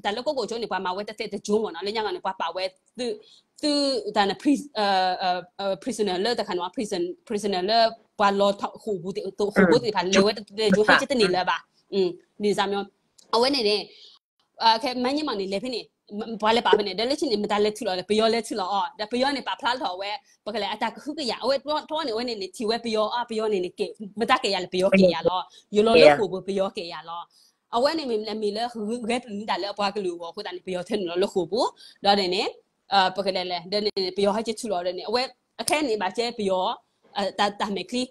တၢ်လၢကိကိၣ်ကၠိန့ၣ် ပှၤမၤဝဲတသ့တကၠိမီၣ်နီၤ လၢညါကီၢ်န့ၣ် ပှၤပာ်ဝဲ သု သု တၢ်န့ၣ် prisoner လၢတခါန့ၣ် prisoner လၢပှၤလီၤထီၣ်ဃိာ်ပူၤသ့ၣ်တဖၣ်လဲၤဝဲတသ့တကၠိ ဟဲက့ၤတန့ၢ်လၢၤဘၣ်. န့ၣ်စမီ အဝဲန့ၣ်န့ၣ် ခဲမၤညံမီၣ်န့ၣ် လဲၤဖဲန့ၣ် ပှၤလဲၤပာ်ဖဲန့ၣ် ဒီးလၢခံန့ၣ် မတၤလဲၤထုးလီၤလဲၣ် ပယီၤလဲၤထုးလီၤအီၤ ဒီးပယီၤန့ၣ် ပာ်ဖျါထီၣ်ဝဲ ပကလဲၤအတၢ်ကဟုကယာ် အဝဲတဝီန့ၣ် အဝဲန့ၣ်န့ၣ် ထံၣ်ဝဲပယီၤအါ ပယီၤန့ၣ်န့ၣ် မတၤကဲယၤလဲၣ် ပယီၤကဲယၤလီၤ. ယလီၤလၢဃိာ်ပူၤ ပယီၤကဲယၤလီၤ. အဝဲန့ၣ်မ့ၢ်မ့ၢ်လၢဂဲၤပျုၢ်န့ၢ်တၢ်လၢအပှၤကလုာ်အဂီၢ်အဃိသတးန့ၣ် ပယီၤထဲနုာ်လီၤလၢဃိာ်ပူၤ ဒီးန့ၣ်န့ၣ် ပကလဲၤလဲၣ် ဒီးန့ၣ် ပယီၤဟဲက့ၤထုးလီၤဒီးန့ၣ် အဝဲ အခဲန့ၣ် ဘၣ်ကဲပယီၤ တၢ်မဲာ်ချံ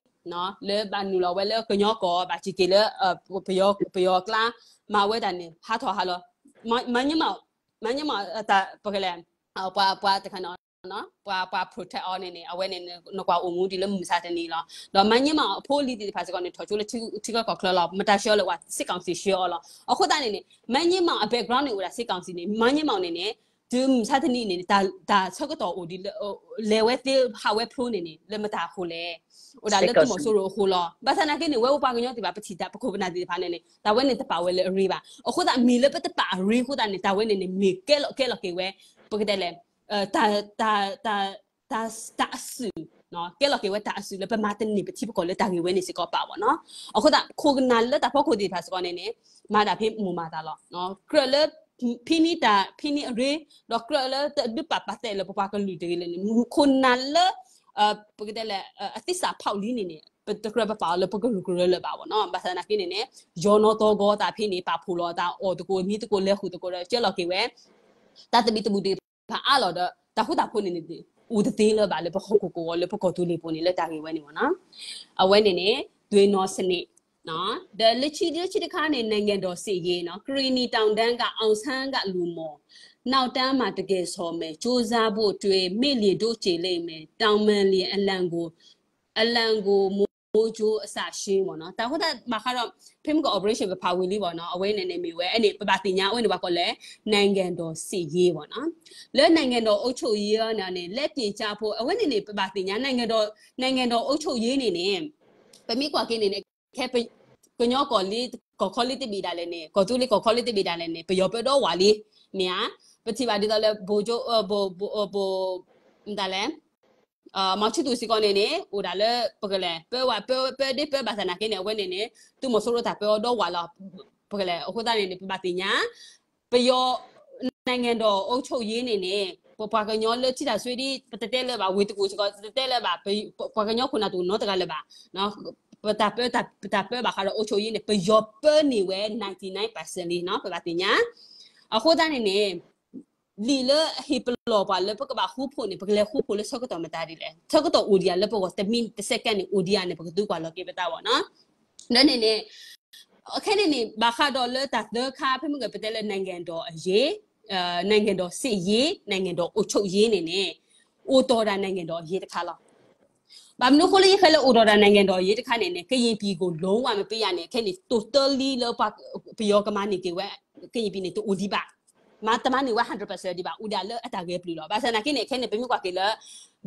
လၢဘၣ်နုာ်လီၤဝဲလၢကညီကီၢ် ဘၣ်စံးက့ၤလၢ ပယီၤ ပယီၤကျါ မၤဝဲဒၣ်န့ၣ် ဟးထီၣ်ဟးလီၤ. မၤညံမီၣ် မၤညံမီၣ် ပကလဲၤ ပှၤ ပှၤတခါန့ၣ် ပှၤ ပှၤ protect အီၤန့ၣ်န့ၣ် အဝဲန့ၣ် နကွၢ်အိၣ်မူဒ်လၢမုၢ်မဆါတနံၤလီၤ. ဒီးမၤညံမီၣ်အဖိအလံၤသ့ၣ်တဖၣ်စ့ၢ်ကီးန့ၣ် ထီၣ်ကၠိလၢထံကီၢ်ကီၢ်ချၢလီၤ. မတၤဆှၢလၢၤဝဲ စစ်ကောင်စီဆှၢအီၤလီၤ. အဃိသတးန့ၣ်န့ၣ် မၤညံမီၣ်အ background န့ၣ်အိၣ်ဒၣ် စစ်ကောင်စီန့ၣ် မၤညံမီၣ်န့ၣ်န့ၣ် တုၤမုၢ်မဆါတနံၤန့ၣ် တၢ်ဆၢကတီၢ်အိၣ်ဒ်လၢ လဲၤဝဲသ့ဟးဝဲဖျိန့ၣ်န့ၣ် လၢမတၤအဃိလဲၣ်. အိၣ်ဒၣ်လၢသုးမီၤစိရိၤအဃိလီၤ. ဘၣ်ဆၣ်သနာ်က့န့ၣ် ဝဲပပှၤကညီသ့ၣ်တဖၣ် ပထံၣ်တၢ် ပခိၣ်ပနၢ်သ့ၣ်တဖၣ်န့ၣ်န့ၣ် တၢ်ဝဲန့ၣ်တပာ်ဝဲလၢအရ့ဘၣ်. အဃိသတးမ့ၢ်လၢပတပာ်အရ့အဃိသတးန့ၣ် တၢ်ဝဲန့ၣ်န့ၣ် မ့ၢ်ကဲလီၤ ကဲလီၤက့ၤဝဲ ပကတဲလဲၣ် တၢ် တၢ် တၢ် တၢ်အစုၣ် ကဲလီၤက့ၤဝဲတၢ်အစုၣ်လၢပမၤတန့ၢ်ပထံပကီၢ်လၢတၢ်ဂ့ၢ်ဝဲန့ၣ်စ့ၢ်ကီးပာ်ဘၣ်နီၤ. အဃိသတး ခိၣ်ကနၣ်လၢတၢ်ဖီခိၣ်သ့ၣ်တဖၣ်စ့ၢ်ကီးန့ၣ်န့ၣ် မၤတၢ်ဖဲမိၢ်မၤသးလီၤ. ကြၢးလၢ ဖဲန့ၣ်တၢ် ဖဲန့ၣ်အရ့ ဒီးကြၢးလၢတဒုးပာ်ပာ်သဲးလၢပပှၤကလုာ်တဂ့ၤလဲၣ်န့ၣ် ခိၣ်နၢ်လၢ ပကတဲလဲၣ် အသံစးဖီၣ်လံန့ၣ်န့ၣ် ပတကြၢးပပာ်အီၤလၢပကရူၢ်ကရၢလၢၤဘၣ်ဘၣ်နီၤ. ဘၣ်ဆၣ်သနာ်က့န့ၣ်န့ၣ် ယီၤနီၣ်သီၣ်ဂီၤသးဖဲန့ၣ် ပာ်ဖှိၣ်လီၤအသး အီၣ်သကိးမံသကိးလဲၤဃုာ်သကိးဒီး ကဲလီၤက့ၤဝဲ တၢ်သဘံၣ်သဘုၣ်သ့ၣ်တဖၣ်အါလီၤဒီး တၢ်ဃူတၢ်ဖိးန့ၣ်န့ၣ် အိၣ်တသ့လၢၤဘၣ်လၢပဟီၣ်ခိၣ်ကဝီၤလၢပကီၢ်သူလ့ၤပူၤန့ၣ် လၢတၢ်ဂ့ၢ်ဝဲန့ၣ်ဘၣ်နီၤ. အဝဲန့ၣ်န့ၣ် သွေးနီၢ်စနစ် ဒီးလၢခံ လၢခံတခါန့ၣ် နိုင်ငံတော်စစ်ရေးနီၤ ကရင်နီတောင်တန်းက အောင်ဆန်းကလူမော် နောက်တန်းမှာတကယ်ဆော်မယ် ကြိုးစားဖို့တွေ့ မေ့လျော့ကျိုးစ့လိမ့်မယ် တောင်မန်လီအလံကို အလံကိုမိုးကြိုးအစရှိမ့ၢ်နီၤ. တၢ်ဃိသတးဘၣ်ဃးဒီး ဖဲမုၢ်ကီၢ် operation ပဖးဝံၤလံဘၣ်နီၤ. အဝဲန့ၣ်န့ၣ်မ့ၢ်ဝဲ အန့ၣ် ပဘၣ်သ့ၣ်ညါ အဝဲန့ၣ်ဘၣ်ကီးလဲၣ် နိုင်ငံတော်စစ်ရေးဘၣ်နီၤ. လၢ နိုင်ငံတော်အုပ်ချုပ်ရေး န့ၣ်န့ၣ် လက်တင်ကြဖို့ အဝဲန့ၣ်န့ၣ် ပဘၣ်သ့ၣ်ညါ နိုင်ငံတော် နိုင်ငံတော်အုပ်ချုပ်ရေး န့ၣ်န့ၣ် ပမ့ၢ်ကွၢ်က့ၤန့ၣ်န့ၣ် ခဲ ကညီကီၢ်လံ ကီၢ်ခီလံတဘ့ၣ်ဒၣ်လဲာ်န့ၣ် ကီၢ်သူလ့ၤကီၢ်ခီလံတဘ့ၣ်ဒၣ်လဲာ်န့ၣ် ပယီၤပၢဒီဝးလံ မ့ၢ်ဧါ. ပထံၣ်ဘၣ်ဒ်သိးလၢ ဗိုလ်ချုပ် ဗိုလ် ဗိုလ် ဗိုလ် မတၤလဲၣ် မောင်ချစ်သူ စ့ၢ်ကီးန့ၣ်န့ၣ် အိၣ်ဒၣ်လၢ ပကလဲၣ် ပၢဝဲ ပၢ ပၢဒ့ပၢဘၣ်ဆၣ်သနာ်က့န့ၣ် အဝဲန့ၣ်န့ၣ် သုးမီၤစိရိၤတၢ်ပၢအီၤဒီဝးလီၤ. ပကလဲၣ် အဃိသတးန့ၣ်န့ၣ် ပဘၣ်သ့ၣ်ညါ ပယီၤ နိုင်ငံတော်အုပ်ချုပ်ရေး န့ၣ်န့ၣ် ပပှၤကညီလၢထံတၢ်ဆွ့ဒံ ပတတဲလၢၤဘၣ် ဝ့ၢ်တကူၣ်စ့ၢ်ကီး တတဲလၢၤဘၣ် ပပှၤကညီခိၣ်နၢ်တအိၣ်နီတဂၤလၢၤဘၣ်. ပတၢ်ပၢ ပတၢ်ပၢဘၣ်ဃးဒီး အုပ်ချုပ်ရေး န့ၣ် ပယီၤပၢန့ၢ်ဝဲ ninety nine percent လံနီၤ ပဘၣ်သ့ၣ်ညါ. အဃိသတးန့ၣ်န့ၣ် လံာ်လၢအဟ့ၣ်ပလီၢ်ပှၤလၢပကဘၣ်ဃူဖိးန့ၣ် ပကလဲၤဃူဖိးလၢဆၢကတီၢ်မတၤဒ်လဲၣ်. ဆၢကတီၢ်အိၣ်ဒံးဧါလၢပဂီၢ် တမံး တsecond န့ၣ် အိၣ်ဒံးဧါန့ၣ် ပကသူကွၢ်လီၤက့ၤပသးဘၣ်နီၤ. ဒီးန့ၣ်န့ၣ် ခဲန့ၣ်န့ၣ် ဘၣ်ဃးဒီးလၢတၢ်သၢခါ ဖဲမုၢ်က ပတဲလၢ နိုင်ငံတော်အရေး နိုင်ငံတော်စစ်ရေး နိုင်ငံတော်အုပ်ချုပ်ရေး န့ၣ်န့ၣ် အိၣ်တီၢ်ဒၣ် နိုင်ငံတော်အရေး တခါလီၤ. ဘၣ်မနုၤအဃိလၢယဃဲလၢအိၣ်တီၢ်ဒၣ် နိုင်ငံတော်အရေး တခါန့ၣ်န့ၣ် ကရင်ပြည်ကို လုံးဝမပေးရ န့ၣ် ခဲန့ၣ် totally လၢပှၤ ပယီၤကမၤန့ၢ်က့ၤဝဲ ကရင်ပြည် န့ၣ် တအိၣ်ဒံးဘၣ်. မၤတမၤန့ၢ်ဝဲ hundred percent ဒံးဘၣ် အိၣ်ဒၣ်လၢအတၢ်ဂဲၤပျုၢ်လီၤ. ဘၣ်ဆၣ်သနာ်က့န့ၣ် ခဲန့ၣ် ပမ့ၢ်ကွၢ်က့ၤလၢ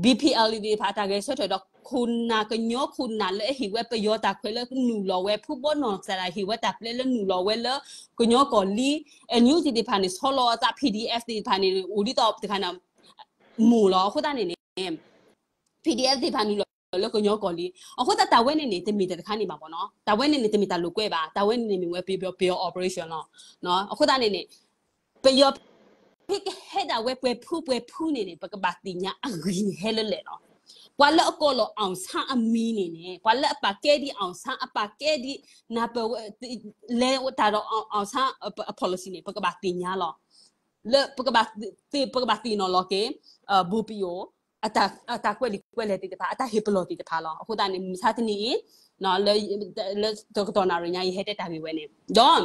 BPL သ့ၣ်တဖၣ် တၢ်ဂဲၤဆၢထၢၣ်ဒီး ခိၣ်နၢ်ကညီခိၣ်နၢ်လၢအဟ့ၣ်ဝဲပယီၤတၢ်ခွဲးလၢနုာ်လီၤဝဲ ဖုဘီနီၢ်ကစၢ်ဒၣ်ဟ့ၣ်ဝဲတၢ်ပျဲလၢနုာ်လီၤဝဲလၢ ကညီကီၢ်လံ NUG သ့ၣ်တဖၣ်န့ၣ် ဆီလီၤအသး PDF သ့ၣ်တဖၣ်န့ၣ် အိၣ်ဒ်သိးတခါန့ၣ် မိၢ်လီၤ. အဃိသတးန့ၣ်န့ၣ် PDF သ့ၣ်တဖၣ်နုာ်လီၤလၢကညီကီၢ်လံ. အဃိသတးတၢ်ဝဲန့ၣ်န့ၣ် တမ့ၢ်တၢ်တခါန့ၣ်ဘၣ်ဘၣ်နီၤ. တၢ်ဝဲန့ၣ်န့ၣ် တမ့ၢ်တၢ်လိာ်ကွဲဘၣ်. တၢ်ဝဲန့ၣ်န့ၣ်မ့ၢ်ဝဲပယီၤ ပယီၤ operation လီၤ. အဃိသတးန့ၣ်န့ၣ် ပယီၤ ဖဲကဟဲဒၣ်ဝဲပှဲၤဖုပှဲၤဖုန့ၣ်န့ၣ် ပကဘၣ်သ့ၣ်ညါ အဂ့ၢ်န့ၣ်ဟဲလၢလဲၣ်လီၤ. ပှၤလၢအကိးလီၤ အောင်ဆန်း အမံၤန့ၣ်န့ၣ် ပှၤလၢအပာ်ကဲဒံး အောင်ဆန်း အပာ်ကဲဒံး နၢ်ပၢၢ်ဝဲ လဲၤတၢ်ဒီး အောင်ဆန်း အ policy န့ၣ် ပကဘၣ်သ့ၣ်ညါလီၤ. လၢပကဘၣ်သ့ၣ် ပကဘၣ်သ့ၣ်နီၣ်လီၤက့ၤ ဘိၣ်ပယိၣ် အတၢ်ကွဲးလံာ်ကွဲးလဲၢ်သ့ၣ်တဖၣ် အတၢ်ဟ့ၣ်ပလီၢ်သ့ၣ်တဖၣ်လီၤ. အဃိသတးန့ၣ် မုၢ်ဆါတနံၤအံၤ လၢ လၢတကတီၢ်နၣ်ရံၣ်ညါ ယဟဲတဲတၢ်ဂ့ၢ်ဝဲန့ၣ် ဒီး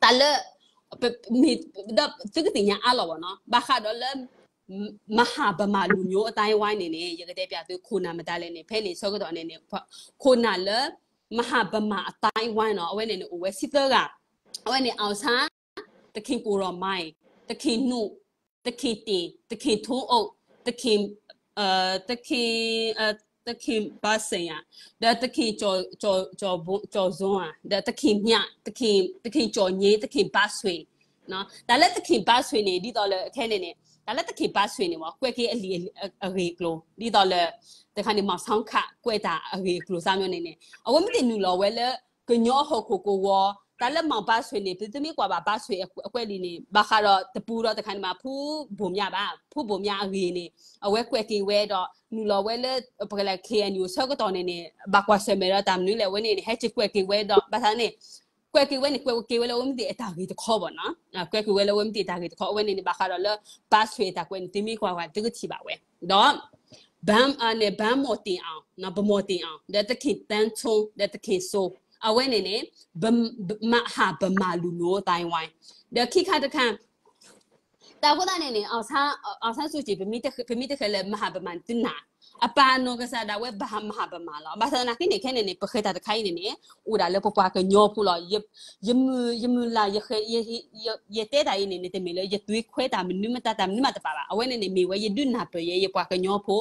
တၢ်လၢ ဒီးသုကသ့ၣ်ညါအါလီၤဘၣ်နီၤ ဘၣ်ဃးဒီးလၢ မဟာဗမာလူမျိုးအသိုင်းအဝိုင်းန့ၣ်န့ၣ် ယကတဲပျးသု ခိၣ်နၢ်မတၤလဲၣ်န့ၣ် ဖဲန့ၣ်ဆၢကတီၢ်န့ၣ်န့ၣ် ခိၣ်နၢ်လၢ မဟာဗမာအသိုင်းအဝိုင်းနီၤ အဝဲန့ၣ်န့ၣ် အိၣ်ဝဲဆံသၢဂၤ အဝဲန့ၣ် အောင်ဆန်း, သခင်ကိုယ်တော်မှိုင်း, သခင်နူး, သခင်တင်, သခင်ထွန်းအုပ်, သခင် သခင် သခင်ဘၣ်စိန်ယါ, ဒီးသခင်ကျော်ကျော်ကျော်ဘိကျော်စွန်းယါ, ဒီးသခင်မြတ်, သခင်သခင်ကျော်ငြိမ်း, သခင်ဘၣ်ဆွေ, တၢ်လၢသခင်ဘၣ်ဆွေန့ၣ် ဒ်သိးလၢခဲန့ၣ်န့ၣ် တၢ်လၢသခင်ဘၣ်ဆွေန့ၣ် ကွဲးက့ၤအလံာ်အဂ့ၢ်အကျိၤ ဒ်သိးလၢ တခါန့ၣ် မီၤဆီခး ကွဲးတၢ်အဂ့ၢ်အကျိၤသးမျိုးန့ၣ်န့ၣ် အဝဲမ့ၢ်တနုာ်လီၤဝဲလၢ ကညီဟီၣ်ခိၣ်ကဝီၤ တၢ်လၢမီၤဘၣ်ဆွေန့ၣ် ပသုမ့ၢ်ကွၢ်ဘၣ်ဘၣ်ဆွေအကွဲးလံာ်န့ၣ် ဘၣ်ဃးဒီးတပူၤဒီးတခါန့ၣ်မး ဖူဘိၣ်မၠးဘၣ် ဖူဘိၣ်မၠးအဂ့ၢ်န့ၣ် အဝဲကွဲးက့ၤဝဲဒီး နုာ်လီၤဝဲလၢ ပကလဲၤ KNU ဆၢကတီၢ်န့ၣ်န့ၣ် ဘၣ်ကွၢ်ဆၢၣ်မဲာ်ဒီးတၢ်မနုၤလဲၣ် အဝဲန့ၣ်န့ၣ် ဟဲက့ၤကွဲးက့ၤဝဲဒီး ဘၣ်ဆၣ်န့ၣ် ကွဲးက့ၤဝဲန့ၣ် ကွဲးက့ၤဝဲလၢအဝဲမ့ၢ်သ့ၣ်အတၢ်ဂ့ၢ်တခီဘၣ်နီၤ ကွဲးက့ၤဝဲလၢအဝဲမ့ၢ်သ့ၣ်အတၢ်ဂ့ၢ်တခီ အဝဲန့ၣ်န့ၣ် ဘၣ်ဃးဒီးလၢ ဘၣ်ဆွေအတၢ်ကွဲးန့ၣ် သုမ့ၢ်ကွၢ်ကွၢ် သုကထံၣ်ဘၣ်ဝဲ ဒီး ဗန်းမော်တင်အောင်, ဗန်းမော်တင်အောင်, ဒီးသခင်သန်းထွန်း, ဒီးသခင်စိုး, အဝဲန့ၣ်န့ၣ် မဟာဗမာလူမျိုးသိုင်းဝိုင်း ဒီးခံခါတခါ တၢ်အဃိသတးန့ၣ်န့ၣ် အောင်ဆန်းစုကြည် ပမ့ၢ်တဃဲလၢ မဟာဗမာ သုနာ် အပၢ်အနီၢ်ကစၢ်ဒၣ်ဝဲ မဟာဗမာ လီၤ. ဘၣ်ဆၣ်သနာ်က့န့ၣ် ခဲန့ၣ်န့ၣ် ပဃဲတၢ်တခါအံၤန့ၣ်န့ၣ် အိၣ်ဒၣ်လၢပပှၤကညီဖိလီၤ. ယမုၢ်လၢ် ယတဲတၢ်အံၤန့ၣ်န့ၣ် တမ့ၢ်လၢယသွ့ခွဲးတၢ်မနုၤမတၤ တၢ်မနုၤမးတပာ်ဘၣ်. အဝဲန့ၣ်န့ၣ် မ့ၢ်ဝဲယဒုးနၢ်ပၢၢ်ယဲ ယပှၤကညီဖိ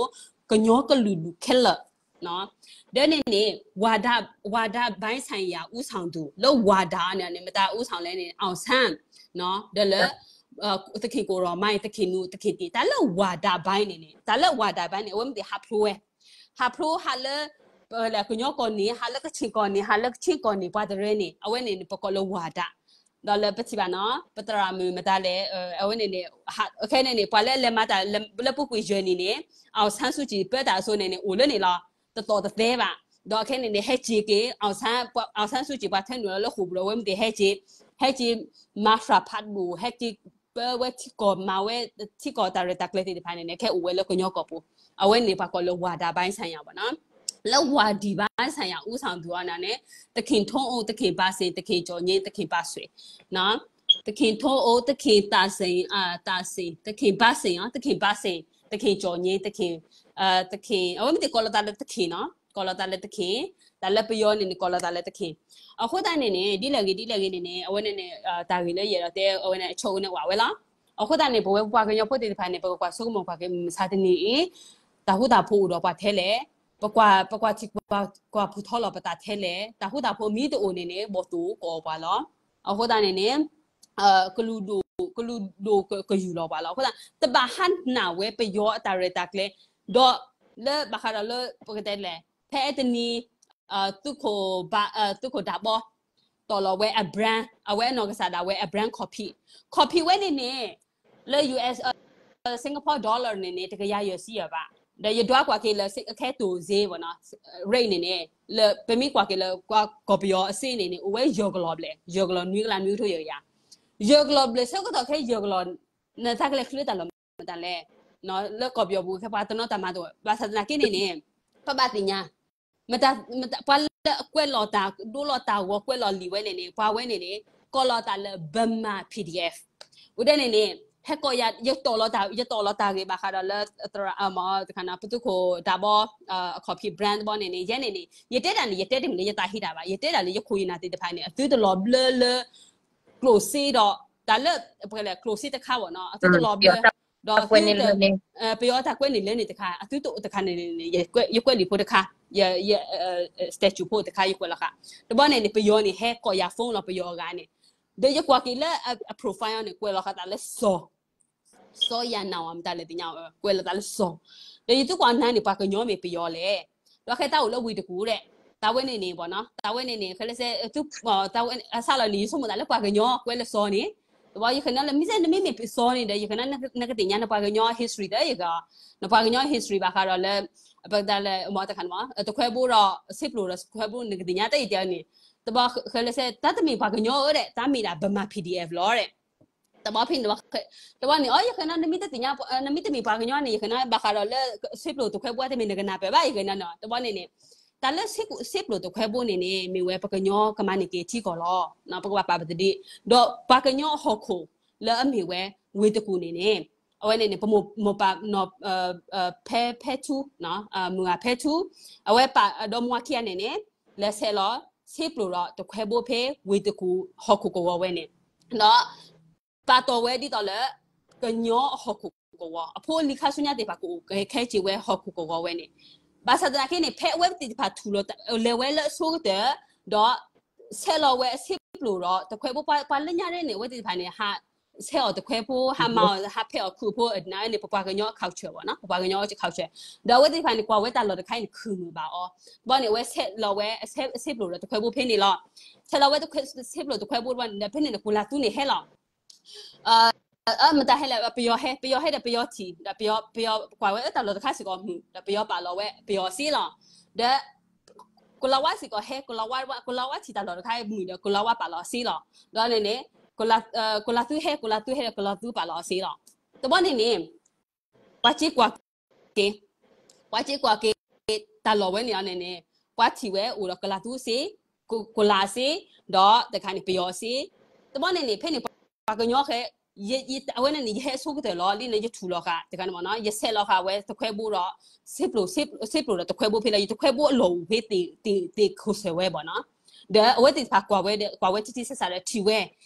ကညီကလုာ်ဒူၣ်ခဲလၢာ် ဒီးန့ၣ်န့ၣ် ဝၤဒး ဝၤဒးပိုင်းဆိုင်ရာဦးဆောင်သူ လၢဝၤဒးန့ၣ်န့ၣ် မတၤဦးဆောင်လဲၣ်န့ၣ် အောင်ဆန်း ဒီးလၢ သခင်ကိုယ်တော်မှိုင်း သခင်နူး သခင်တင် တၢ်လၢဝၤဒးပိုင်းန့ၣ်န့ၣ် တၢ်လၢဝၤဒးပိုင်းန့ၣ်န့ၣ် အဝဲမ့ၢ်သ့ၣ်ဟးဖျိးဝဲ ဟးဖျိးဟးလၢ ကညီကီၢ်န့ၣ် ဟးလၢကခ့ၣ်ကီၢ်န့ၣ် ဟးလၢကခ့ၣ်ကီၢ်န့ၣ် ပှၤတရၢန့ၣ် အဝဲန့ၣ်န့ၣ် ပကိးလၢဝၤဒး ဒီးလၢပထံၣ်ဘၣ်နီၤ ပသရၣ်မုၣ်မတၤလဲၣ် အဝဲန့ၣ်န့ၣ် ခဲန့ၣ်န့ၣ် ပှၤလၢအလဲၤမၤတၢ်လၢပူၤကွံာ်ယဲၢ်နံၣ်န့ၣ် အောင်ဆန်းစုကြည် ပၢတၢ်အစိၤန့ၣ်န့ၣ် အိၣ်လၢန့ၣ်လီၤ. တတီၢ်တသဲဘၣ်. ဒီးခဲန့ၣ်န့ၣ် ဟဲက့ၤက့ၤ အောင်ဆန်းစုကြည် ပှၤထၢနုာ်လီၤလၢဃိာ်ပူၤဒီး အဝဲမ့ၢ်သ့ၣ်ဟဲက့ၤ ဟဲက့ၤ မၤဖြးဖးဒိၣ် ဟဲက့ၤပၢဝဲထံကီၢ် မၤဝဲထံကီၢ်တၢ်ရဲၣ်တၢ်ကျဲၤသ့ၣ်တဖၣ်န့ၣ်န့ၣ် ခဲအိၣ်ဝဲလၢကညီကီၢ်ပူၤ အဝဲန့ၣ်ပှၤကိးလၢဝၤဒးပိုင်းဆိုင်ရာ ပေါ့နော်. လၢဝၤဒးပိုင်းဆိုင်ရာ ဦးဆောင်သူအီၤန့ၣ်န့ၣ် သခင်ထွန်းအုပ် သခင်ဘၣ်စိန် သခင်ကျော်ငြိမ်း သခင်ဘၣ်ဆွေ သခင်ထွန်းအုပ် သခင်သာစိန် အာ သာစိန် သခင်ဘၣ်စိန် သခင်ဘၣ်စိန် သခင်ကျော်ငြိမ်း သခင် သခင် အဝဲမ့ၢ်သ့ၣ်ကိးလီၤသးလၢသခင်နီၤ ကိးလီၤသးလၢသခင် တၢ်လၢပယီၤန့ၣ်န့ၣ် ကိးလီၤသးလၢသခင် အဃိသတးန့ၣ်န့ၣ် ဒ်လဲၣ်ဂ့ၤဒ်လဲၣ်ဂ့ၤန့ၣ်န့ၣ် အဝဲန့ၣ်န့ၣ် တၢ်ဂ့ၢ်လၢယအဲၣ်ဒိးတဲ အဝဲန့ၣ်အဆိကတၢၢ်န့ၣ် ဝးဝဲလီၤ. အဃိသတးန့ၣ် ပဝဲပပှၤကညီဖိသ့ၣ်တဖၣ်န့ၣ် ပကကွၢ်ဆိကမိၣ်ကွၢ်က့ၤမုၢ်မဆါတနံၤအံၤ တၢ်ဃူတၢ်ဖိးအိၣ်ဒီးပှၤထဲလဲၣ်, ပကွၢ် ပကွၢ်ထံကွၢ် ကွၢ်ဖုးထီလီၤပသးထဲလဲၣ်, တၢ်ဃူတၢ်ဖိးမ့ၢ်တအိၣ်န့ၣ်န့ၣ် ဘီၣ်သိၣ်ကအိၣ်ပှၤလီၤ. အဃိသတးန့ၣ်န့ၣ် ကလုာ်ဒိၣ် ကလုာ်ဒိၣ်ကယူၢ်လီၤပှၤလီၤ. အဃိသတး တဘၣ်ဟးနာ်ဝဲပယီၤအတၢ်ရဲၣ်တၢ်ကျဲၤ ဒီးလၢဘၣ်ဃးဒီးလၢ ပကတဲလဲၣ် ဖဲအတနံၤ သုးခိၣ်ဘၣ် သုးခိၣ်ဒးဘီ တီၢ်လီၤဝဲအ brand အဝဲအနီၢ်ကစၢ်ဒၣ်ဝဲအ brand ခီၣ်ဖံး ခီၣ်ဖံးဝဲန့ၣ်န့ၣ် လၢ US Singapore dollar န့ၣ်န့ၣ် တကယၤယဲၢ်ဆံယဲၢ်ဘး, ဒီးယဒွးကွၢ်က့ၤလၢ ခဲတိၢ်စ့ ပေါ့နော် rate န့ၣ်န့ၣ် လၢပမ့ၢ်ကွၢ်က့ၤလၢ ကီၢ်ပယီၤအစ့န့ၣ်န့ၣ် အိၣ်ဝဲယဲၢ်ကလီၤဘျဲၣ် ယဲၢ်ကလီၤနွံကလးနွံကထိယဲၢ်ကယၤ ယဲၢ်ကလီၤဘျဲၣ်ဆၢကတီၢ်ခဲယဲၢ်ကလီၤ နတၢ်ကလဲၤချုးတၢ်လီၢ်မတၤလဲၣ်, လၢကီၢ်ပယီၤပူၤခဲပှၤတနီၤတၢ်မၤတအိၣ် ဘၣ်ဆၣ်သနာ်က့န့ၣ်န့ၣ် ပဘၣ်သ့ၣ်ညါ မတၤ ပှၤလၢအကွဲးလီၤတၢ် ဒိလီၤတၢ်ဂီၤကွဲးလီၤလံာ်ဝဲန့ၣ်န့ၣ် ပှၤဝဲန့ၣ်န့ၣ် ကိးလီၤသးလၢ Burma PDF အဃိန့ၣ်န့ၣ် ဟဲကိးယၤ ယတီၢ်လီၤတၢ် ယတီၢ်လီၤတၢ်ဂ့ၢ်ဘၣ်ဃးဒီးလၢ တခါန့ၣ် ပသုးခိၣ်ဒးဘီ အခီၣ်ဖံး brand တဘီန့ၣ်န့ၣ် ယဲန့ၣ်န့ၣ် ယတဲတၢ်န့ၣ် ယတဲတမ့ၢ်လၢယသးဟ့တၢ်ဘၣ် ယတဲတၢ်လၢယခိၣ်ယနၢ်သ့ၣ်တဖၣ်န့ၣ် အသုတလီၤဘျၢလၢ ကျိၣ်စ့ဒီး တၢ်လၢ ပကလဲၤကျိၣ်စ့တခါဘၣ်နီၤ အသုတလီၤဘျၢ ဒီးအသု ပယီၤတၢ်ကွဲးန့ၣ်လၢန့ၣ်တခါ အသုတအိၣ်တခါန့ၣ်န့ၣ် ယကွဲးလံာ်ဖိတခါ ယ statue ဖိတခါ ယကွဲးလီၤဃာ် တဘီန့ၣ်န့ၣ် ပယီၤန့ၣ် ဟဲကိးယၤ phone လီၤ ပယီၤအဂၤန့ၣ် ဒီးယကွၢ်က့ၤလၢအ profile န့ၣ် ကွဲးလီၤဃာ်သးလၢစီၤ စီၤယၤနၤဝၤမတၤလဲၣ်သ့ၣ်ညါ ကွဲးလီၤသးလၢစီၤ ဒီးယသုကွၢ်နၤန့ၣ် ပှၤကညီမ့ၢ်ပယီၤလဲၣ် ဒီးခဲတၢ်အိၣ်လၢဝ့ၢ်တကူၣ်ဒီး တၢ်ဝဲန့ၣ်န့ၣ် ပေါ့နော် တၢ်ဝဲန့ၣ်န့ၣ် ခဲလၢာ်စဲ အစးလီၤန့ၣ် ယဆိကမိၣ်သးလၢပှၤကညီကွဲးလၢစီၤန့ၣ် တဘီယကနၣ်လၢ မ့ၢ်စဲနမ့မ့ၢ်ပစီၤန့ၣ်ဒီး ယကနၣ်နကသ့ၣ်ညါနပှၤကညီ history တၢ်ယက နပှၤကညီ history ဘၣ်ဃးဒီးလၢ ပကတဲလၢ မတခါန့ၣ် တခွဲဘိဒီး စ့ပျိဒီးခွဲဘိ နကသ့ၣ်ညါတၢ်ယတဲန့ၣ် တဘီခဲလၢာ်စဲ တၢ်တမ့ၢ်ပှၤကညီဧၢဒီး တၢ်မ့ၢ်ဒၣ် Burma PDF လီၤဒီး တဘီဖဲန့ၣ် တဘီန့ၣ် အီ ယဃဲနီၤ နမ့ၢ်တသ့ၣ်ညါ နမ့ၢ်တမ့ၢ်ပှၤကညီန့ၣ် ယဃဲနီၤ ဘၣ်ဃးဒီးလၢ ဆ့ပျိတခွဲဘိအါတမ့ၢ်နကနၢ်ပၢၢ်ဘၣ် ယဃဲနီၤနီၤ တဘီန့ၣ်န့ၣ် တၢ်လၢ ဆ့ပျိတခွဲဘိန့ၣ်န့ၣ် မ့ၢ်ဝဲပကညီကမၤန့ၢ်က့ၤထံကီၢ်လီၤ. ပကဘၣ်ပာ်ပသဒ့ ဒီးပှၤကညီအဟီၣ်ခိၣ်လၢအမ့ၢ်ဝဲ ဝ့ၢ်တကူၣ်န့ၣ်န့ၣ် အဝဲန့ၣ်န့ၣ် ပမိၢ်ပၢ်နီၢ် ဖဲ ဖဲထူ မုၢ်ဂၤဖဲထူ အဝဲပာ်ဒီမါဝၤခံဂၤန့ၣ်န့ၣ် လဲၤဆဲးလီၤ ဆ့ပျိဒီးတခွဲဘိဖဲ ဝ့ၢ်တကူၣ်ဟီၣ်ခိၣ်ကဝီၤဝဲန့ၣ် ဒီး ပာ်တီၢ်ဝဲဒ်သိးလၢ ကညီအဟီၣ်ခိၣ်ကဝီၤ အဖိအလံၤခါဆူညါသ့ၣ်တဖၣ်ကအိၣ်ကဟဲက့ၤဝဲဟီၣ်ခိၣ်ကဝီၤဝဲန့ၣ် ဘၣ်ဆၣ်သနာ်က့န့ၣ် ဖဲအဝဲသ့ၣ်တဖၣ်ထူၣ်လီၤ လဲၤဝဲလၢအဆိကတၢၢ် ဒီး ဆဲးလီၤဝဲအဆ့ပျိဒီးတခွဲဘိ ပှၤလၢညါရဲန့ၣ် အဝဲသ့ၣ်တဖၣ်န့ၣ် ဟးဆဲးအီၤတခွဲဘိ ဟးမၤအီၤ ဟးဖဲးအီၤခုၣ်ဖိ အဒ်န့ၣ် ပပှၤကညီအ culture ဘၣ်နီၤ ပပှၤကညီအ culture ဒီးအဝဲသ့ၣ်တဖၣ်န့ၣ် ကွၢ်ဝဲတၢ်လီၢ်တခါအံၤန့ၣ် ခုၣ်မုာ်ဘၣ်အီၤ ဘီန့ၣ် အဝဲဆဲးလီၤဝဲအဆ့ပျိဒီးတခွဲဘိဖဲန့ၣ်လီၤ. ဆဲးလီၤဝဲဆ့ပျိတခွဲဘိဘီန့ၣ် ဒီးဖဲန့ၣ်န့ၣ် ကီၤလၤသူန့ၣ်ဟဲလီၤ မတၤဟဲလဲၣ် ပယီၤဟဲ ပယီၤဟဲဒီးပယီၤထံၣ် ဒီးပယီၤ ပယီၤကွၢ်ဝဲအတၢ်လီၢ်တခါစ့ၢ်ကီးမုာ် ဒီးပယီၤပာ်လီၤဝဲပယီၤစ့လီၤ. ဒီး ကီၤလၤဝါစ့ၢ်ကီးဟဲ ကီၤလၤဝါ ကီၤလၤဝါထံၣ်တၢ်လီၢ်တခါမုာ်ဒီး ကီၤလၤဝါပာ်လီၤအီၤစ့လီၤ. ဒီးန့ၣ်န့ၣ် ကီၤလၤသူဟဲ ကီၤလၤသူဟဲဒီးကီၤလၤသူပာ်လီၤအီၤစ့လီၤ. တဘီန့ၣ်န့ၣ် ပှၤစ့ကွၢ် က့ၤ ပှၤစ့ကွၢ်က့ၤ တၢ်လီၢ်ဝဲန့ၣ်အီၤန့ၣ်န့ၣ် ပှၤထံၣ်ဝဲအိၣ်ဒီးကီၤလၤသူစ့ ကီၤလၤစ့ ဒီးတခါန့ၣ် ပယီၤစ့ တဘီန့ၣ်န့ၣ် ဖဲန့ၣ် ပှၤကညီဃဲ အဝဲန့ၣ်န့ၣ် ယဟဲအဆိကတၢၢ်လီၤ လံန့ၣ် ယထူၣ်လီၤဃာ် တခါန့ၣ်မ့ၢ်နီၤ ယဆဲးလီၤဃာ်ဝဲတခွဲဘိဒီး ဆ့ပျိ ဆ့ပျိဒီးတခွဲဘိဖဲလၢ ယတခွဲဘိအလီၢ်အိၣ်ဖဲ သ့ၣ်ခိၣ်ဆၢၣ်ဝဲဘၣ်နီၤ ဒီးအဝဲသ့ၣ်တဖၣ်ကွၢ်ဝဲ ကွၢ်ဝဲတံၢ်တံၢ်ဆးဆးဒီးထံၣ်ဝဲ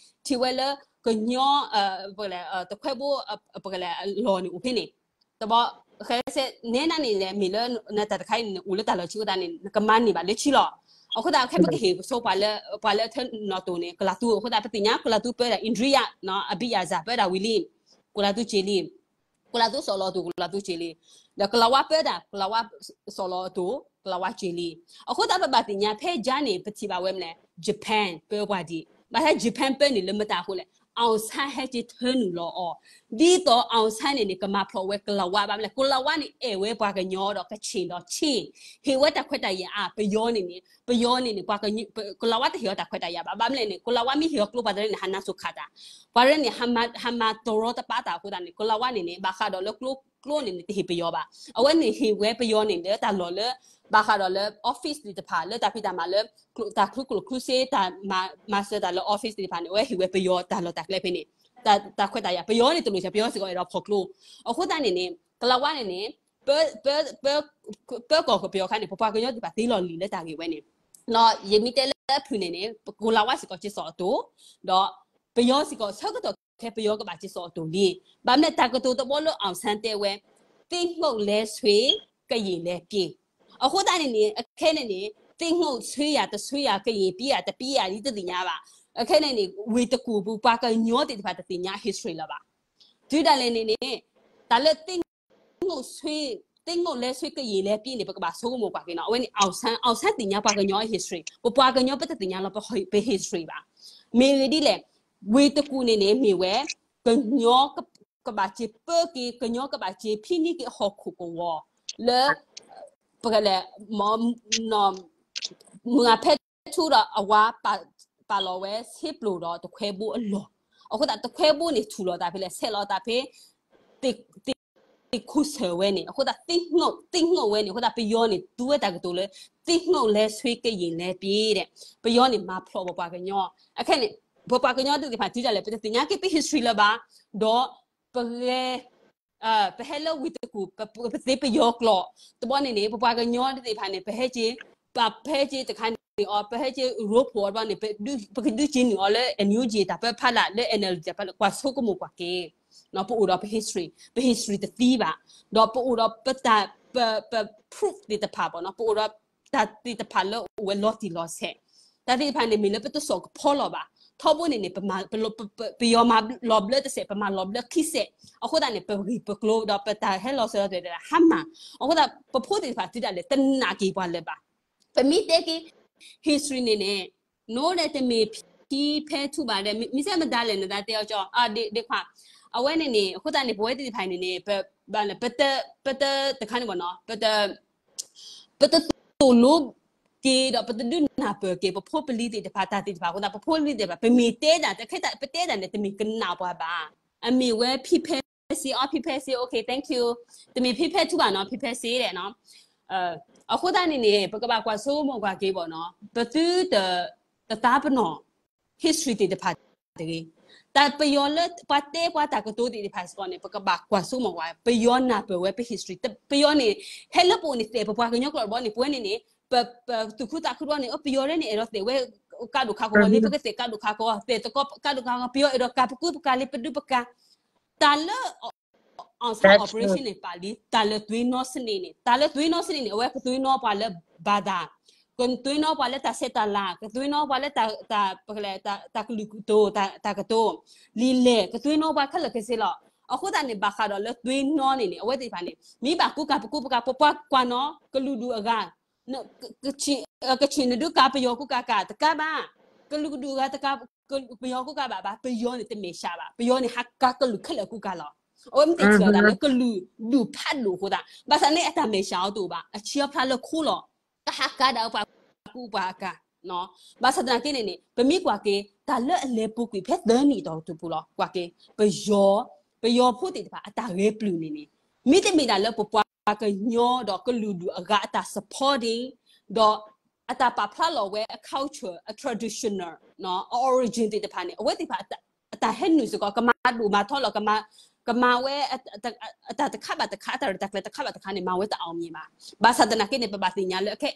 ထံၣ်ဝဲလၢ ကညီ ပကလဲၤ တခွဲဘိ ပကလဲၤအလီၢ်န့ၣ်အိၣ်ဖဲန့ၣ် တဘီ ဃဲစဲး နဲဒၣ်န့ၣ်လဲၣ် မ့ၢ်လၢနတၢ်တခါအံၤန့ၣ် အိၣ်လၢတၢ်လီၢ်ဆံးအဃိသတးန့ၣ် နကမၤန့ၢ်ဘၣ်လၢဆံးလီၤ. အဃိသတး ခဲပကဟ့ၣ်ကဆိပှၤလၢ ပှၤလၢအထၢနီၣ်တိၢ်န့ၣ် ကီၤလၤသူ အဃိသတး ပသ့ၣ်ညါကီၤလၤသူပၢတၢ် Indriya နီၤ အဘံယၤစၢ် ပၢတၢ်ဝံၤလံ ကီၤလၤသူစ့ၤလံ ကီၤလၤသူစီၣ်လီၤအတိၢ် ကီၤလၤသူစ့ၤလံ ဒီးကီၤလၤဝါပၢတၢ် ကီၤလၤဝါစီၣ်လီၤအတိၢ် ကီၤလၤဝါစ့ၤလံ. အဃိသတး ပဘၣ်သ့ၣ်ညါ ဖဲယါန့ၣ် ပထံၣ်ဘၣ်ဝဲမနုၤလဲၣ် Japan ပၢပှၤဒံး ဘၣ်ဆၣ် Japan ပၢန့ၣ်လၢမတၤအဃိလဲၣ် အောင်ဆန်း ဟဲက့ၤထၢနုာ်လီၤအီၤ ဒ်သိး အောင်ဆန်း န့ၣ်န့ၣ် ကမၤဖျိးဝဲကီၤလၤဝါ ဘၣ်မနုၤလဲၣ် ကီၤလၤဝါန့ၣ် အဲၣ်ဝဲပှၤကညီဒီးကခ့ၣ်ဒီးခ့ၣ် ဟ့ၣ်ဝဲတၢ်ခွဲးတၢ်ယာ်အါ ပယီၤန့ၣ်န့ၣ် ပယီၤန့ၣ်န့ၣ် ပှၤ ကီၤလၤဝါတဟ့ၣ်အီၤတၢ်ခွဲးတၢ်ယာ်ဘၣ် ဘၣ်မနုၤလဲၣ်န့ၣ် ကီၤလၤဝါမ့ၢ်ဟ့ၣ်အီၤကျိ ပှၤတရၢန့ၣ် ဟးနါစိၤခးတၢ် ပှၤတရၢန့ၣ် ဟးမၤတရီတပါတၢ်အဃိသတးန့ၣ် ကီၤလၤဝါန့ၣ်န့ၣ် ဘၣ်ဃးဒီးလၢကျိ ကျိန့ၣ်န့ၣ် တဟ့ၣ်ပယီၤဘၣ်. အဝဲန့ၣ်ဟ့ၣ်ဝဲပယီၤန့ၣ်လၢတၢ်လီၢ်လၢ ဘၣ်ဃးဒီးလၢ office သ့ၣ်တဖၣ် လၢတၢ်ဖံးတၢ်မၤလၢ တၢ်ချုးကျိၣ်ချုးစ့ တၢ်မၤစၢၤတၢ်လၢ office သ့ၣ်တဖၣ်န့ၣ် အဝဲဟ့ၣ်ဝဲပယီၤတၢ်လီၢ်တၢ်ကျဲဖဲန့ၣ် တၢ်ခွဲးတၢ်ယာ် ပယီၤန့ၣ်တလိၣ်စ့ၢ် ပယီၤစ့ၢ်ကီးအဲၣ်ဒိးဖီၣ်ကျိ အဃိသတးန့ၣ်န့ၣ် ကီၤလၤဝါန့ၣ်န့ၣ် ပ ပ ပၢကီၢ်ပယီၤခါန့ၣ် ပပှၤကညီသ့ၣ်တဖၣ်သ့လီၤလံာ်လၢတၢ်ဂ့ၢ်ဝဲန့ၣ် ယမ့ၢ်တဲလၢအဖုၣ်န့ၣ်န့ၣ် ကီၤလၤဝါစ့ၢ်ကီးက့ၤစိာ်အတိၢ် ဒီး ပယီၤစ့ၢ်ကီးဆၢကတီၢ်ခဲအံၤ ပယီၤကဘၣ်က့ၤစိာ်အတိၢ်လံ. ဘၣ်မနုၤလဲၣ် တၢ်ကတိၤတဘီလၢ အောင်ဆန်း တဲဝဲ သင့်ငုတ်လဲဆွေ ကရင်လည်းပြေး အဃိသတးန့ၣ်န့ၣ် အခဲန့ၣ်န့ၣ် သင့်ငုတ်ဆွေ ကရင် ပြေး တပြေး ဒ်တသ့ၣ်ညါဘၣ်. အခဲန့ၣ်န့ၣ် ဝ့ၢ်တကူၣ်ပူၤ ပှၤကညီသ့ၣ်တဖၣ်တသ့ၣ်ညါ history လၢၤဘၣ်. တုၤဒၣ်လဲာ်န့ၣ်န့ၣ် တၢ်လၢ သင့်ငုတ်ဆွေ သင့်ငုတ်လဲဆွေ ကရင်လည်းပြေး န့ၣ် ပကဘၣ်ဆိကမိၣ်ကွၢ်က့ၤနီၤ အဝဲန့ၣ် အောင်ဆန်း အောင်ဆန်း သ့ၣ်ညါပှၤကညီအ history ပပှၤကညီပတသ့ၣ်ညါလီၤပ ပ history ဘၣ်. မ့ၢ်ဂ့ၢ်ဒ်လဲၣ် ဝ့ၢ်တကူၣ်န့ၣ်န့ၣ် မ့ၢ်ဝဲ ကညီ ကဘၣ်စ့ၢ်ပၢက့ၤ ကညီကဘၣ်စ့ၢ်ဖံးန့ၢ်က့ၤဟီၣ်ခိၣ်ကဝီၤ လၢ ပကလဲၤ မုၢ်ဂၤဖဲထူဒီးအဝၤ ပာ်လီၤဝဲ ဆ့ပျိဒီးတခွဲဘိအလီၢ်. အဃိသတး တခွဲဘိန့ၣ် ထူၣ်လီၤသးဖဲလဲၣ် ဆဲးလီၤသးဖဲ သ့ၣ်ခိၣ်ဆၢၣ်ဝဲန့ၣ် အဃိသတး သ့ၣ်ငုတ် သ့ၣ်ငုတ်ဝဲန့ၣ် အဃိသတး ပယီၤန့ၣ် သူဝဲတၢ်ကတိၤလၢ သင့်ငုတ်လဲဆွေ ကရင်လည်းပြေး ဒီး ပယီၤန့ၣ် မၤဖျိးပပှၤကညီ အခဲန့ၣ် ပပှၤကညီသ့ၣ်တဖၣ် တုၤဒၣ်လဲာ် ပတသ့ၣ်ညါက့ၤပ history လၢၤဘၣ်, ဒီး ပဂဲၤ ပဟဲလၢဝ့ၢ်တကူၣ် ပသ့ပယီၤကျိာ် တဘီန့ၣ်န့ၣ် ပပှၤကညီသ့ၣ်တဖၣ်န့ၣ် ပဟဲက့ၤ ပဟဲက့ၤတခါန့ၣ်အီၤ ပဟဲက့ၤရိဖှိၣ်အီၤတဘီန့ၣ် ပကဒုးက့ၤနုာ်အီၤလၢ NUG တၢ်ပၢဖီလာ် လၢ NLD တၢ်ပၢ ကွၢ်ဆိကမိၣ်ကွၢ်က့ၤ ပအိၣ်ဒီးပ history ပ history တသံဘၣ်, ဒီးပအိၣ်ဒီးပတၢ် ပ proof သ့ၣ်တဖၣ်ဘၣ်နီၤ ပအိၣ်ဒီးတၢ်သ့ၣ်တဖၣ်လၢအိၣ်ဝဲလီၤတံၢ်လီၤဆဲး, တၢ်သ့ၣ်တဖၣ်န့ၣ် မ့ၢ်လၢပတစိာ်ကဖီလီၤဘၣ်. ထီဘိန့ၣ်န့ၣ် ပယီၤမၤလီၤဘျၢတစဲး ပမၤလီၤဘျၢခံစဲး, အဃိသတးန့ၣ် ပဂံၢ်ပကျိၤဒီးပတၢ်ဟဲလီၤစၢၤလီၤသွဲၣ်တဖၣ်ဟါမၢ်, အဃိသတး ပဖိသ့ၣ်တဖၣ်တုၤဒၣ်လဲာ် တနာ်က့ၤပှၤလၢၤဘၣ်. ပမ့ၢ်တဲက့ၤ history န့ၣ်န့ၣ် နိဒီးတမ့ၢ်ဖံဖဲထူဘၣ်ဒီး မ့ၢ်စဲမတၤလဲၣ် နသးတဲအီၤကၠီ ဒ့ခွါ, အဝဲန့ၣ်န့ၣ် အဃိသတးန့ၣ် ပဝဲသ့ၣ်တဖၣ်န့ၣ်န့ၣ် ပ ပတ တခါန့ၣ်ဘၣ်နီၤ ပတသိၣ်လိ က့ၤဒီးပတဒုးနၢ်ပၢၢ်က့ၤ ပဖိပလံၤသ့ၣ်တဖၣ် တၢ်သ့ၣ်တဖၣ်အဃိသတး ပဖိပလံၤသ့ၣ်တဖၣ် ပမ့ၢ်တဲဒၣ် တခဲတၢ် ပတဲဒၣ်န့ၣ် တမ့ၢ်ကနၣ်ပှၤဘၣ်. အမ့ၢ်ဝဲဖံဖဲစ့အီၤ ဖံဖဲစ့ okay, thank you. တမ့ၢ်ဖံဖဲထူဘၣ်နီၤ ဖံဖဲစ့ဒဲးနီၤ. အဃိသတးန့ၣ်န့ၣ် ပကဘၣ်ကွၢ်ဆိကမိၣ်ကွၢ်က့ၤဘၣ်နီၤ ပသုတ တသးပနီၣ် history သ့ၣ်တဖၣ်တဂ့ၤ. တၢ်ပယီၤလၢပှၤတဲပှၤတၢ်ကတိၤသ့ၣ်တဖၣ်စ့ၢ်ကီးန့ၣ် ပကဘၣ်ကွၢ်ဆိကမိၣ်ကွၢ် ပယီၤနၢ်ပၢၢ်ဝဲပ history, ပယီၤန့ၣ် ဟဲလၢပအိၣ်န့ၣ် တဲပပှၤကညီကျိာ်တဘီန့ၣ် ပဝဲန့ၣ်န့ၣ် ပ ပသူၣ်ခုသးခုတဘီန့ၣ် ပယီၤရဲန့ၣ် အဲၣ်ဒိးတဲဝဲ ကါဒိၣ်ခါကဝီၤန့ၣ် ပကတဲကါဒိၣ်ခါကဝီၤ တဲသကိးကါဒိၣ်ခါကဝီၤ ပယီၤအဲၣ်ဒိးကးပကူပကၤလၢပဒုပကၤ တၢ်လၢ အောင်ဆန်း operation န့ၣ် ပာ်လံ တၢ်လၢသွေးနီစနစ်န့ၣ် တၢ်လၢသွေးနီစနစ်န့ၣ် အဝဲကသွေးနီပှၤလၢဘၣ်သၣ်, ကသွေးနီပှၤလၢတၢ်ဆဲးတၢ်လၤ, ကသွေးနီပှၤလၢတၢ် တၢ် တၢ်ကလုာ်ကတိၤ တၢ် တၢ်ကတိၤ လံာ်လဲၢ် ကသွေးနီပှၤခဲလၢာ်ခဲဆ့လီၤ. အဃိသတးန့ၣ် ဘၣ်ဃးဒီးလၢသွေးနီန့ၣ်န့ၣ် အဝဲသ့ၣ်တဖၣ်န့ၣ် မ့ၢ်ဘၣ်ကူကၤပကူပကၤ ပပှၤကွၢ်နီၤ ကလုာ်ဒူၣ်အဂၤ ကချ့ၣ်နဒုးကၤပယီၤကူကၤကၤ တကးဘၣ်, ကလုာ်ကဒူၣ်အဂၤတကး ပယီၤကူကၤဘၣ်ဘၣ်, ပယီၤန့ၣ်တမဲာ်ဆှးဘၣ်, ပယီၤန့ၣ်ဟးကၤကလုာ်ခဲလၢာ်ကူကၤလီၤ. အဝဲမ့ၢ်တထံၣ်လီၤတၢ်လၢကလုာ်ဒူၣ်ဖးဒိၣ်အဃိသတး, ဘၣ်ဆၣ်န့ၣ်အတၢ်မဲာ်ဆှးအီၤတအိၣ်ဘၣ်, အဆံးအဖျါလၢခိလီၤ. တဟးကၤဒၣ်ပှၤကူပှၤကၤ ဘၣ်ဆၣ်သနာ်က့န့ၣ်န့ၣ် ပမ့ၢ်ကွၢ်က့ၤ တၢ်လၢအလဲၤပူၤကွံာ်ဖဲသၢနံၣ်အတီၢ်ပူၤလီၤ ကွၢ်က့ၤ ပယီၤ ပယီၤဖိသ့ၣ်တဖၣ်အတၢ်ဂဲၤပျုၢ်န့ၣ်န့ၣ် မ့တမ့ၢ်ဒၣ်လၢပပှၤကညီဒီးကလုာ်ဒူၣ်အဂၤအတၢ် supporting ဒီးအတၢ်ပာ်ဖျါလီၤဝဲအ culture, အ traditional, အ origin သ့ၣ်တဖၣ်န့ၣ် အဝဲသ့ၣ်တဖၣ် အတၢ်ဟဲနုာ်စ့ၢ်ကီး ကမၤဒိၣ်မၤထီလီၤ ကမၤဝဲ အတၢ်တခါဘၣ်တခါ အတၢ်ရဲၣ်တၢ်ကျဲၤတခါဘၣ်တခါန့ၣ် မၤဝဲတ အောင်မြင် ဘၣ်. ဘၣ်ဆၣ်သနာ်က့န့ၣ် ပဘၣ်သ့ၣ်ညါလၢအခဲ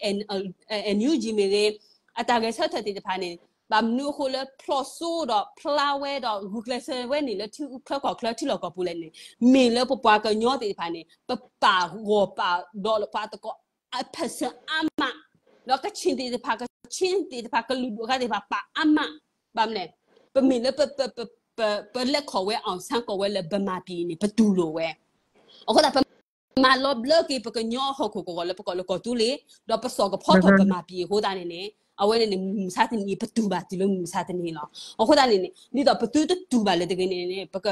NUG မ့ၢ်ဂ့ၤ အတၢ်ဂဲၤဆၢထၢၣ်သ့ၣ်တဖၣ်န့ၣ် ဘၣ်မနုၤအဃိလၢဖျီၣ်စိဒီးဖျါဝဲဒီးဂုာ်ကျဲးစၢးဝဲန့ၣ် လၢထံချၢကီၢ်ချၢ ထံလီၢ်ကီၢ်ပူၤလဲၣ်န့ၣ် မ့ၢ်လၢပပှၤကညီသ့ၣ်တဖၣ်န့ၣ် ပပာ်ဂီၢ်ပာ်ဒီးလၢပှၤသကိး အ person အါမး, ဒီးကချ့ၣ်သ့ၣ်တဖၣ် ကချ့ၣ်သ့ၣ်တဖၣ် ကလုာ်ဒူၣ်အဂၤသ့ၣ်တဖၣ် ပာ်အါမး, ဘၣ်မနုၤလဲၣ်, ပမ့ၢ်လၢပ ပ ပ ပ ပလဲၤခီၣ်ဝဲ အောင်ဆန်း ကိးဝဲလၢ ဗမာပြည် န့ၣ် ပတူၢ်လိာ်ဝဲ, အဃိသတး ပမၤလီၤဘျၢက့ၤ ပကညီဟီၣ်ခိၣ်ကဝီၤလၢပကိးလၢကီၢ်သူလ့ၤ, ဒီးပစိာ်ကဖီထီၣ် ဗမာပြည် အဃိသတးန့ၣ်န့ၣ် အဝဲန့ၣ်န့ၣ် မုၢ်မဆါတနံၤ ပတူၢ်ဘၣ်တုၤလၢမုၢ်မဆါတနံၤလီၤ. အဃိသတးန့ၣ်န့ၣ် ဒ်သိးပသုတတူၢ်ဘၣ်လၢၤတဂ့ၤန့ၣ်န့ၣ် ပက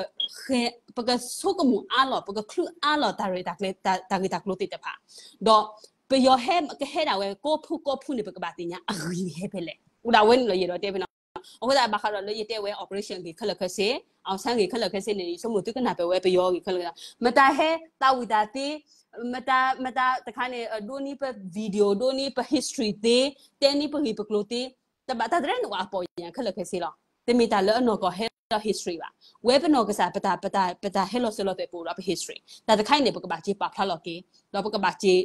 ပကဆိကမိၣ်အါလီၤ ပကချုးအါလီၤတၢ်ရဲၣ်တၢ်ကျဲၤ တၢ် တၢ်ဂ့ၢ်တၢ်ကျိၤသ့ၣ်တဖၣ်, ဒီးပယီၤဟဲကဟဲဒၣ်ဝဲ ကိးဖုကိးဖုန့ၣ် ပကဘၣ်သ့ၣ်ညါအဂ့ၢ်န့ၣ်ဟဲဖဲလဲၣ်, အိၣ်ဒၣ်ဝဲန့ၣ်လီၤ ယအဲၣ်ဒိးတဲဖဲန့ၣ်. အဃိသတး ဘၣ်ဃးဒီးလၢယတဲဝဲ operation ဂ့ၤခဲလၢာ်ခဲဆ့, အောင်ဆန်း ဂ့ၤခဲလၢာ်ခဲဆ့န့ၣ် ယဆိကမိၣ်သုကနၢ်ပၢၢ်ဝဲပယီၤဂ့ၤခဲလၢာ်, မတၤဟဲသးဝံၣ်တၢ်သ့, မတၤ မတၤတခါန့ၣ် ဒိးန့ၢ်ပ video, ဒိးန့ၢ်ပ history သ့, တဲန့ၢ်ပဂ့ၢ်ပကျိၤသ့, တဘၣ်တၢ်တရဲၣ်န့ၣ် အိၣ်အပီၢ်ယၢ်ခဲလၢာ်ခဲဆ့လီၤ. တမ့ၢ်တၢ်လၢအနီၢ်ကီၢ်ဟဲဒီး history ဘၣ်. ဝဲပနီၢ်ကစၢ် ပတၢ် ပတၢ် ပတၢ်ဟဲလီၤစၢၤလီၤသွဲၣ် ပအိၣ်ဒီးပ history. တၢ်တခါအံၤန့ၣ် ပကဘၣ်စ့ပာ်ဖျါလီၤက့ၤ, ဒီးပကဘၣ်စ့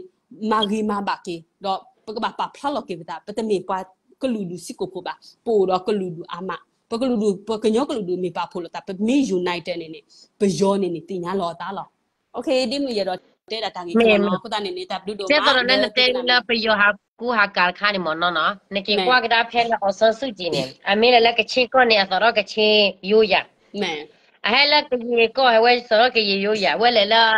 မၤဂ့ၤမၤဘၣ်က့ၤ, ဒီးပကဘၣ်ပာ်ဖျါလီၤက့ၤပသး, ပတမ့ၢ်ပှၤကလုာ်ဒူၣ်စ့ၢ်ကီးဖိဘၣ်, ပအိၣ်ဒီးကလုာ်ဒူၣ်အါမး, ပကလုာ်ဒူၣ် ပကညီကလုာ်ဒူၣ်မ့ၢ်ပာ်ဖှိၣ်လိာ်သး ပမ့ၢ် united န့ၣ်န့ၣ် ပယီၤန့ၣ်န့ၣ် သ့ၣ်ညါလီၤအသးလီၤ. ဒ်မုၢ်ယဲဒီးတဲဒၣ်တၢ်ဂ့ၢ်ခဲလၢာ်နီၤ, အဃိသတးန့ၣ်န့ၣ် တၢ်ဘျုးဒိၣ်မးလၢသုကနၣ် ကဲသိးဒီးလၢနတဲလၢပယီၤဟးကူဟးကၤတခါန့ၣ်မ့ၢ်နီၤနီၤ, နက့ၤကွၢ်ကဒါဖဲလၢ အောင်ဆန်းစုကြည် န့ၣ် အမ့ၢ်လၢလၢကခ့ၣ်ကီၢ်န့ၣ် အသိးထီၣ်ကခ့ၣ်ယိယၤ, အဟဲလၢကယဲၢ်ကီၢ် အဝဲသိးထီၣ်ကယဲၢ်ယိယၤ, ဝဲလဲၤလၢ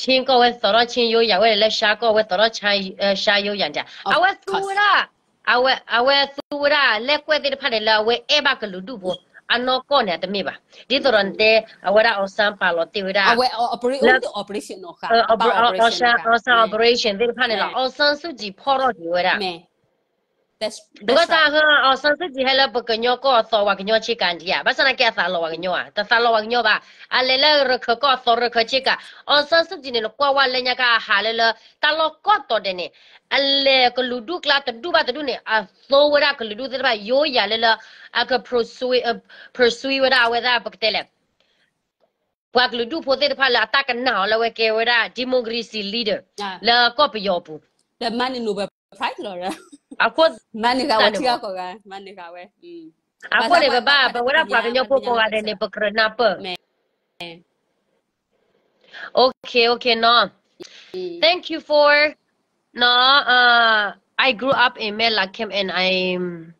ခ့ၣ်ကီၢ် ဝဲသိးထီၣ်ခ့ၣ်ယိယၤ, ဝဲလဲၤလၢရှါကီၢ် ဝဲသိးထီၣ်ရှါယိယၤန့ၣ်, အဝဲသူဝဲဒၣ် အဝဲ အဝဲသူဝဲဒၣ် လဲၤကွဲးသ့ၣ်တဖၣ်န့ၣ် လၢအဝဲအဲၣ်ဘၣ်ကလုာ်ဒူၣ်ဖိ, အနီၢ်ကီၢ်န့ၣ် အတမ့ၢ်ဘၣ်. ဒ်သိးဒီးနတဲ အဝဲဒၣ် အောင်ဆန်း ပာ်လီၤတ့ၢ်ဝဲဒၣ် လၢ အောင်ဆန်း အောင်ဆန်း operation သ့ၣ်တဖၣ်န့ၣ်လီၤ. အောင်ဆန်းစုကြည် ဖီၣ်ထီၣ်က့ၤဝဲဒၣ် ဘၣ်ဆၣ် အောင်ဆန်းစုကြည် ဟဲလၢပကညီကီၢ်အသီ ပှၤကညီဆ့ကၤဒံးဧါ, ဘၣ်ဆၣ်သနာ်က့ အသးလီၤပှၤကညီဧါ, တသးလီၤပှၤကညီဘၣ်. အလဲၤလၢရခၢၣ်ကီၢ်အသီ ရခၢၣ်ဆ့ကၤ, အောင်ဆန်းစုကြည် န့ၣ် နကွၢ်ဝဲလၢညါခါအဟးလၢလၢ တၢ်လီၢ်ကိးတီၤဒဲးန့ၣ် အလဲၤကလုာ်ဒူၣ်ကျါတဒူၣ်ဘၣ်တဒူၣ်န့ၣ် အသိဝဲဒၣ်ကလုာ်ဒူၣ်သ့ၣ်တဖၣ် ယိယၤလၢလၢ အက pursue, pursue ဝဲဒၣ်အဝဲဒၣ် ပကတဲလဲၣ် ပှၤကလုာ်ဒူၣ်ဖိသ့ၣ်တဖၣ်လၢအတၢ်ကနၣ်အီၤ လၢအဝဲကဲဝဲဒၣ် democracy leader လၢကီၢ်ပယီၤပူၤ အဃိ မၤန့ၢ်ဂၤဝဲ ထံဂၤကီၢ်ဂၤ မၤန့ၢ်ဂၤဝဲ အဃိန့ၣ် ပဘၣ် ပဝဲဒၣ်ပှၤကညီဖိကိးဂၤဒဲးန့ၣ် ပကြၢးနၢ်ပၢၢ် Okay, okay, no. Thank you for, no, uh, I grew up in Melakem and I'm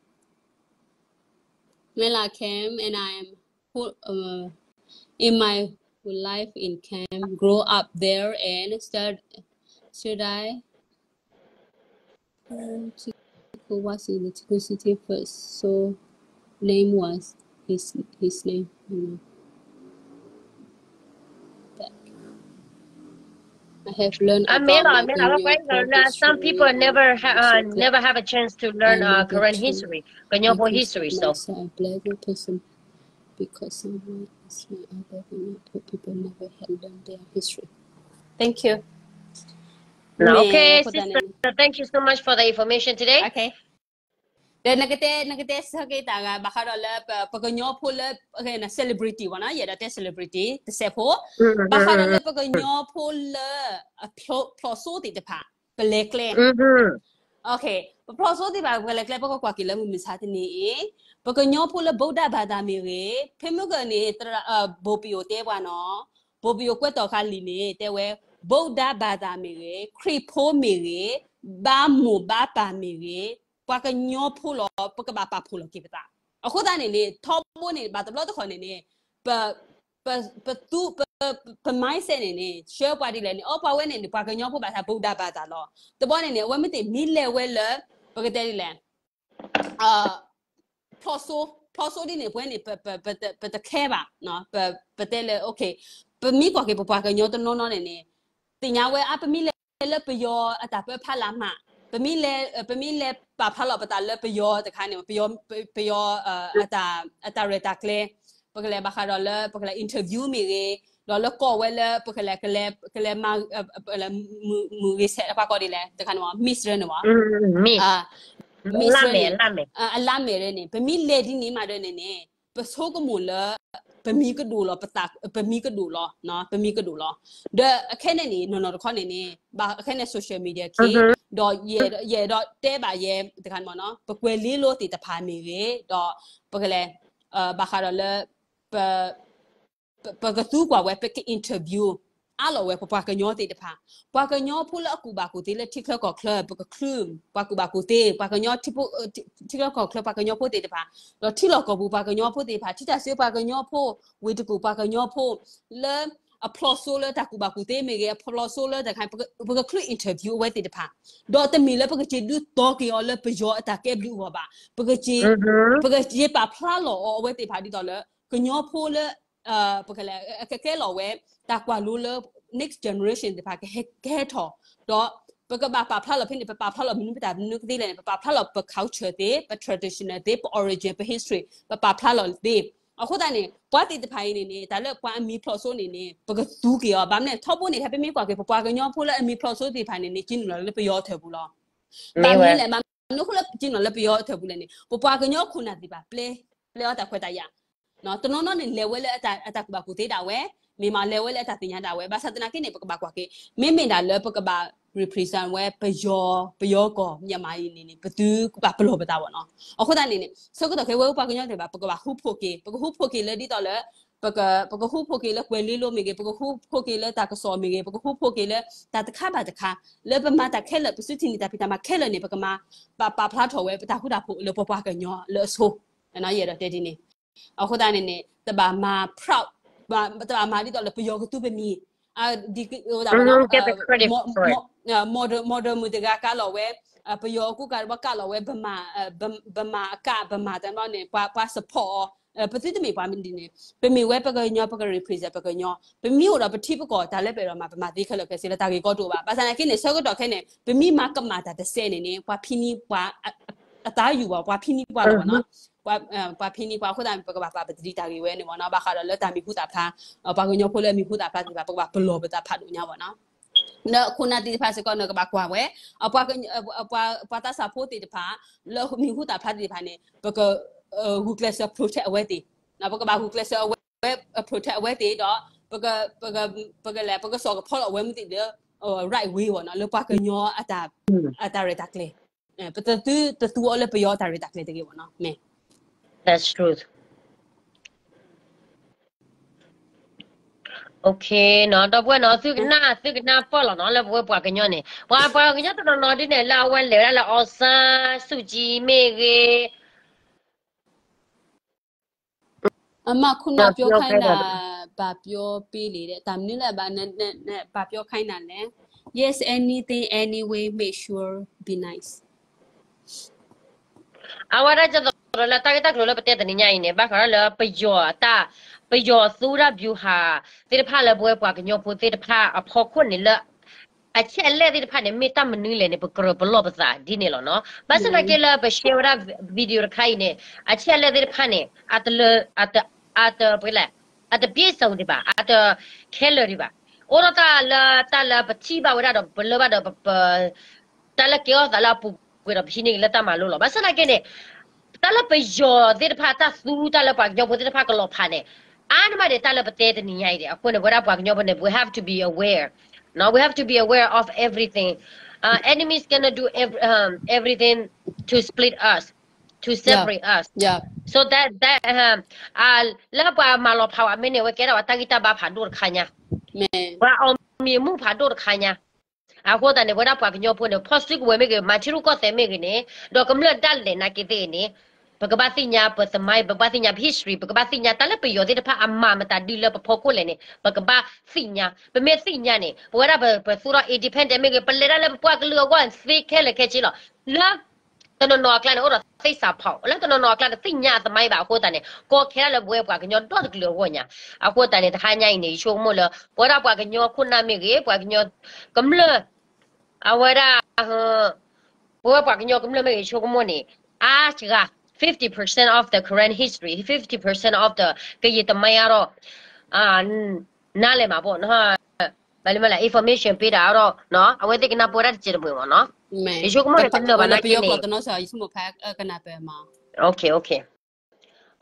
Melakem and I'm who, uh, in my whole life in camp, grow up there and start, should I? Um, Chico was in the Chico City first, so name was his his name. You know. Back. have learned အမ့ၢ် about လီၤ my အမ့ၢ်လီၤ Karen ဘၣ်ကွဲ history, some people never ha- uh, never have a chance to learn uh, Karen history, ကညီဖိ history, so myself a pleasant person because someone is my other Karen people never had learned their history. Thank you. Okay, sister, thank you so much for the information today. Okay. ဒီးနကတဲ နကတဲဆၢက့ၤတၢ်ဂၤ ဘၣ်ဃးဒီးလၢပ ပကညီဖိလၢ celebrity ဝဲနီၤ ယအဲၣ်ဒိးတဲ celebrity တစဲးဖိ ဘၣ်ဃးဒီးလၢပကညီဖိလၢ အဖျိ ဖျိၣ်စိသ့ၣ်တဖၣ် ပလဲၤကျဲ ပဖျိၣ်စိသ့ၣ်တဖၣ် ပလဲၤကျဲ ပကကွၢ်က့ၤလၢမုၢ်မဆါတနံၤအံၤ ပကညီဖိလၢ ဗုဒ္ဓဘာသာ မ့ၢ်ဂ့ၤ ဖဲမုၢ်ဂီၤန့ၣ် ဘိပယိၤတဲပှၤနီၤ ဘိပယိၤကွဲးတီၤခါလံာ်န့ၣ် တဲဝဲ ဗုဒ္ဓဘာသာ မ့ၢ်ဂ့ၤ ခရံာ်ဖိမ့ၢ်ဂ့ၤ ဘါမိၢ်ဘါပၢ်မ့ၢ်ဂ့ၤ ပှၤကညီဖိလီၤ ပကဘၣ်ပာ်ဖှိၣ်လီၤက့ၤပသး အဃိသတးန့ၣ်န့ၣ် ထီဘိန့ၣ် ဘၣ်တဘျီတခီၣ်န့ၣ်န့ၣ် ပ ပ ပသူ ပ ပ mindset န့ၣ်န့ၣ် ဆှၢပှၤဒ်လဲၣ်န့ၣ် အီ ပှၤဝဲန့ၣ်န့ၣ် ပှၤကညီဖိဘၣ်ဆၣ် ဗုဒ္ဓဘာသာ လီၤ တဘျီန့ၣ်န့ၣ် အဝဲမ့ၢ်သ့ၣ်မ့ၢ်လဲၤဝဲလၢ ပကတဲဒ်လဲၣ် ဖျိၣ်စိ ဖျိၣ်စိဒ်န့ၣ် ပဝဲန့ၣ် ပ ပ ပ ပတခဲဘၣ် ပ ပတဲလၢ okay ပမ့ၢ်ကွၢ်က့ၤပပှၤကညီတနီၤနီၤန့ၣ်န့ၣ် သ့ၣ်ညါဝဲအါ ပမ့ၢ်လဲၤလၢပယီၤအတၢ်ပၢဖးလၢ်မး ပမ့ၢ်လဲၤ ပမ့ၢ်လဲၤပာ်ဖျါလီၤပသးလၢပယီၤတခါန့ၣ် ပယီၤ ပယီၤ အတၢ် အတၢ်ရဲၣ်တၢ်ကျဲၤ ပကလဲၤဘၣ်ဃးဒီးလၢ ပကလဲၤ interview မ့ၢ်ဂ့ၤ ဒီးလၢကိးဝဲလၢ ပကလဲၤ ကလဲၤ ကလဲၤမၤ မုၢ်ဂ့ၤဆဲးပှၤကိးဒ်လဲၣ် တခါန့ၣ် miss ရၢန့ၣ်မး miss ရၢန့ၣ် အလါမဲာ်ရၢန့ၣ် ပမ့ၢ်လဲၤဒ်န့ၣ်မးဒၢန့ၣ်န့ၣ် ပဆိကမိၣ်လၢ ပမံၤကဒိၣ်လီၤ ပသး ပမံၤကဒိၣ်လီၤ ပမံၤကဒိၣ်လီၤ ဒီးအခဲန့ၣ်န့ၣ် နီၢ်နီၢ်တခီန့ၣ်န့ၣ် ဘၣ်အခဲန့ၣ် social media ခ့ ဒီးယ ယအဲၣ်ဒိးတဲဘၣ်ယဲ တခါန့ၣ်မးနီၤ ပကွဲၤလ့လိသ့ၣ်တဖၣ်မ့ၢ်ဂ့ၤ ဒီး ပကလဲၤ ဘၣ်ဃးဒီးလၢ ပ ပ ပကသူကွၢ်ဝဲ ပက interview အါလီၤဝဲပပှၤကညီသ့ၣ်တဖၣ် ပှၤကညီဖိလၢအကူၣ်ဘၣ်ကူၣ်သ့လၢထံချၢကီၢ်ချၢ ပကချုး ပှၤကူၣ်ဘၣ်ကူၣ်သ့ ပှၤကညီ ထံ ထံချၢကီၢ်ချၢပှၤကညီဖိသ့ၣ်တဖၣ် ဒီးထံလီၢ်ကီၢ်ပူၤပှၤကညီဖိသ့ၣ်တဖၣ် ထံတၢ်စၢပှၤကညီဖိ ဝ့ၢ်တကူၣ်ပှၤကညီဖိ လၢအဖျိၣ်စိလၢတၢ်ကူၣ်ဘၣ်ကူၣ်သ့မ့ၢ်ဂ့ၤ အဖျိၣ်စိလၢတၢ်ခါ ပက ပကချုး interview အဝဲသ့ၣ်တဖၣ် ဒီးတမ့ၢ်လၢပကက့ၤဒုးသီက့ၤအီၤလၢပယီၤအတၢ်ကဲဘျုးအဂီၢ်ဘၣ် ပကက့ၤ ပကက့ၤပာ်ဖျါလီၤအီၤအဝဲသ့ၣ်တဖၣ်ဒ်သိးလၢ ကညီဖိလၢ ပကလဲၤ အကကဲလီၤဝဲ တၢ်ကွၢ်လိလၢ next generation သ့ၣ်တဖၣ်ကဟဲ ကဟဲထီၣ် ဒီးပကဘၣ်ပာ်ဖျါလီၤဖဲန့ၣ် ပပာ်ဖျါလီၤမနုၤပတၢ်မနုၤကသ့လဲၣ်န့ၣ် ပပာ်ဖျါလီၤပ culture သ့ ပ traditional သ့ ပ origin ပ history ပပာ်ဖျါလီၤသ့ အဃိသတးန့ၣ် ပှၤသ့ၣ်တဖၣ်အံၤန့ၣ်န့ၣ် တၢ်လၢပှၤအမံၤဖျိၣ်စိန့ၣ်န့ၣ် ပကသူက့ၤအီၤ ဘၣ်မနုၤလဲၣ် ထီဘိန့ၣ် ဟဲပမ့ၢ်ကွၢ်က့ၤ ပပှၤကညီဖိလၢအမံၤဖျိၣ်စိသ့ၣ်တဖၣ်န့ၣ်န့ၣ် က့နုာ်လီၤလၢပယီၤအထၢၣ်ပူၤလီၤ ဘၣ်မနုၤလဲၣ် ဘၣ်မနုၤအဃိလၢက့နုာ်လီၤလၢပယီၤအထၢၣ်ပူၤလဲၣ်န့ၣ် ပပှၤကညီခိၣ်နၢ်သ့ၣ်တဖၣ် ပျဲ ပျဲအီၤတၢ်ခွဲးတၢ်ယာ် တနီၤနီၤန့ၣ် လဲၤဝဲလၢအတၢ်ကူၣ်ဘၣ်ကူၣ်သ့ဒၣ်ဝဲ မ့ၢ်မးလဲၤဝဲလၢအတၢ်သ့ၣ်ညါဒၣ်ဝဲ ဘၣ်ဆၣ်သနာ်က့န့ၣ် ပကဘၣ်ကွၢ်က့ၤ မ့မ့ၢ်ဒၣ်လၢပကဘၣ် represent ဝဲပယီၤ ပယီၤကီၢ် မြန်မာ အံၤန့ၣ်န့ၣ် ပသုကဘၣ်ပလီၢ်ပသးဘၣ်နီၤ အဃိသတးန့ၣ်န့ၣ် ဆၢကတီၢ်ခဲအံၤဝဲပှၤကညီသ့ၣ်တဖၣ် ပကဘၣ်ဃူဖိးက့ၤ ပကဃူဖိးက့ၤလၢဒ်သိးလၢ ပက ပကဃူဖိးက့ၤလၢကွဲၤလ့လိမ့ၢ်ဂ့ၤ ပကဃူဖိးက့ၤလၢတၢ်ကစီၣ်မ့ၢ်ဂ့ၤ ပကဃူဖိးက့ၤလၢတၢ်တခါဘၣ်တခါ လၢပမၤတၢ်ခဲလၢာ် ပစုထံၣ်န့ၢ်တၢ်ဖံးတၢ်မၤခဲလၢာ်န့ၣ် ပကမၤ ပ ပာ်ဖျါထီၣ်ဝဲ ပတၢ်ဃူတၢ်ဖိးလၢပပှၤကညီလၢအဆိ ယအဲၣ်ဒိးတဲဒ်န့ၣ် အဃိသတးန့ၣ်န့ၣ် တဘၣ်မၤ proud တဘၣ်မၤဒ်သိးလၢပယီၤကသူပမံၤ ဒ်သိး model မုၣ်တဂၤကးလီၤဝဲ ပယီၤအကူကၤတဘျီကးလီၤဝဲ ဗမာ အကး ဗမာ တဘျီန့ၣ် ပှၤ ပှၤ support အီၤ ပသုတမ့ၢ်ပှၤမ့ၢ်ဒ်န့ၣ် ပမ့ၢ်ဝဲပကညီ ပက represent ပကညီ ပမ့ၢ်အိၣ်ဒီးပထံပကီၢ် တၢ်လၢပအဲၣ်ဒိးမၤ ပမၤသ့ခဲလၢာ်ခဲဆ့လၢတၢ်ဂ့ၢ်ကီတအိၣ်ဘၣ် ဘၣ်ဆၣ်သနာ်က့န့ၣ် ဆၢကတီၢ်ခဲအံၤန့ၣ် ပမ့ၢ်မၤကမၣ်တၢ်တစဲးန့ၣ်န့ၣ် ပှၤဖံးန့ၢ်ပှၤ အသးယုၢ်ဘၣ် ပှၤဖံးန့ၢ်ပှၤလီၤဘၣ်နီၤ ပှၤဖံးန့ၢ်ပှၤအဃိသတး ပကဘၣ်ပာ်ပတံၤတၢ်ဂ့ၢ်ဝဲန့ၣ်ဘၣ်နီၤ ဘၣ်ဃးဒီးလၢတၢ်မံၤဟူသၣ်ဖျါ ပှၤကညီဖိလၢအမံၤဟူသၣ်ဖျါသ့ၣ်တဖၣ် ပကဘၣ်ပလီၢ်ပသးဖးဒိၣ်ညါဘၣ်နီၤ လၢခိၣ်နၢ်သ့ၣ်တဖၣ်စ့ၢ်ကီးန့ၣ် ကဘၣ်ကွၢ်ဝဲ ပှၤ ပှၤသးစၢ်ဖိသ့ၣ်တဖၣ် လၢမံၤဟူသၣ်ဖျါသ့ၣ်တဖၣ်န့ၣ် ပက ဂုာ်ကျဲးစၢး protect အဝဲသ့ၣ် ပကဘၣ်ဂုာ်ကျဲးစၢးအဝဲ protect အဝဲသ့ၣ်ဒီး ပက ပကလဲၤ ပကစိာ်ကဖီလီၤအဝဲမ့ၢ်သ့ၣ်လၢ right way ဘၣ်နီၤ လၢပှၤကညီအတၢ်ရဲၣ်တၢ်ကျဲၤ ပတသုတသူအီၤလၢပယီၤအတၢ်ရဲၣ်တၢ်ကျဲၤတဂ့ၤဘၣ်နီၤ မ့ၢ် That's true. Okay နီၤ ဒီပုၢ်ဝဲၢ်နီၤ သုကနၣ် သုကနၢ်ပၢၢ်လီၤနီၤ လၢပဝဲပှၤကညီန့ၣ် ပှၤ ပှၤကညီတနီၤနီၤဒ်န့ၣ် လၢအဝဲလဲၤဝဲဒၣ်လၢ အောင်ဆန်းစုကြည် မ့ၢ်ဂ့ၤ အမါခုနပြောခိုင်းတာ ဘာပြောပေးလဲတဲ့ တၢ်မနုၤလဲၣ် ဘာပြောခိုင်းတာလဲ Yes, anything, anyway, make sure, be nice. အဝဲဒၣ်ကသိးလၢတၢ်ဂ့ၢ်တၢ်ကျိၤလၢပတဲတနံၤညါအံၤန့ၣ် ဘၣ်ဃးဒီးလၢပယီၤအတၢ် ပယီၤသူတၢ် ဗျူဟာ သ့ၣ်တဖၣ်လၢပဝဲပှၤကညီဖိသ့ၣ်တဖၣ်အဖီခိၣ်န့ၣ်လၢ အချက်အလက်သ့ၣ်တဖၣ်န့ၣ် မ့ၢ်တၢ်မနုၤလဲၣ်န့ၣ် ပကြၢးပလီၢ်ပသးဒ်န့ၣ်လီၤနီၤ. ဘၣ်ဆၣ်သနာ်က့လၢပ share ဝဲဒၣ် video တခါအံၤန့ၣ် အချက်အလက်သ့ၣ်တဖၣ်န့ၣ် အတလၢ အတ အတ ပှဲၤလဲၣ် အတပြည့်စုံဒံးဘၣ်, အတခဲလၢာ်ဒံးဘၣ်. အိၣ်ဒီးတၢ်လၢ တၢ်လၢပထံၣ်ဘၣ်ဝဲဒၣ်ဒီး ပလၢဘၣ်ဒီး ပ တၢ်လၢကဲထီၣ်သးလၢအပူၤကွံာ်ဒီး ပဟံးန့ၢ်က့ၤလၢတၢ်မၤလိလီၤ. ဘၣ်ဆၣ်သနာ်က့န့ၣ် တၢ်လၢပယီၤသ့ၣ်တဖၣ် တၢ်သူတၢ်လၢပှၤကညီဖိသ့ၣ်တဖၣ်ကလီၤဖးန့ၣ် အါန့ၢ်မးန့ၣ် တၢ်လၢပတဲတနံၤညါအံၤန့ၣ် အဃိန့ၣ် ပဝဲဒၣ်ပှၤကညီဖိန့ၣ် we have to be aware, နီၤ, we have to be aware of everything. Uh, enemies gonna do every, um, everything to split us, to separate us. So that, that, um, လၢပှၤမၤလီၤဖးဝဲမ့ၢ်န့ၣ် ဝဲကဲထီၣ်ဝဲတၢ်ဂံၢ်တၢ်ဘါဖးဒိၣ်တခါညါ, ပှၤအီၣ်မံၤမူၣ်ဖးဒိၣ်တခါညါ. အဃိသတးန့ၣ် ပဝဲဒၣ်ပှၤကညီဖိန့ၣ် ဖီၣ်စုကဝဲၤမ့ၢ်ဂ့ၤ, မၤထံရူၢ်ကီၢ်သဲးမ့ၢ်ဂ့ၤန့ၣ်, ဒီးကမျၢၢ်ဒၣ်လဲာ်နာ်က့သ့ၣ်ဂ့ၤန့ၣ်, ပကဘၣ်သ့ၣ်ညါပသမိုင်း, ပကဘၣ်သ့ၣ်ညါပ history, ပကဘၣ်သ့ၣ်ညါတၢ်လၢပယီၤသ့ၣ်တဖၣ်အမၤမတၤဒုလၢပဖီခိၣ်လဲၣ်န့ၣ် ပကဘၣ်သ့ၣ်ညါ. ပမ့ၢ်သ့ၣ်ညါန့ၣ် ပဝဲဒၣ်ပ ပသူၣ်ထီၣ် independent မ့ၢ်ဂ့ၤ, ပလဲၤတၢ်လၢပပှၢ်ကလုာ်အဂီၢ်သ့ခဲလၢာ်ခဲဆ့လီၤ. လၢ တနီၤနီၤအကျါန့ၣ် အိၣ်ဒီးသ့ၣ်စးဖီး, လၢတနီၤနီၤအကျါန့ၣ် သ့ၣ်ညါအသမိုင်းဘၣ်အဃိသတးန့ၣ် ကီခဲဒၣ်လၢပဝဲပှၤကညီဒီတကလုာ်အဂီၢ်ညါ. အဃိသတးန့ၣ် တဟါညါအံၤန့ၣ် ယဆိကမိၣ်လၢ ပဝဲဒၣ်ပှၤကညီခိၣ်နၢ်မ့ၢ်ဂ့ၤ, ပှၤကညီကမျၢၢ်, အဝဲဒၣ် ပဝဲပှၤကညီကမျၢၢ်မ့ၢ်ဂ့ၤ ယဆိကမိၣ်န့ၣ် အါစှၤ fifty percent of the Karen history, fifty percent of the ကယံာ်သမိုင်းအါထီၣ် နားလည်မှာပေါ့နော်, ဘာလဲမလဲ information ပေးတာတော့နော်, အဝဲသ့ၣ်ကနၢ်ပၢၢ်တၢ်တစဲးတမှဲၤမ့ၢ်နော်. ယဆိကမိၣ်န့ၣ် တနၢၤဘၣ်နာ်က့န့ၣ်. Okay, okay.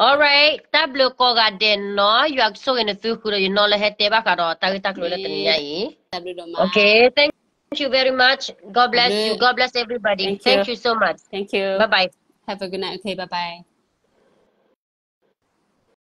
All right, တၢ်ဘျုးကိးဂၤဒဲးနီၤ, ယွၤကဆိၣ်ဂ့ၤနသုဃုာ်ဒီးယနီၢ်လၢဟဲတဲဘၣ်ဃးဒီးတၢ်ဂ့ၢ်တၢ်ကျိၤလၢတနံၤညါအံၤ. Okay, thank you very much. God bless you. God bless everybody. Thank you so much. Bye bye. Have a good night. Okay, bye bye.